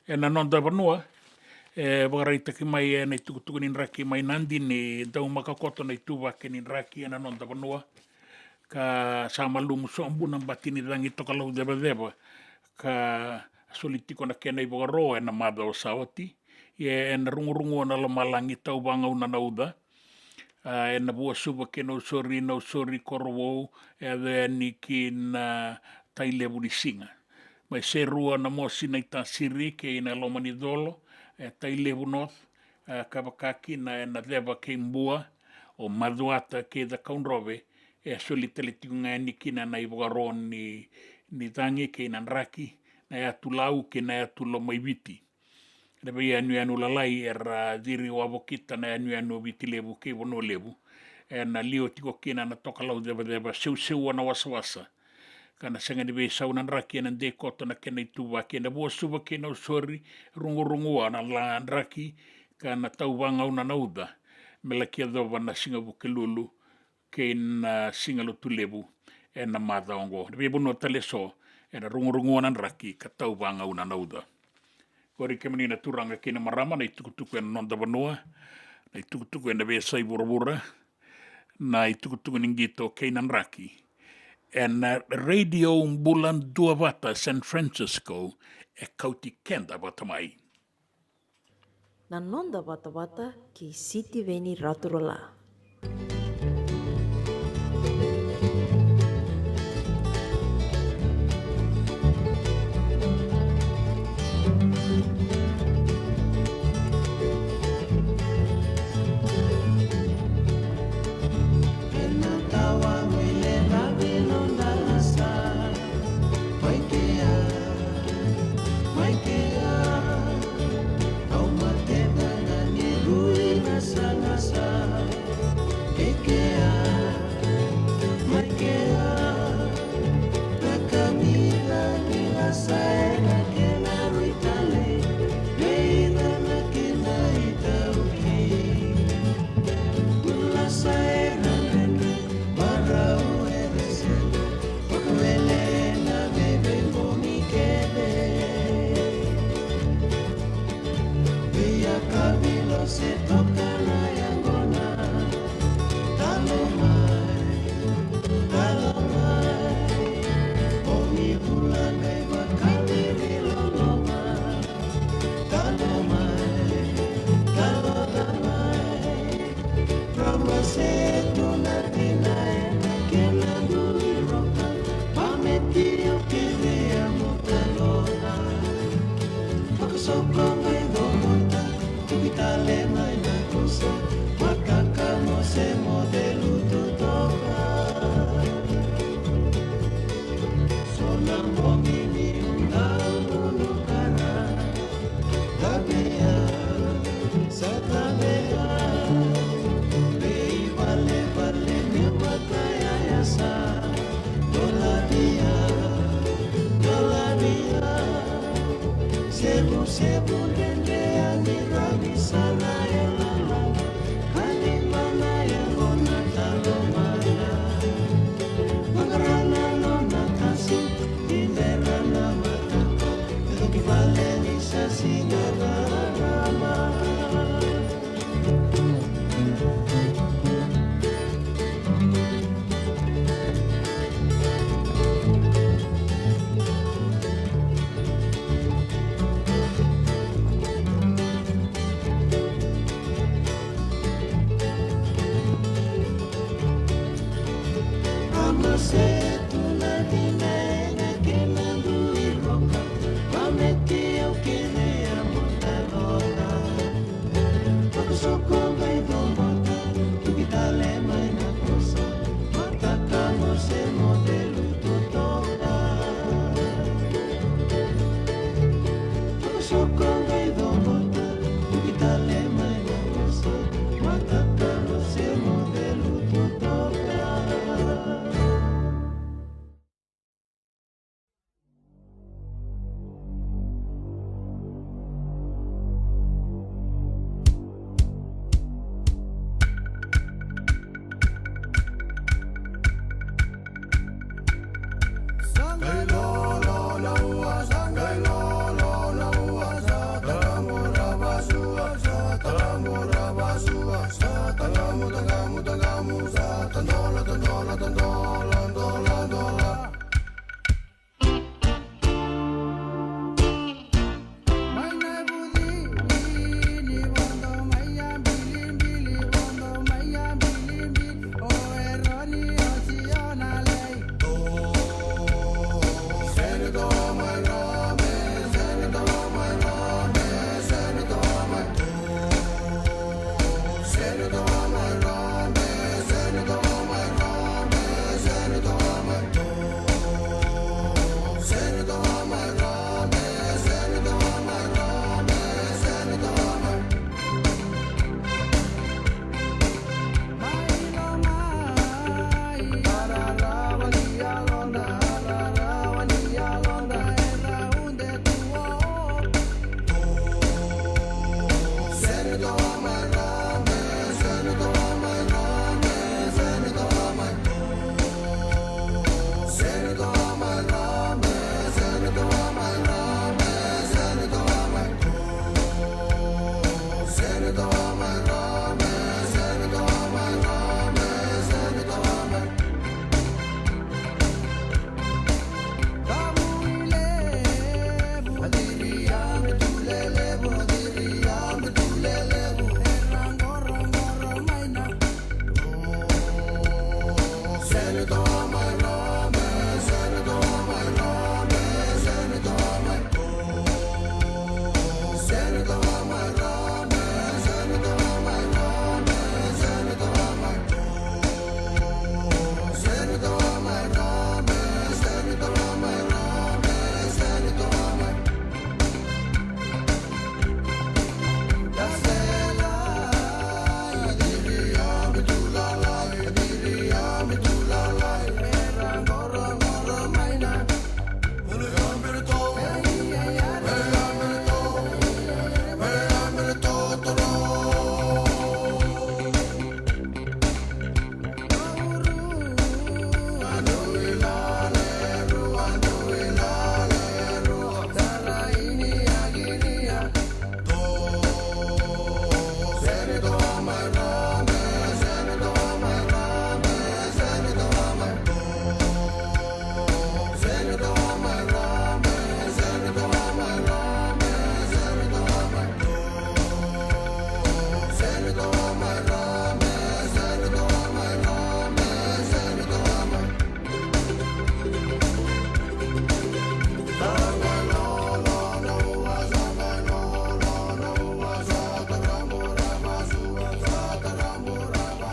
Ena noda vanua, e vakaraitaki mai ena itukutuku ni draki mai Nadi ni daumaka koto na ituvaki ni draki ena noda vanua, ka sa malumu sobu na bati ni cagi tokalau cevaceva, ka soli tiko na kena ivakaro ena macawa sa oti. Ia ena rugurugua na lomalagi, tauvagauna na uca, a, ena Vuasuva kei Nausori, Nausori, Korovou, e yaco yani ki na Tailevu ni siga. Mai Serua, Namosi, Naitasiri kei na Lomanicolo, e Tailevu North, a, ka vaka kina ena Ceva kei Bua, o Macuata kei Cakaudrove, e soli tale tiko ga yani kina na ivakaro ni, ni cagi kei na draki, na yatu Lau kei na yatu Lomaiviti. Ena veiyanuyanu lalai era ciri wavokita na yanuyanu o Viti Levu kei Vanua Levu, ena liwa tiko kina na tokalau cevaceva, seuseua na wasawasa, ka na sega ni veisau na draki ena dei koto na kena ituvaki. Ena Vuasuva kei Nausori, rugurugua na la draki, ka na tauvagauna na uca, me laki yacova na siga Vukelulu kei na siga Lotulevu ena macawa oqo. Na veivanua tale eso ena rugurugua na draki ka tauvagauna na uca. Qori kemuni na turaga kei na marama, na itukutuku ena noda vanua, na itukutuku ena veiyasai vuravura, na itukutuku ni qito kei na draki, ena Radio Bula Duavata San Francisco, e kauti keda vata mai. Na noda vatavata kei Sitiveni Raturala.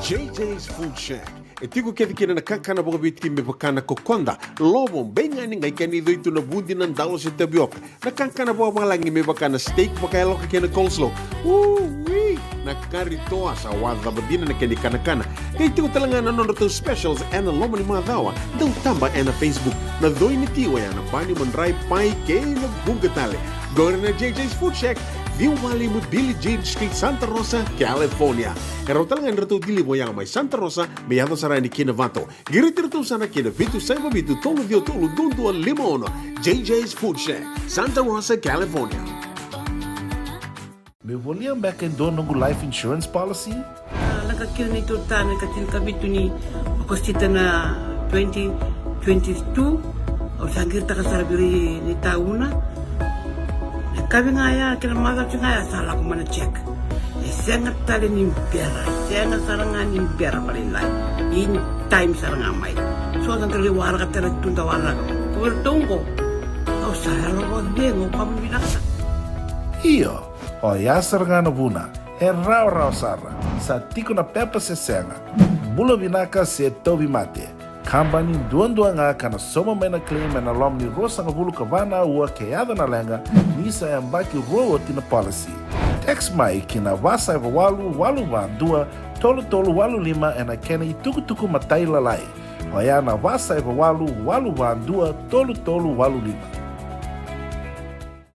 J J's Food Shack. E tiko kece kina na kakana vakaviti me vaka na kokoda, lovo, beigani, qai kena icoi tu na vudi, na dalo se tavioka. Na kakana vakavalagi me vaka na steak vakayaloka kei na coleslaw. Ui! Na kari toa sa wacava dina na kena ikanakana. Qai tiko tale ga na nodratou specials ena loma ni macawa. Dau taba ena Facebook. Na coi ni ti oya na bani, madrai, pai kei na vuqa tale. Qori na J J's Food Shack, ciwa walu lima Billie Jean Street, Santa Rosa, California. E rawa tale ga ni ratou deliver oya mai Santa Rosa me yaco sara yani ki Novato. Qiriti iratou sara ki na vitu saiva vitu tolu ciwa tolu dua dua lima ono. J J's Food Shack, Santa Rosa, California. Meu volia beka e dua noqu life insurance policy? A, lako kina neitou ta na ka tinikavitu ni Okosita na twenty twenty-two. Au sa qiritaka sara vei ira ni tauna. Na kavi ga ya, kei na macawa ga ya sa lako mai na check. E sega tale ni bera, sega sara ga ni bera vakalailai. In time sara ga mai. So sa qai waraka tale tu da waraka. Ko vei ratou qo. Au sa yalo vakacegu, au kama vinaka sara. Io, oya sara ga na vuna. E rawarawa sara. Sa tiko na pepa se sega. Bula vinaka se tauvimate. Kabani duadua ga ka na sauma mai na claim ena loma ni ruasagavulu ka va na aua ke yaco na leqa, ni sa yabaki rua oti na policy. Text mai ki na va saiva walu walu va dua tolu tolu walu lima ena kena itukutuku matailalai. Oya na va saiva walu walu va dua tolu tolu walu lima.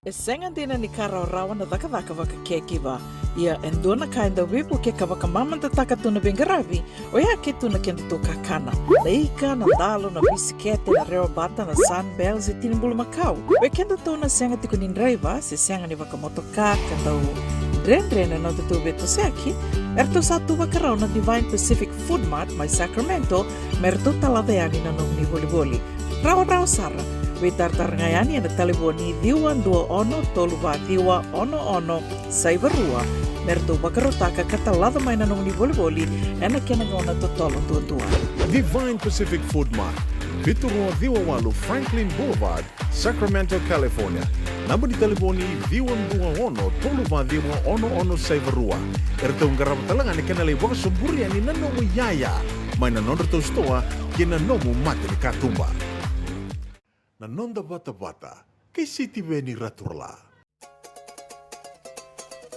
E sega dina ni ka rawarawa na cakacaka vaka caregiver. Ia e dua na ka e dau veivuke ka vakamamadataka tu na veiqaravi, oya ke tu na kedatou kakana. Na ika, na dalo, na bisikete, na rewa bata, na Sunbell, se tini bulumakau. Vei kedatou na sega tiko ni draiva, se sega ni vakamotoka, ka dau dredre na nodatou veitosoyaki, eratou sa tu vakarau na Divine Pacific Food Mart mai Sacramento, me ratou talaca yani na nomuni volivoli. Rawarawa sara. Veitaratara ga yani ena talevoni ciwa dua ono tolu va ciwa ono ono saiva rua. Me ratou vakarautaka ka talaca mai na nomuni volivoli ena kena gauna totolo duadua. Divine Pacific Food Mart, vitu rua ciwa walu Franklin Boulevard, Sacramento, California. Naba ni talevoni ciwa dua ono tolu va ciwa ono ono saiva rua. Eratou qarava tale ga na kena lai vakasoburi yani na nomu iyaya mai na nodratou sitoa kei na nomu mata ni katuba. Na noda vatavata kei Sitiveni Raturala.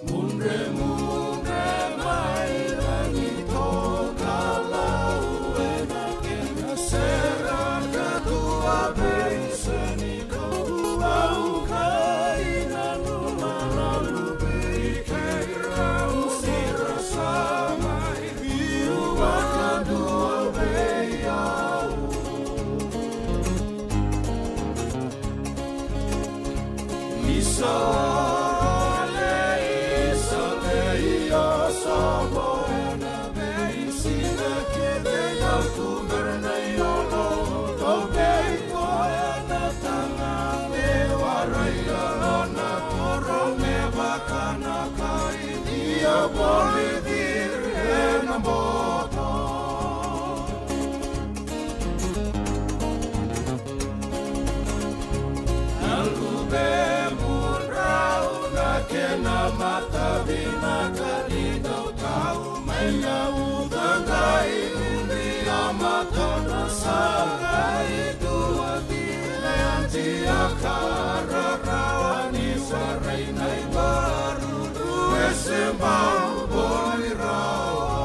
Mudre, mudre mai na ni tokalau ena kena sere ka dua vei seni ka dua, au kai na numa na luve i kei rau ni ra sa mai biu vakadua vei au. Isa le, isa le, ia sa vo ena veisiga kece, ia tu bera na iolo, toki koya na taga me warai, ia nona koro me vaka na kai, ia voli ciri ena boto. Na luve mudrau na kena mata vinaka ni dau tau mai na uca qai ubi a mata na saqa i dua, vile a tia ka rarawa ni sarai na i varu, due se bau voli rawa.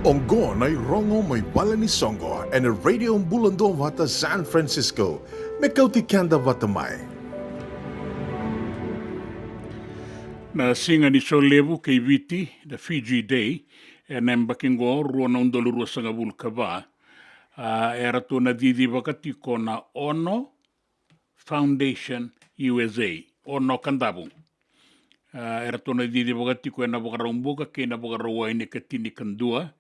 Oqo na irogo mai vale ni soqo ena Radio Bula Duavata San Francisco. Me kauti keda vata mai. Na siga ni solevu kei Viti, na Fiji Day, ena yabaki oqo, rua na udolu ruasagavulu ka va. A, eratou na cicivaka tiko na Ono Foundation U S A, Ono Kadavu. A, eratou na cicivaka tiko ena Vakaraubuka kei na Vakarauwai ni ka tinikadua,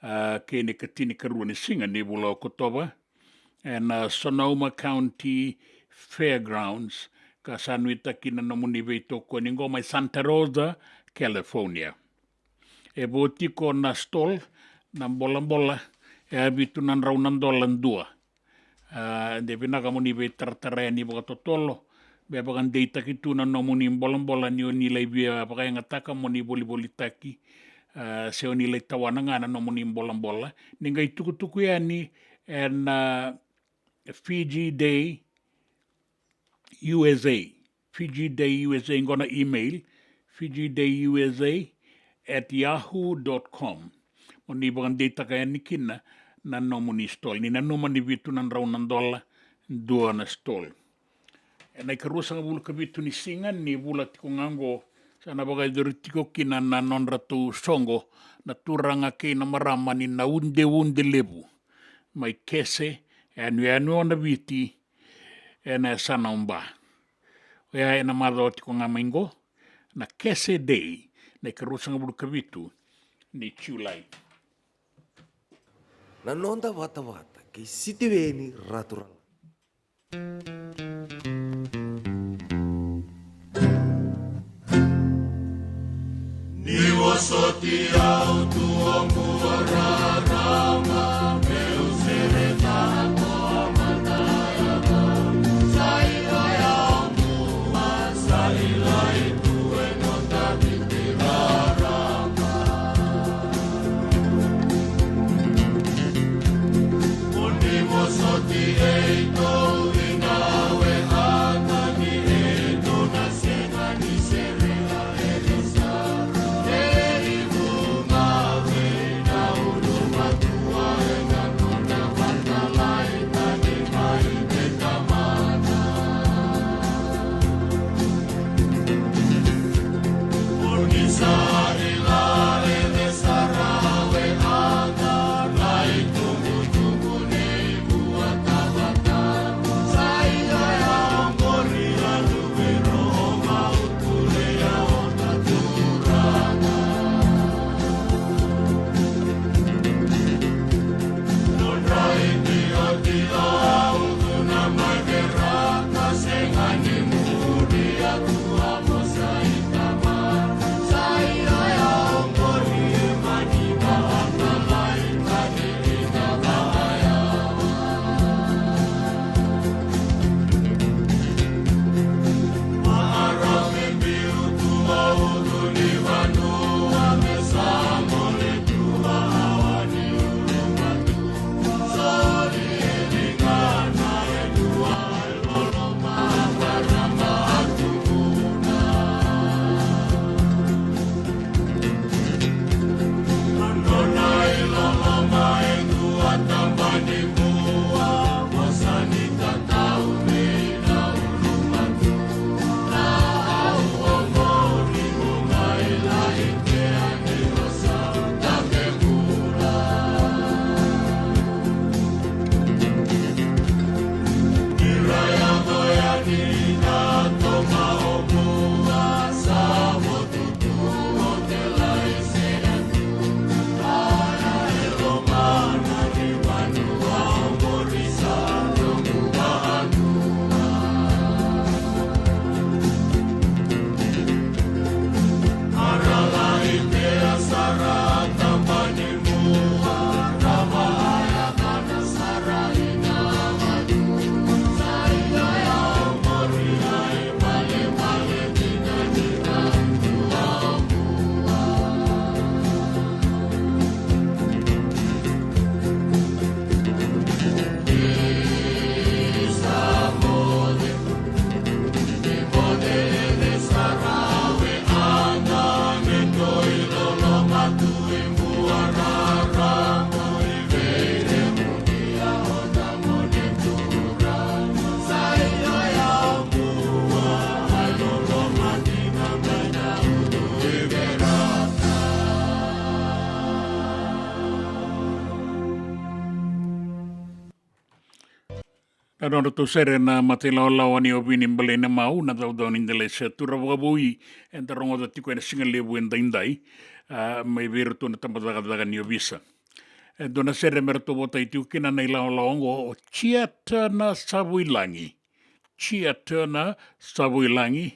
a, kei na ka tinikarua ni siga ni vula o Okotova, ena Sonoma County Fairgrounds, ka sa nuitaki na nomuni veitokoni oqo mai Santa Rosa, California. E vo tiko na stall, na bolabola, e vitu na drau na dola dua. A, de vinaka mo ni veitaratara yani vakatotolo, me vakadeitaki tu na nomuni bolabola ni o ni lai via vakayagataka mo ni volivolitaki, a, se o ni lai tawana ga na nomuni bolabola. Ni qai tukutuku yani ena, a, Fiji Day U S A. Fiji Day U S A, qo na email, Fiji Day U S A at yahoo dot com. Mo ni vakadeitaka yani kina na nomuni stall. Ni nanuma ni vitu na drau na dola dua na stall. Ena ikaruasagavulu ka vitu ni siga ni vula tiko ga oqo, sa na vakayacori tiko kina na nodratou soqo na turaga kei na marama ni na udeude levu mai kese, yanuyanu o na Viti, ena yasana o Ba. Oya ena macawa tiko ga mai qo, na Kese Day, na ikaruasagavulu ka vitu ni Julai. Na noda vatavata kei Sitiweni Raturala. Ni vosoti au tu o bua rarama, meu sere tana koa mataia. Sa i lai au bua, sa i lai tu e noda viti rarama. Mo ni vosoti eitou i na we a tani eitou na Na nodratou sere na matailawalawa ni ovini Baleina Mau, na caucau ni Delai se Tura Vakavoui, eda rogoca tiko ena siga levu edaidai, a, mai vei iratou na tabacakacaka ni ovisa. E dua na sere me ratou votai tiko kina na ilawalawa oqo, o Tia Turner Savuilagi. Tia Turner Savuilagi.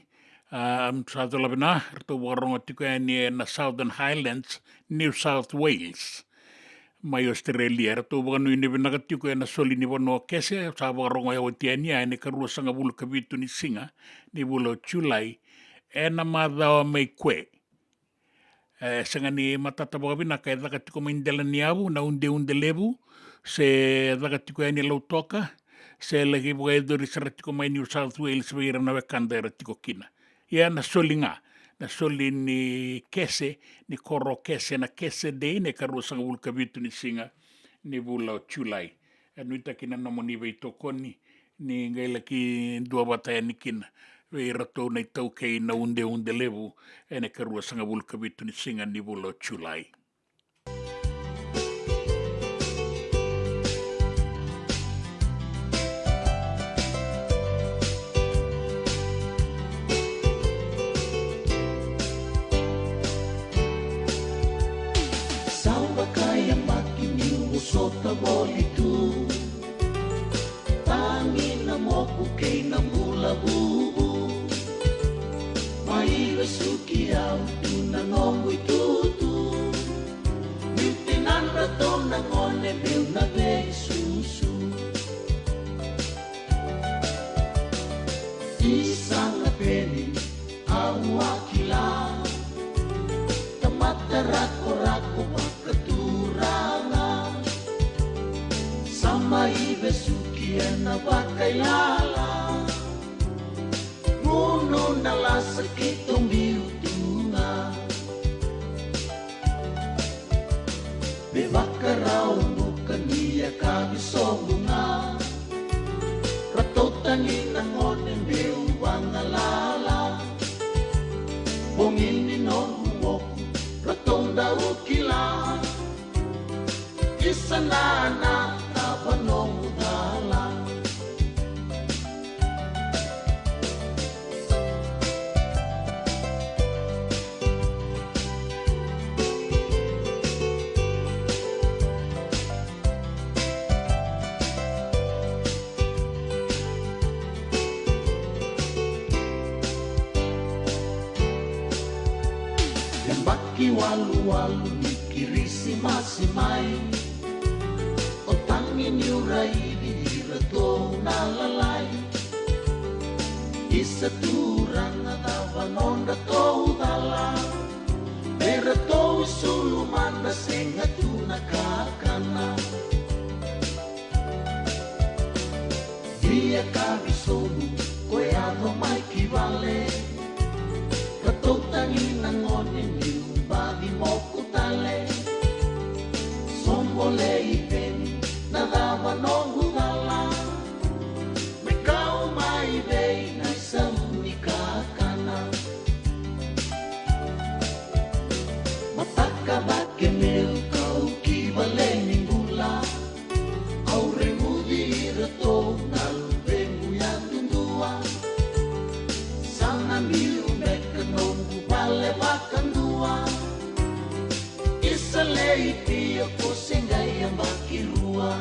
A, sa cola vina, ratou vakarogo tiko yani ena Southern Highlands, New South Wales, mai Australia. Ratou vakanuinui vinaka tiko ena soli ni vanua o Kese, sa vakarogoya oti yani, a, ena ikaruasagavulu ka vitu ni siga ni vula o Julai, ena macawa mai Kue. E sega ni matata vakavinaka e caka tiko mai Delaniyavu na udeude levu, se caka tiko yani Lautoka, se laki vakayacori sara tiko mai New South Wales vei ira na wekada era tiko kina. Ia na soli ga, na soli ni Kese, ni koro Kese, na Kese Day, na ikaruasagavulu ka vitu ni siga ni vula o Julai. E nuitaki na nomuni veitokoni ni qai laki duavata yani kina vei iratou na itaukei na udeude levu ena ikaruasagavulu ka vitu ni siga ni vula o Julai. Sa vakayabaki niu vosota voli tu, tagi na moku kei na bula vuvu. Mai vesuki au tu na noqu itutu, niu tinadratou na gone meu na veisusu. Isa na peni au a kila, tamata rakorako vakaturaga. Sa mai vesuki ena vakailala, gunu na lasa keitou biu tu ga. Me vakarau buka ni yakavi sobu ga, ratou tagi na gone meu vagalala. Bogi ni noqu moku ratou dau kila, isa na na cava noqu cala. Yabaki waluwalu ni Kirisimasi mai, o tagi niu raici iratou na lalai. Isa turaga cava nodratou cala, me ratou isulu mada sega tu na kakana. Via ka visonu ko yaco mai ki vale, ratou tagi na gone niu baci moku tale. Sobo lei peni na cava noqu cala, me kau mai vei na isau ni kakana. Mataka cake meu kau ki vale ni bula, au reguci iratou na luvequ yadudua. Sa na biu beka noqu vale vakadua, isa lei pia ko se qai yabaki rua.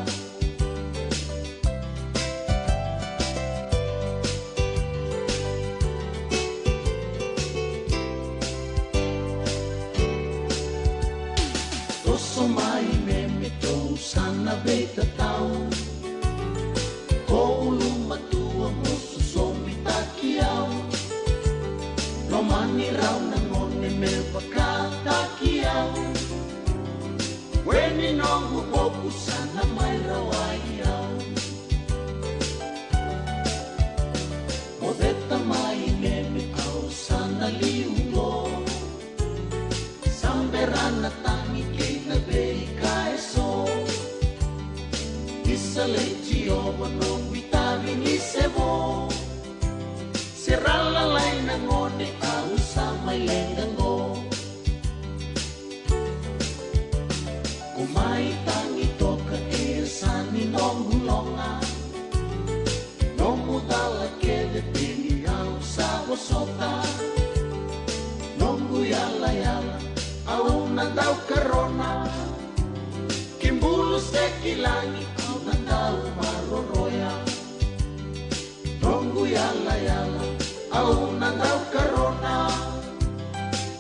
Toso mai me me tou sa na veitatau, ko ulumatua mo sosomitaki au. Lomani rau na gone me vakataki au, weni noqu voku sa na mai rawai au. Mo ceta mai me me au sa na liu qo. Sa bera na tagi kei na veika eso. Isa lei Jiova noqu itavi ni se vo. Se ra lalai na gone au sa mai leqa qo. Ko mai tagi toka e yasa ni noqu loga. Au na dau maroroya, noqu yalayala, au na dau karona.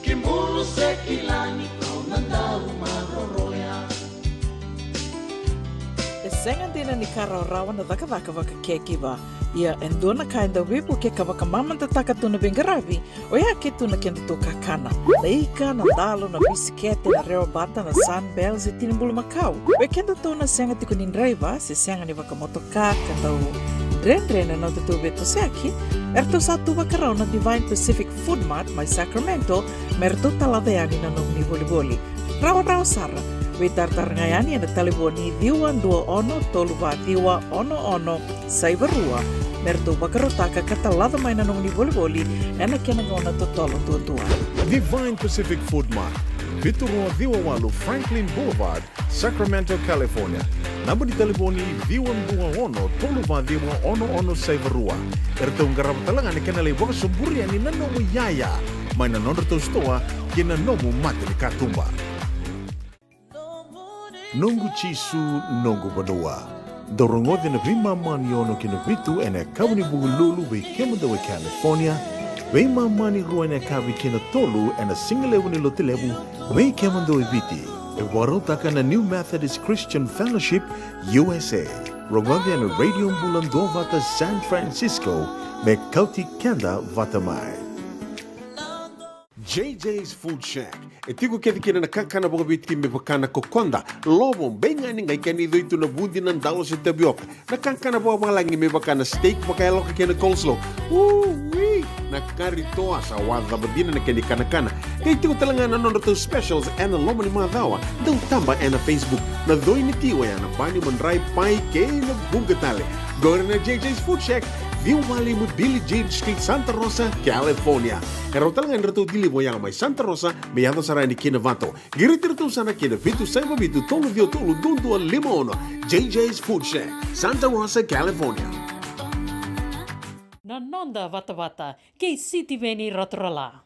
Ki bulu se ki lagi, au na dau maroroya. E sega dina ni ka rawarawa na cakacaka vakakekiva. Ia e dua na ka e dau veivuke ka vakamamadataka tu na veiqaravi, oya ke tu na kedatou kakana. Na ika, na dalo, na bisikete, na rewa bata, na Sunbell, se tini bulumakau. Vei kedatou na sega tiko ni draiva, se sega ni vakamotoka, ka dau dredre na nodatou veitosoyaki, eratou sa tu vakarau na Divine Pacific Food Mart mai Sacramento, me ratou talaca yani na nomuni volivoli. Rawarawa sara, veitaratara ga yani ena talevoni ciwa dua ono tolu va ciwa ono ono saiva rua, me ratou vakarautaka ka talaca mai na nomuni volivoli ena kena gauna totolo duadua. Divine Pacific Food Mart, vitu rua ciwa walu Franklin Boulevard, Sacramento, California. Naba ni talevoni ciwa dua ono tolu va ciwa ono ono saiva rua. Eratou qarava tale ga na kena lai vakasoburi yani na nomu iyaya mai na nodratou sitoa ki na nomu mata ni katuba. Noqu Jisu, noqu vanua. Dou rogoca na veimama ni ono ki na vitu ena yakavi ni Vukelulu vei kemudou e California, veimama ni rua ena yakavi ki na tolu ena sigalevu ni Lotulevu vei kemudou e Viti. E vakarautaka na New Methodist Christian Fellowship U S A. Rogoca ena Radio Bula Duavata San Francisco me kauti keda vata mai. J J's Food Shack. E tiko kece kina na kakana vakaviti me vaka na kokoda, lovo, beigani, qai kena icoi tu na vudi, na dalo se tavioka. Na kakana vakavalagi me vaka na steak vakayaloka kei na coleslaw. Ui! Na kari toa sa wacava dina na kena ikanakana. Qai tiko tale ga na nodratou specials ena loma ni macawa. Dau taba ena Facebook. Na coi ni ti oya na bani, madrai, pai kei na vuqa tale. Qori na J J's Food Shack, ciwa walu lima Billie Jean Street, Santa Rosa, California. E rawa tale ga ni ratou deliver oya mai Santa Rosa me yaco sara yani ki Novato. Qiriti iratou sara ki na vitu saiva vitu tolu ciwa tolu dua dua lima ono. J J's Food Shack, Santa Rosa, California. Na noda vatavata kei Sitiveni Raturala.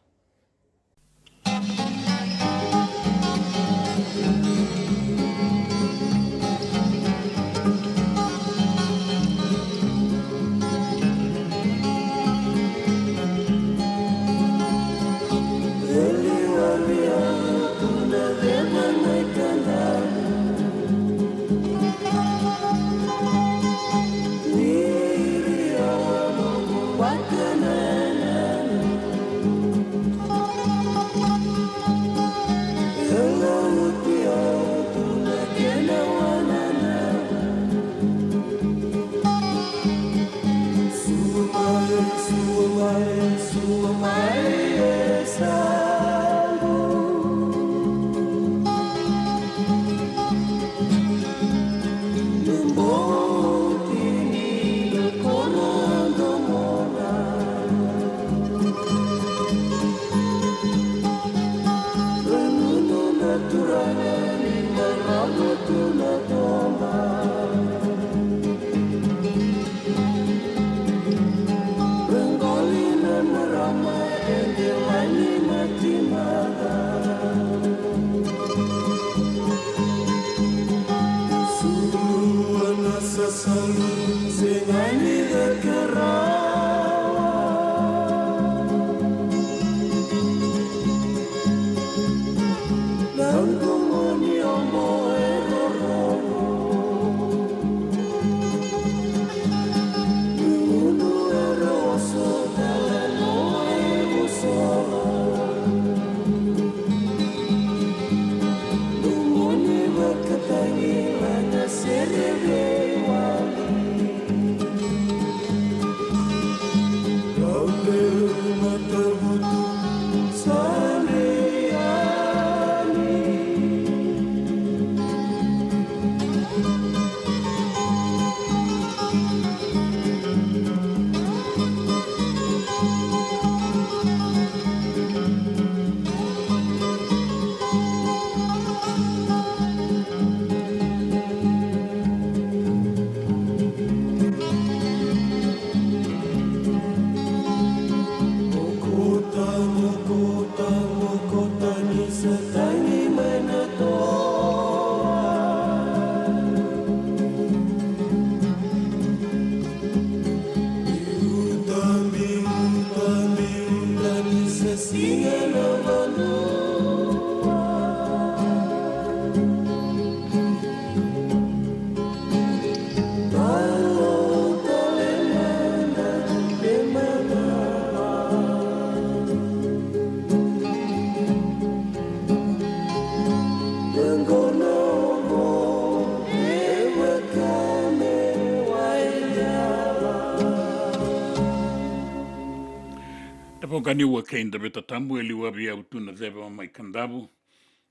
Vokaniua kei Daveta Tabu, e liu a vei au tu na ceva mai Kadavu.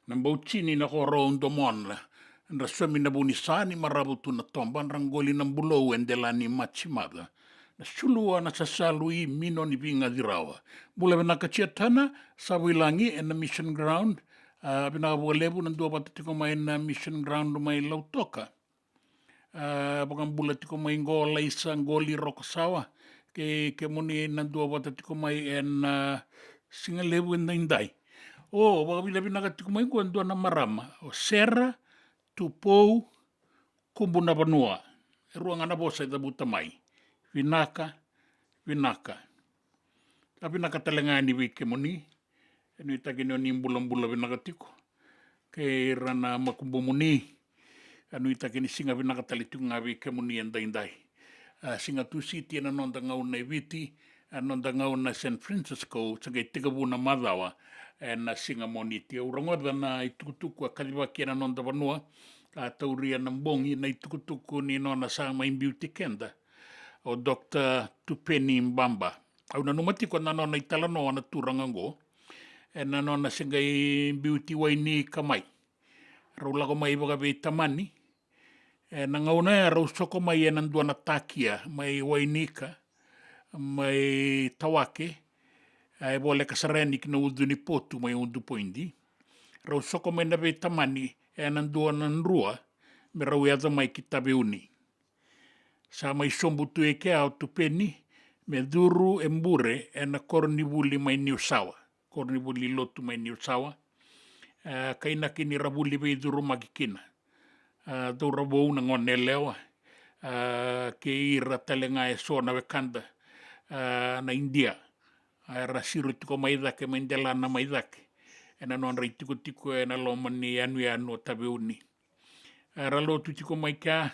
Na bau tini na koro au domona, dra somi na vu ni sa ni maravu tu na toba, dra qoli na bulou e dela ni maci maca. Na sulua na sasalu i mino ni vigaci rawa. Bula vinaka Tia Tana, sa vu i lagi e na Mission Ground. A, vinaka vakalevu na dua vata tiko mai na Mission Ground mai Lautoka. A, vakabula tiko mai qo Laisa Qoli Rokosawa, kei kemuni na dua vata tiko mai e na, a, siga levu e daidai. O vakavinavinaka tiko mai qo e dua na marama, o Sera Tupou Kubu na Vanua. E rua ga na vosa e cavuta mai. Vinaka, vinaka. A, vinaka tale ga yani vei kemuni. E nuitaki ni o ni bulabula vinaka tiko. Kei ira na makubumuni. E nuitaki ni siga vinaka tale tiko ga vei kemuni e daidai. A, siga Tusiti e na noda gauna e Viti, e na noda gauna San Francisco, sa qai tekivu na macawa e na siga Moniti. Au rogoca na itukutuku a kacivaki e na noda vanua, a tauria na bogi na itukutuku ni nona sa mai biuti keda, o Doctor Tupeni Baba. Au nanuma tiko na nona italanoa na turaga oqo, e na nona se qai biuti Wainika mai. Rau lako mai vakaveitamani. E na gauna ya rau soko mai e na dua na takia mai Wainika, mai Tawake, a, e voleka sara yani ki na ucu ni potu mai Udupoidi. Rau soko mai na veitamani e na dua na drua me rau yaco mai ki Taveuni. Sa mai sobu tu e kea o Tupeni me curu e bure e na koronivuli mai Niusawa, koronivuli lotu mai Niusawa. E, kainaki ni ra vuli veicurumaki kina, a, cauravou, na gone yalewa, a, kei ira tale ga e so na wekada, a, na Idia. A, era siro tiko mai cake, mai delana mai cake e na nodra itikotiko e na loma ni yanuyanu o Taveuni. Era lotu tiko mai kea,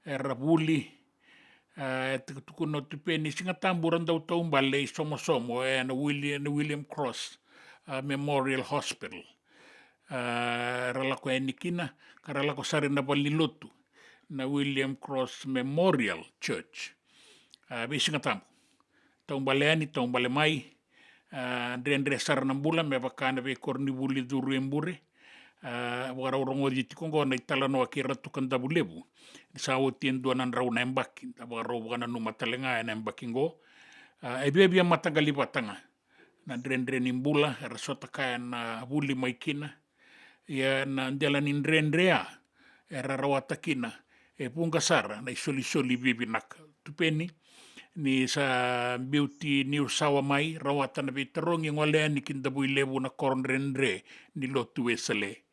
era vuli. A, e tukuna o Tupeni, Siga Tabu ra dau taubale i Somosomo e na Willi-, na William Cross, a, Memorial Hospital. A, era lako yani kina, ka ra lako sara e na valenilotu, na William Cross Memorial Church. A, vei Siga Tabu. Taubale yani, taubale mai. A, dredre sara na bula me vaka na veikoronivuli curu e bure. A, vakarau rogoci tiko oqo na italanoa kei Ratu Kadavulevu. Ni sa oti e dua na drau na yabaki, da vakarau vakananuma tale ga e na yabaki oqo. A, e viavia mataqali vata ga na dredre ni bula era sota kaya na vuli mai kina. Ia na dela ni dredre ya era rawata kina e vuqa sara na isolisoli vivinaka. Tupeni ni sa biuti Niusawa mai, rawata na veitarogi, gole yani ki Davuilevu, na koro dredre ni lotu Wesele.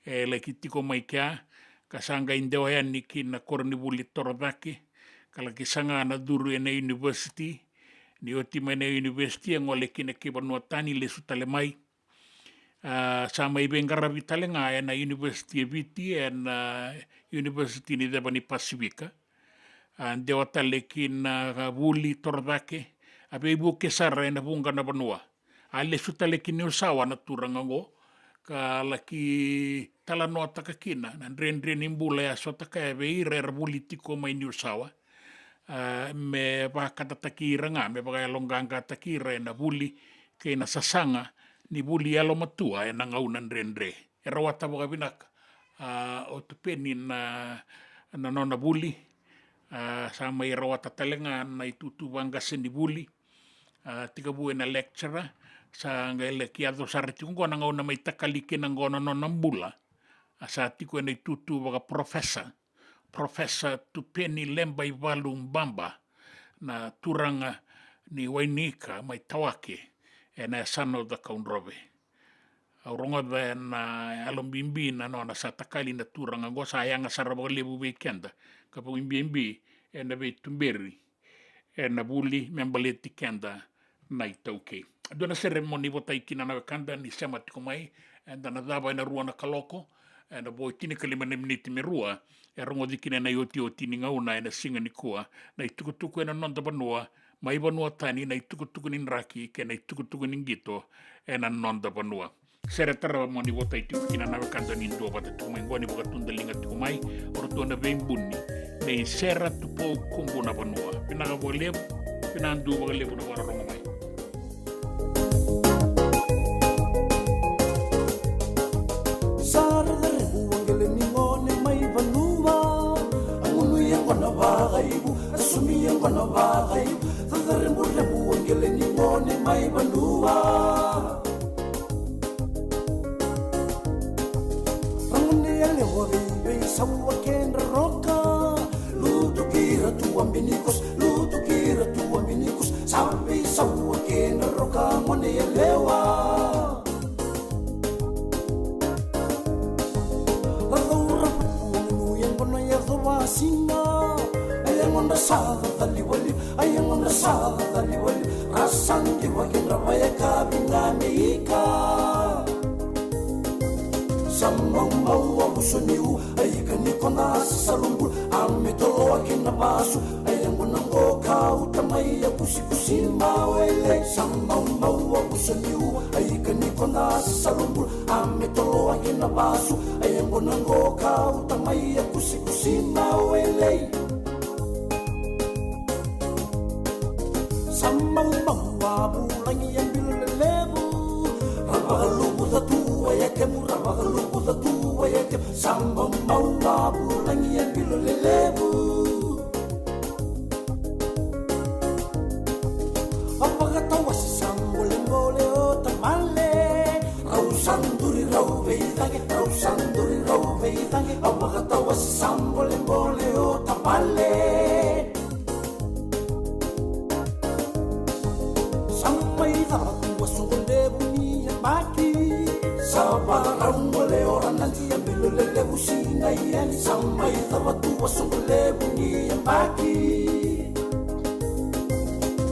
E laki tiko mai kea ka sa qai dewa yani ki na koronivuli torocake, ka laki saga na curu e na university. Ni oti mai na university e gole kina ki vanua tani, lesu tale mai. A, sa mai veiqaravi tale ga e na University e Viti, e na University ni Ceva ni Pasifika. A, dewa tale ki na vuli torocake, a veivuke sara e na vuqa na vanua. A lesu tale ki Niusawa na turaga oqo, ka laki talanoataka kina na dredre ni bula e a sota kaya vei ira era vuli tiko mai Niusawa. A, me vakatataki ira ga, me vakayaloqaqataki ira e na vuli kei na sasaga ni vuli yalomatua e na gauna dredre. E rawata vakavinaka, a, o Tupeni na, na nona vuli. A, sa mai rawata tale ga na itutu vaqase ni vuli. A, tekivu e na lecturer, sa qai laki yaco sara tiko oqo na gauna mai takali kina oqo na nona bula. A, sa tiko e na itutu vakaprofesa, Professor Tupeni Lebaivalu Baba, na turaga ni Wainika mai Tawake, e na yasana o Cakaudrove. Au rogoca e na yalo bibi na nona sa takali na turaga oqo, sa yaga sara vakalevu vei keda, ka vakabibi e na veituberi e na vuli me baleti keda na iTaukei. Dua na sere mo ni votai kina na wekada ni sema tiko mai, eda na cava e na rua na kaloko, e na vo tinikalima na miniti me rua, e rogoci kina e na iotioti ni gauna e na siga nikua, na itukutuku e na noda vanua, mai vanua tani, na itukutuku ni draki kei na itukutuku ni qito e na noda vanua. Sere tarava mo ni votai tiko kina na wekada ni dua vata tiko mai oqo ni vakatudaliga tiko mai, o ratou na veibuni nei Sera Tupou Kubu na Vanua. Vinaka vakalevu, vinaka dua vakalevu na vakarorogo mai. Vakaivu, a sumia gona vakaivu, cacare burebu o qele ni gone mai vanua. Ragone yalewa veivei saua kedra roka, lutu kira tu abinikus, lutu kira tu abinikus, sa vei saua kedra roka gone yalewa. Ra caura vuku a gunu yaqona yaco vasiga. A yagodra sa cacalivaliva, a yagodra sa cacalivaliva. Ra sa diva kedra vayakavi ga me ika. Sa maumau a vuso ni u, a ika ni kona sa salubula. A me toloa kina vasu, a yaqona qo kauta mai a kusikusi mawele. Sa maumau a vuso ni u, a ika ni kona sa salubula. A me toloa kina vasu, a yaqona qo kauta mai a kusikusi mawele. Sa maumau a vulagi a bilo lelevu. Ra vakaluvuca tu a yatemu, ra vakaluvuca tu a yatemu. Sa maumau a vulagi a bilo lelevu. A vakatawase sa bolebole o tavale. Rau sa duri rau veicage, rau sa duri rau veicage. A vakatawase sa bolebole o tavale. Sa mai cava tu a soqo levu ni yabaki. Sa vakarau gole ora na dia bilo lelevu sinai yani. Sa mai cava tu a soqo levu ni yabaki.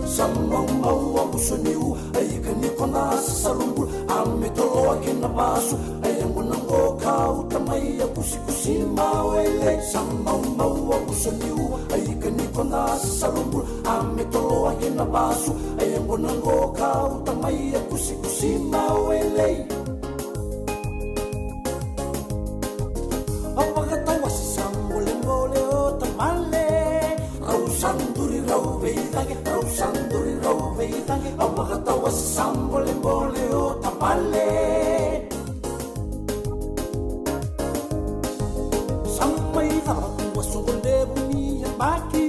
Sa maumau a vuso ni u, a ika ni kona sa salubula. A me toloa kina vasu, a yaqona qo kauta mai a kusikusi mawele. Sa maumau a vuso ni u, a ika ni kona sa salubula. A me toloa kina vasu, a yaqona qo kauta mai a kusikusi mawele. A vakatawase sa bolebole o tavale. Rau sa duri rau veicage, rau sa duri rau veicage. A vakatawase sa bolebole o tavale. Sa mai cava tu a soqo levu ni yabaki.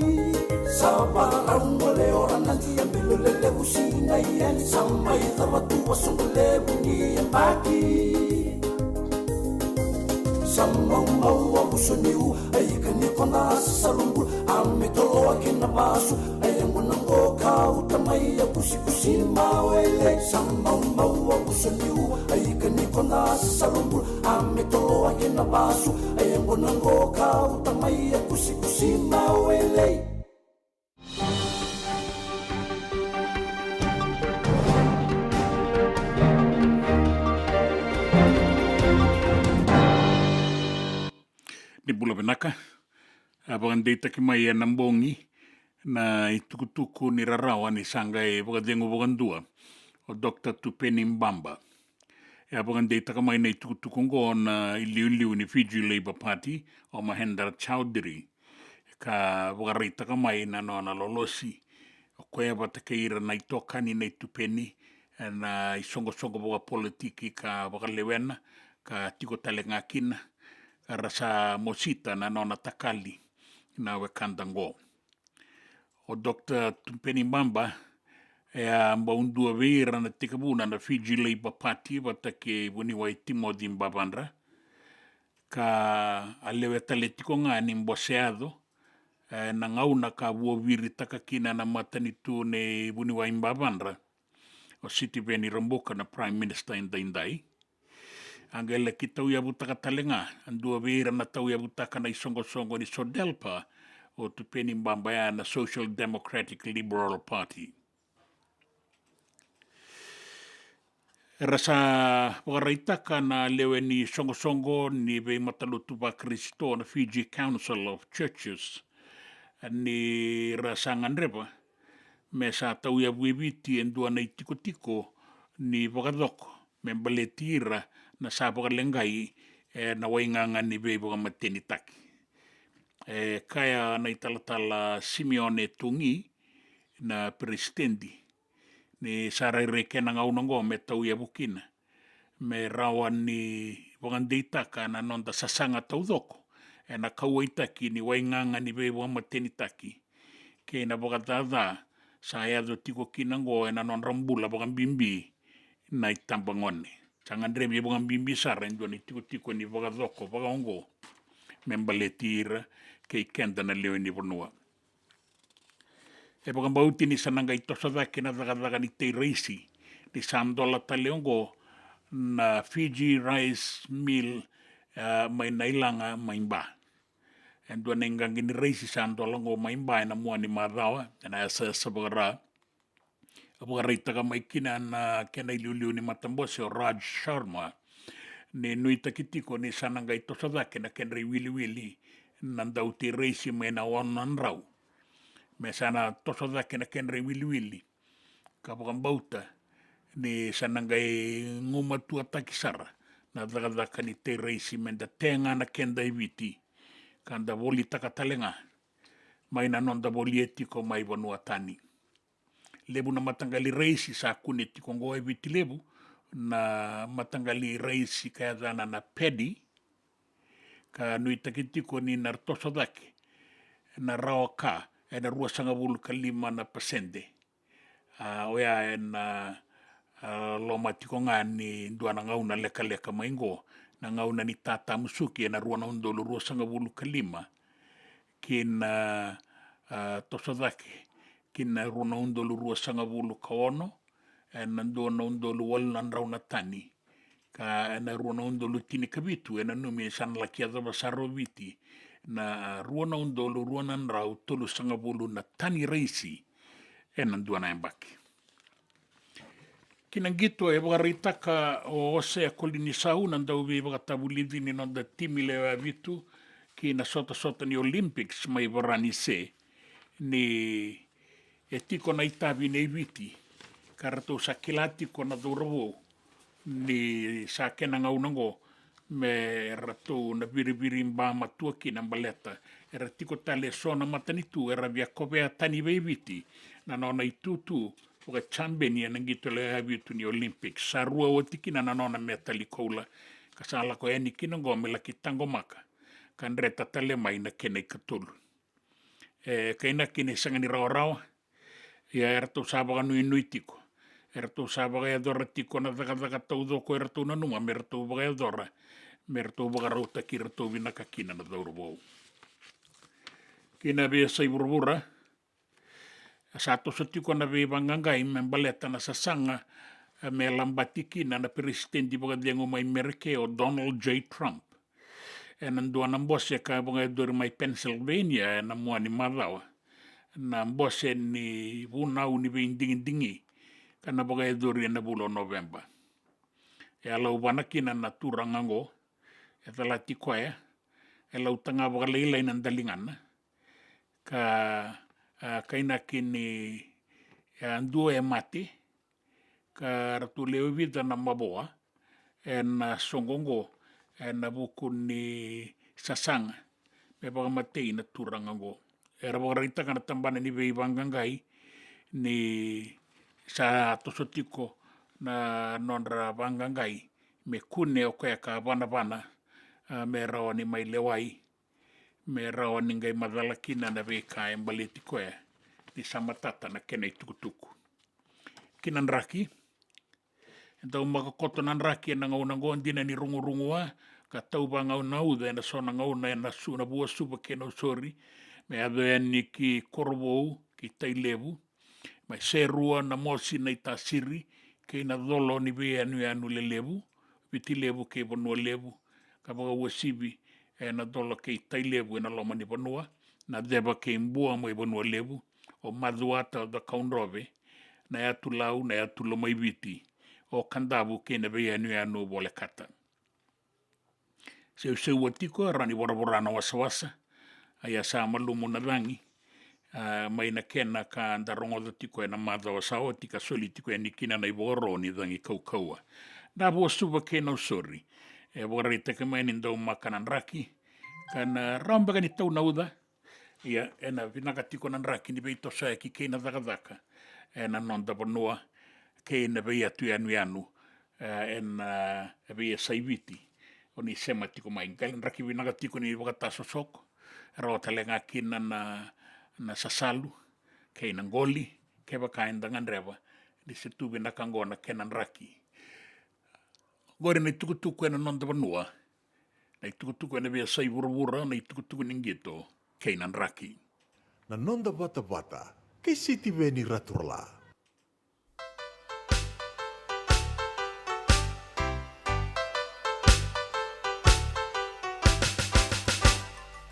Sa vakarau gole ora na dia bilo lelevu sinai yani. Sa mai cava tu a soqo levu ni yabaki. Sa maumau a vuso ni u, a ika ni kona sa salubula. A me toloa kina vasu, a yaqona qo kauta mai a kusikusi mawele. Sa maumau a vuso ni u, a ika ni kona sa salubula. A me toloa kina vasu, a yaqona qo kauta mai a kusikusi mawele. Ni bula vinaka. A vakadeitaki mai ena bogi na itukutuku ni rarawa ni sa qai vakacegu vakadua o Doctor Tupeni Baba. E a vakadeitaka mai na itukutuku oqo na iliuliu ni Fiji Labour Party, o Mahendra Chaudhry, ka vakaraitaka mai na nona lolosi o koya vata kei ira na itokani na itupeni ena isoqosoqo vakapolitiki ka vakalewena, ka tiko tale ga kina, ra sa mosita na nona takali na wekada oqo. O Doctor Tupeni Baba e a bau dua vei ira na tekivuna na Fiji Labour Party vata kei vuniwai Timothy Bavadra, ka a lewe tale tiko ga ni bose yaco ena gauna ka vuaviritaka kina na matanitu nei vuniwai Bavadra o Sitiveni Rabuka, na Prime Minister edaidai. A qai laki tauyavutaka tale ga, a dua vei ira na tauyavutaka na isoqosoqo ni SODELPA o Tupeni Baba, ya na Social Democratic Liberal Party. Era sa vakaraitaka na lewe ni soqosoqo ni veimatalotu vaKarisito na Fiji Council of Churches ni ra sa gadreva me sa tauyavu e Viti e dua na itikotiko ni vakacoko me baleti ira na sa vakaleqai ena waigaga ni veivakamatenitaki. E kaya na italatala Simeone Togi, na peresitedi, ni sa rairai kena gauna oqo me tauyavu kina me rawa ni vakadeitaka na noda sasaga taucoko ena kauwaitaki ni waigaga ni veivakamatenitaki kei na vakacaca sa yaco tiko kina oqo ena nodra bula vakabibi na itabagone. Sa gadrevi vakabibi sara e dua na itikotiko ni vakacoko vakaoqo me baleti ira kei keda na lewe ni vanua. E vakabauti ni sa na qai toso cake na cakacaka ni tei raisi ni sa dola tale oqo na Fiji Rice Meal, ah, mai Nailaga mai Ba. E dua na iqaqi ni raisi sa dola oqo mai Ba ena mua ni macawa, ena yasayasa vakara. A vakaraitaka mai kina na kena iliuliu ni matabose o Raj Sharma ni nuitaki tiko ni sa na qai toso cake na kedra iwiliwili na dau tei raisi mai na ono na drau, me sa na toso cake na kedra iwiliwili, ka vakabauta ni sa na qai gumatuataki sara na cakacaka ni tei raisi me da tega na keda e Viti, ka da volitaka tale ga mai na noda volia tiko mai vanua tani. Levu na mataqali raisi sa kune tiko oqo e Viti Levu, na mataqali raisi ka yacana na paddy, ka nuitaki tiko ni na toso cake na rawa ka ena ruasagavulu ka lima na pasede. A, oya ena, a, loma tiko ga ni dua na gauna lekaleka mai qo, na gauna ni tatamusuki ena rua na udolu ruasagavulu ka lima, ki na, a, toso cake ki na rua na udolu ruasagavulu ka ono, ena dua na udolu walu na drau na tani, ka ena rua na udolu tinikavitu e nanumi ni sa na laki yacova sara o Viti na, a, rua na udolu rua na drau tolusagavulu na tani raisi ena dua na yabaki. Ki na qito, e vakaraitaka o Osea Kolinisau, na dauveivakatavulici ni noda timi lewe vitu ki na sotasota ni Olympics mai Varanise, ni e tiko na itavi nei Viti, ka ratou sa kila tiko na cauravou ni sa kena gauna oqo me ratou na viriviri ba matua kina, baleta era tiko tale e so na matanitu era via kovea tani vei Viti na nona itutu vakajabeni ena qito lewe vitu ni Olympics. Sa rua oti kina na nona metali koula, ka sa lako yani kina oqo me laki taqomaka ka dreta tale mai na kena ikatolu. E kainaki ni sega ni rawarawa, ia eratou sa vakanuinui tiko, eratou sa vakayacora tiko na cakacaka taucoko eratou nanuma me ratou vakayacora, me ratou vakarautaki iratou vinaka kina na cauravou. Ki na veiyasai vuravura, sa toso tiko na veivaqaqai me baleta na sasaga, e, me labati kina na peresitedi vakacegu mai Merika o Donald J Trump ena dua na bose ka vakayacori mai Pennsylvania ena mua ni macawa, na bose ni vunau ni veidigidigi, ka na vakayacori ena vula o Noveba. E a lauvana kina na turaga oqo, e calati koya, e lautaga vakalailai na daligana, ka, a, kainaki ni, a, dua e mate, ka ratou lewe vica na mavoa ena soqo oqo ena vuku ni sasaga me vakamatei na turaga oqo. Era vakaraitaka na tabana ni veivaqaqai ni sa toso tiko na nodra vaqaqai me kune o koya ka vanavana, a, me rawa ni mai lewai, me rawa ni qai macala kina na veika e baleti koya ni sa matata na kena itukutuku. Ki na draki, e dau maka koto na draki ena gauna oqo, dina ni rugurugu a ka tau vaganauca ena so na gauna ena su na Vuasuva kei Nausori, me yaco yani ki Korovou, ki Tailevu, mai Serua, Namosi, Naitasiri, kei na colo ni veiyanuyanu lelevu, Viti Levu kei Vanua Levu, ka vakauasivi ena colo kei Tailevu ena loma ni vanua, Naceva kei Bua mai Vanua Levu, o Macuata, o Cakaudrove, na yatu Lau, na yatu Lomaiviti, o Kadavu kei na veiyanuyanu volekata. Seuseua tiko e rawa ni voravora na wasawasa, a ia sa malumu na cagi, a, mai na kena ka da rogoca tiko ena macawa sa oti ka soli tiko yani kina na ivakaro ni cagi kaukauwa. Na Vuasuva kei Nausori, e vakaraitaki mai ni dau maka na draki, ka na rawa beka ni tau na uca, ia ena vinaka tiko na draki ni veitosoyaki kei na cakacaka ena noda vanua kei na veiyatu yanuyanu, e, ena, e, veiyasai Viti. o ni sema tiko mai. Qai draki vinaka tiko ni vakatasosoko, e rawa tale ga kina na, na sasalu kei na qoli, kevaka eda gadreva ni se tu vinaka qo na kena draki. Qori na itukutuku ena noda vanua, na itukutuku ena veiyasai vuravura, na itukutuku ni qito kei na draki. Na noda vatavata kei Sitiveni Raturala.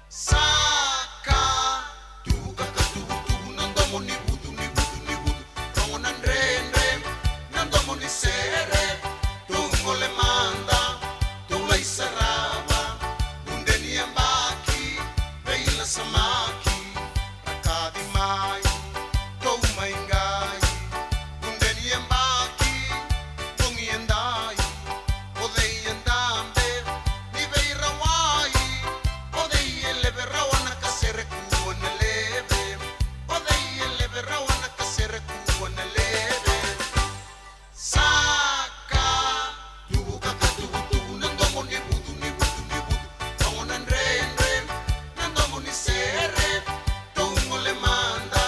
Saka, tuvuka ka tuvutuvu na domo ni vutu, ni vutu, ni vutu. Rogo na dredre, na domo ni sere. Tou gole mada, tou lai sarava. Vude ni yabaki, veilasamaki. Rakavi mai, tou mai qai. Vude ni yabaki, bogi e dai. O cei e dabe ni veirawai? O cei e leve rawa na kasere kua na leve? O cei e leve rawa na kasere kua na leve? Saka, tuvuka ka tuvutuvu na domo ni vutu, ni vutu, ni vutu. Rogo na dredre, na domo ni sere. Tou gole mada,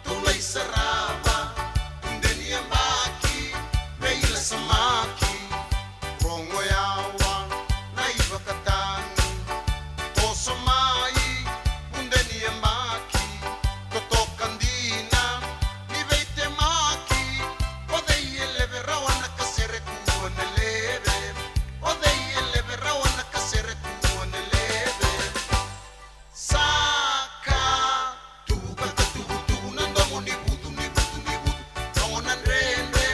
tou lai sarava. Vude ni yabaki, veilasamaki. Rogo yawa na ivakatagi. Toso mai, vude ni yabaki. Totoka dina ni veitemaki. O cei e leve rawa na kasere kua na leve? O cei e leve rawa na kasere kua na leve? Saka, tuvuka ka tuvutuvu na domo ni vutu, ni vutu, ni vutu. Rogo na dredre,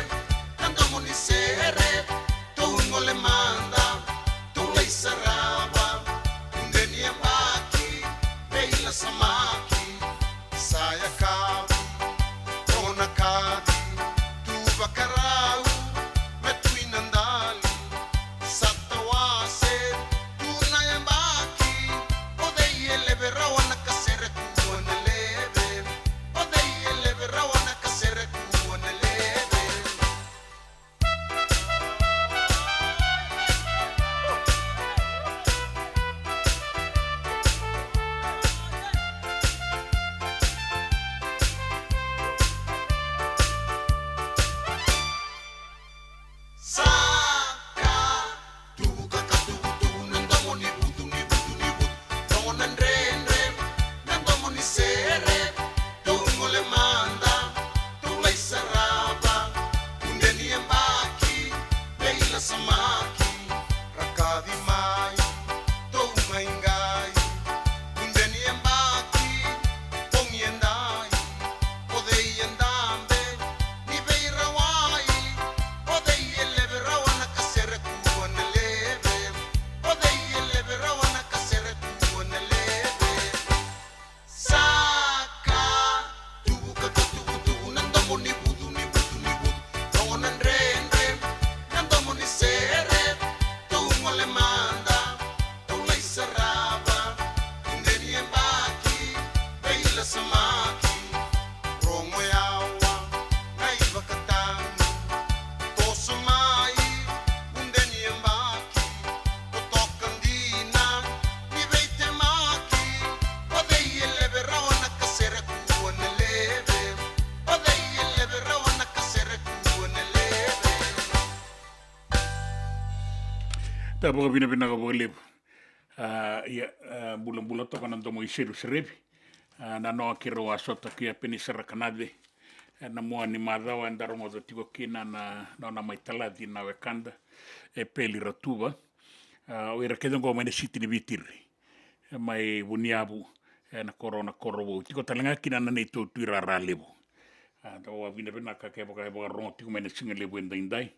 na domo ni sere. Tou gole mada, tou lai sarava. Vude ni yabaki, veilasamaki. Sa yakavi, rogo na kavi, tu vakarau, me tu i na dali. Sa tawase, tu na yabaki. O cei e leve rawa na kasere kua na leve? O cei e leve rawa na kasere kua na leve? Saka, tuvuka ka tuvutuvu na domo ni vutu, ni vutu, ni vutu. Rogo na dredre, na domo ni sere. Tou gole mada, tou lai sarava. Vude ni yabaki, veilasamaki. Rakavi mai, tou mai qai. Vude ni yabaki, bogi e dai. O cei e dabe ni veirawai? O cei e leve rawa na kasere kua na leve? O cei e leve rawa na kasere kua na leve? Saka, tuvuka ka tuvutuvu na domo ni vutu, ni vutu, ni vutu. Rogo na dredre, na domo ni sere. Tou gole mada, tou lai sarava. Vude ni yabaki, veilasamaki. Rogo yawa na ivakatagi. Toso mai, vude ni yabaki. Totoka dina ni veitemaki. O cei e leve rawa na kasere kua na leve? O cei e leve rawa na kasere kua na leve? Da vakavinavinaka vakalevu. A, ia, a, bulabula toka na domo i Seru Serevi. A, na noa keirau a sota kei a Penisa Rakanace. E, na mua ni macawa eda rogoca tiko kina na, na nona mai talaci na wekada e Peli Ratuva. A, o ira kece oqo mai na siti ni Vitiri, e, mai Vuniyavu, e, na koro, na Korovou. Tiko tale ga kina na neitou Tui Rara Levu. A, da vakavinavinaka kevaka e vakarorogo tiko mai na siga levu edaidai.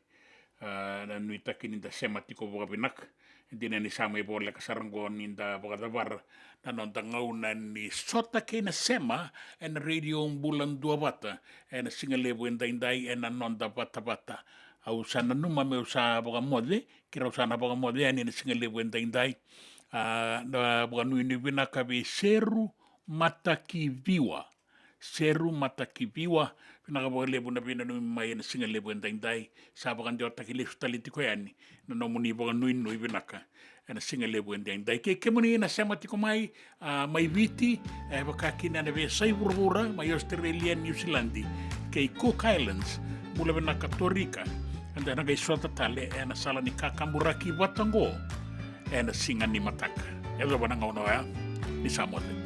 A, na nuitaki ni da sema tiko vakavinaka. E dina ni sa mai voleka sara oqo ni da vakacavara na noda gauna ni sota kei na sema ena Radio Bula Duavata ena siga levu edaidai ena noda vatavata. Au sa nanuma meu sa vakamoce, keirau sa na vakamoce yani ena siga levu edaidai. A, na vakanuinui vinaka vei Seru Matakiviwa. Seru Matakiviwa, vinaka vakalevu na veinanumi mai ena siga levu edaidai. Sa vakadewataki lesu tale tiko yani na nomuni vakanuinui vinaka. ena siga levu edaidai. Kei kemuni na sema tiko mai, a, mai Viti, e, vaka kina ena veiyasai vuravura, mai Australia, New Zealand, kei Cook Islands, bula vinaka Torika, eda na qai sota tale ena sala ni kakaburaki vata oqo ena siga ni mataka. Yacova na gauna oya, ni sa moce.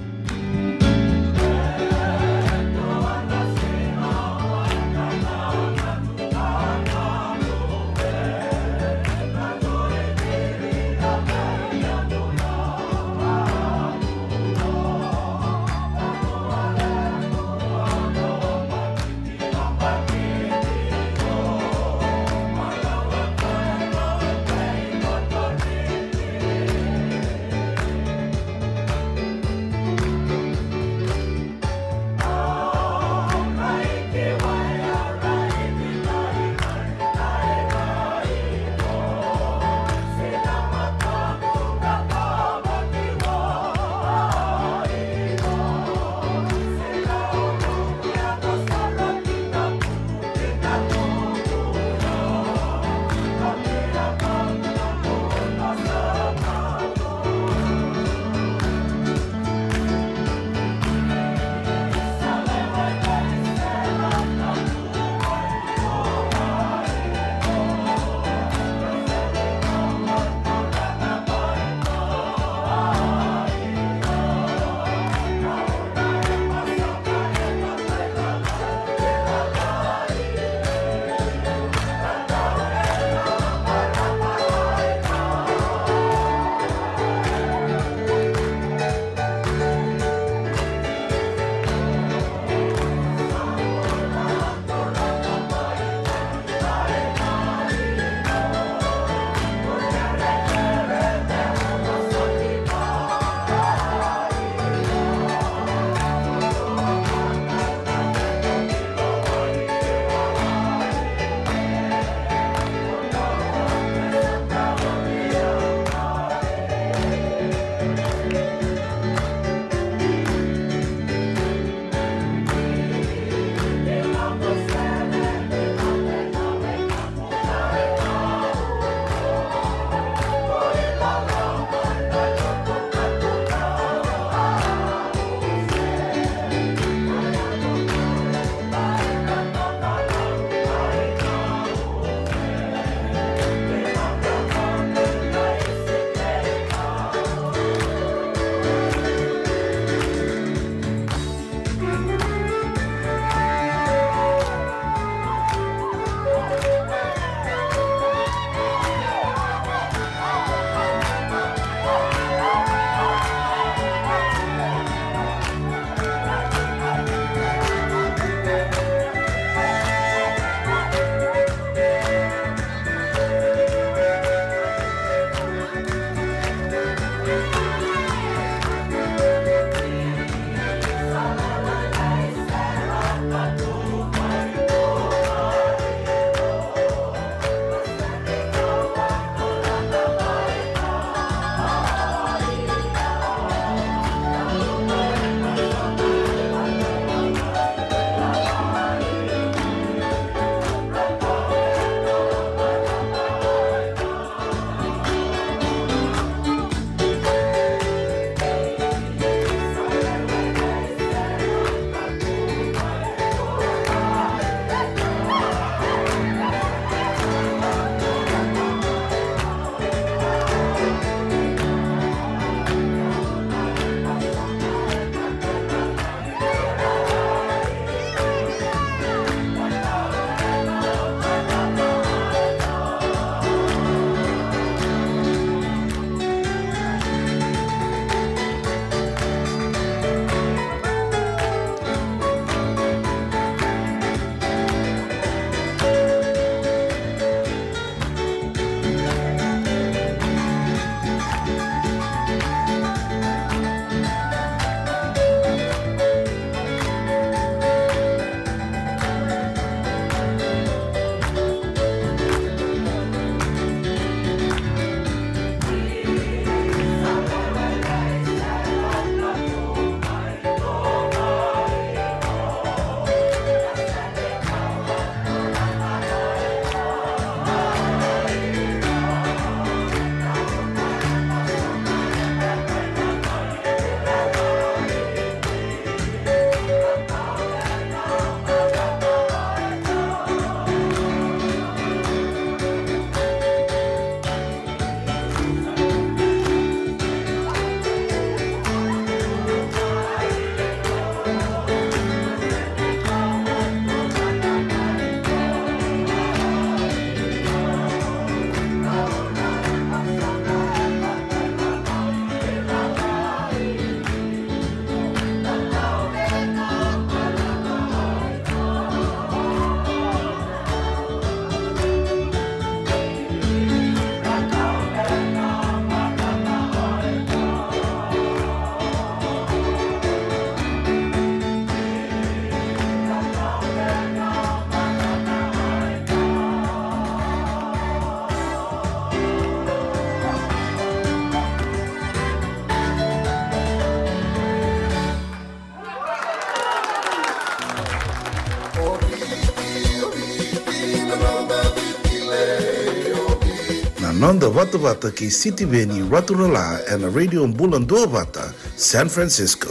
Noda vatavata kei Sitiveni Raturala ena Radio Bula Duavata, San Francisco.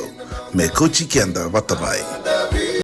Me kauti keda vata mai.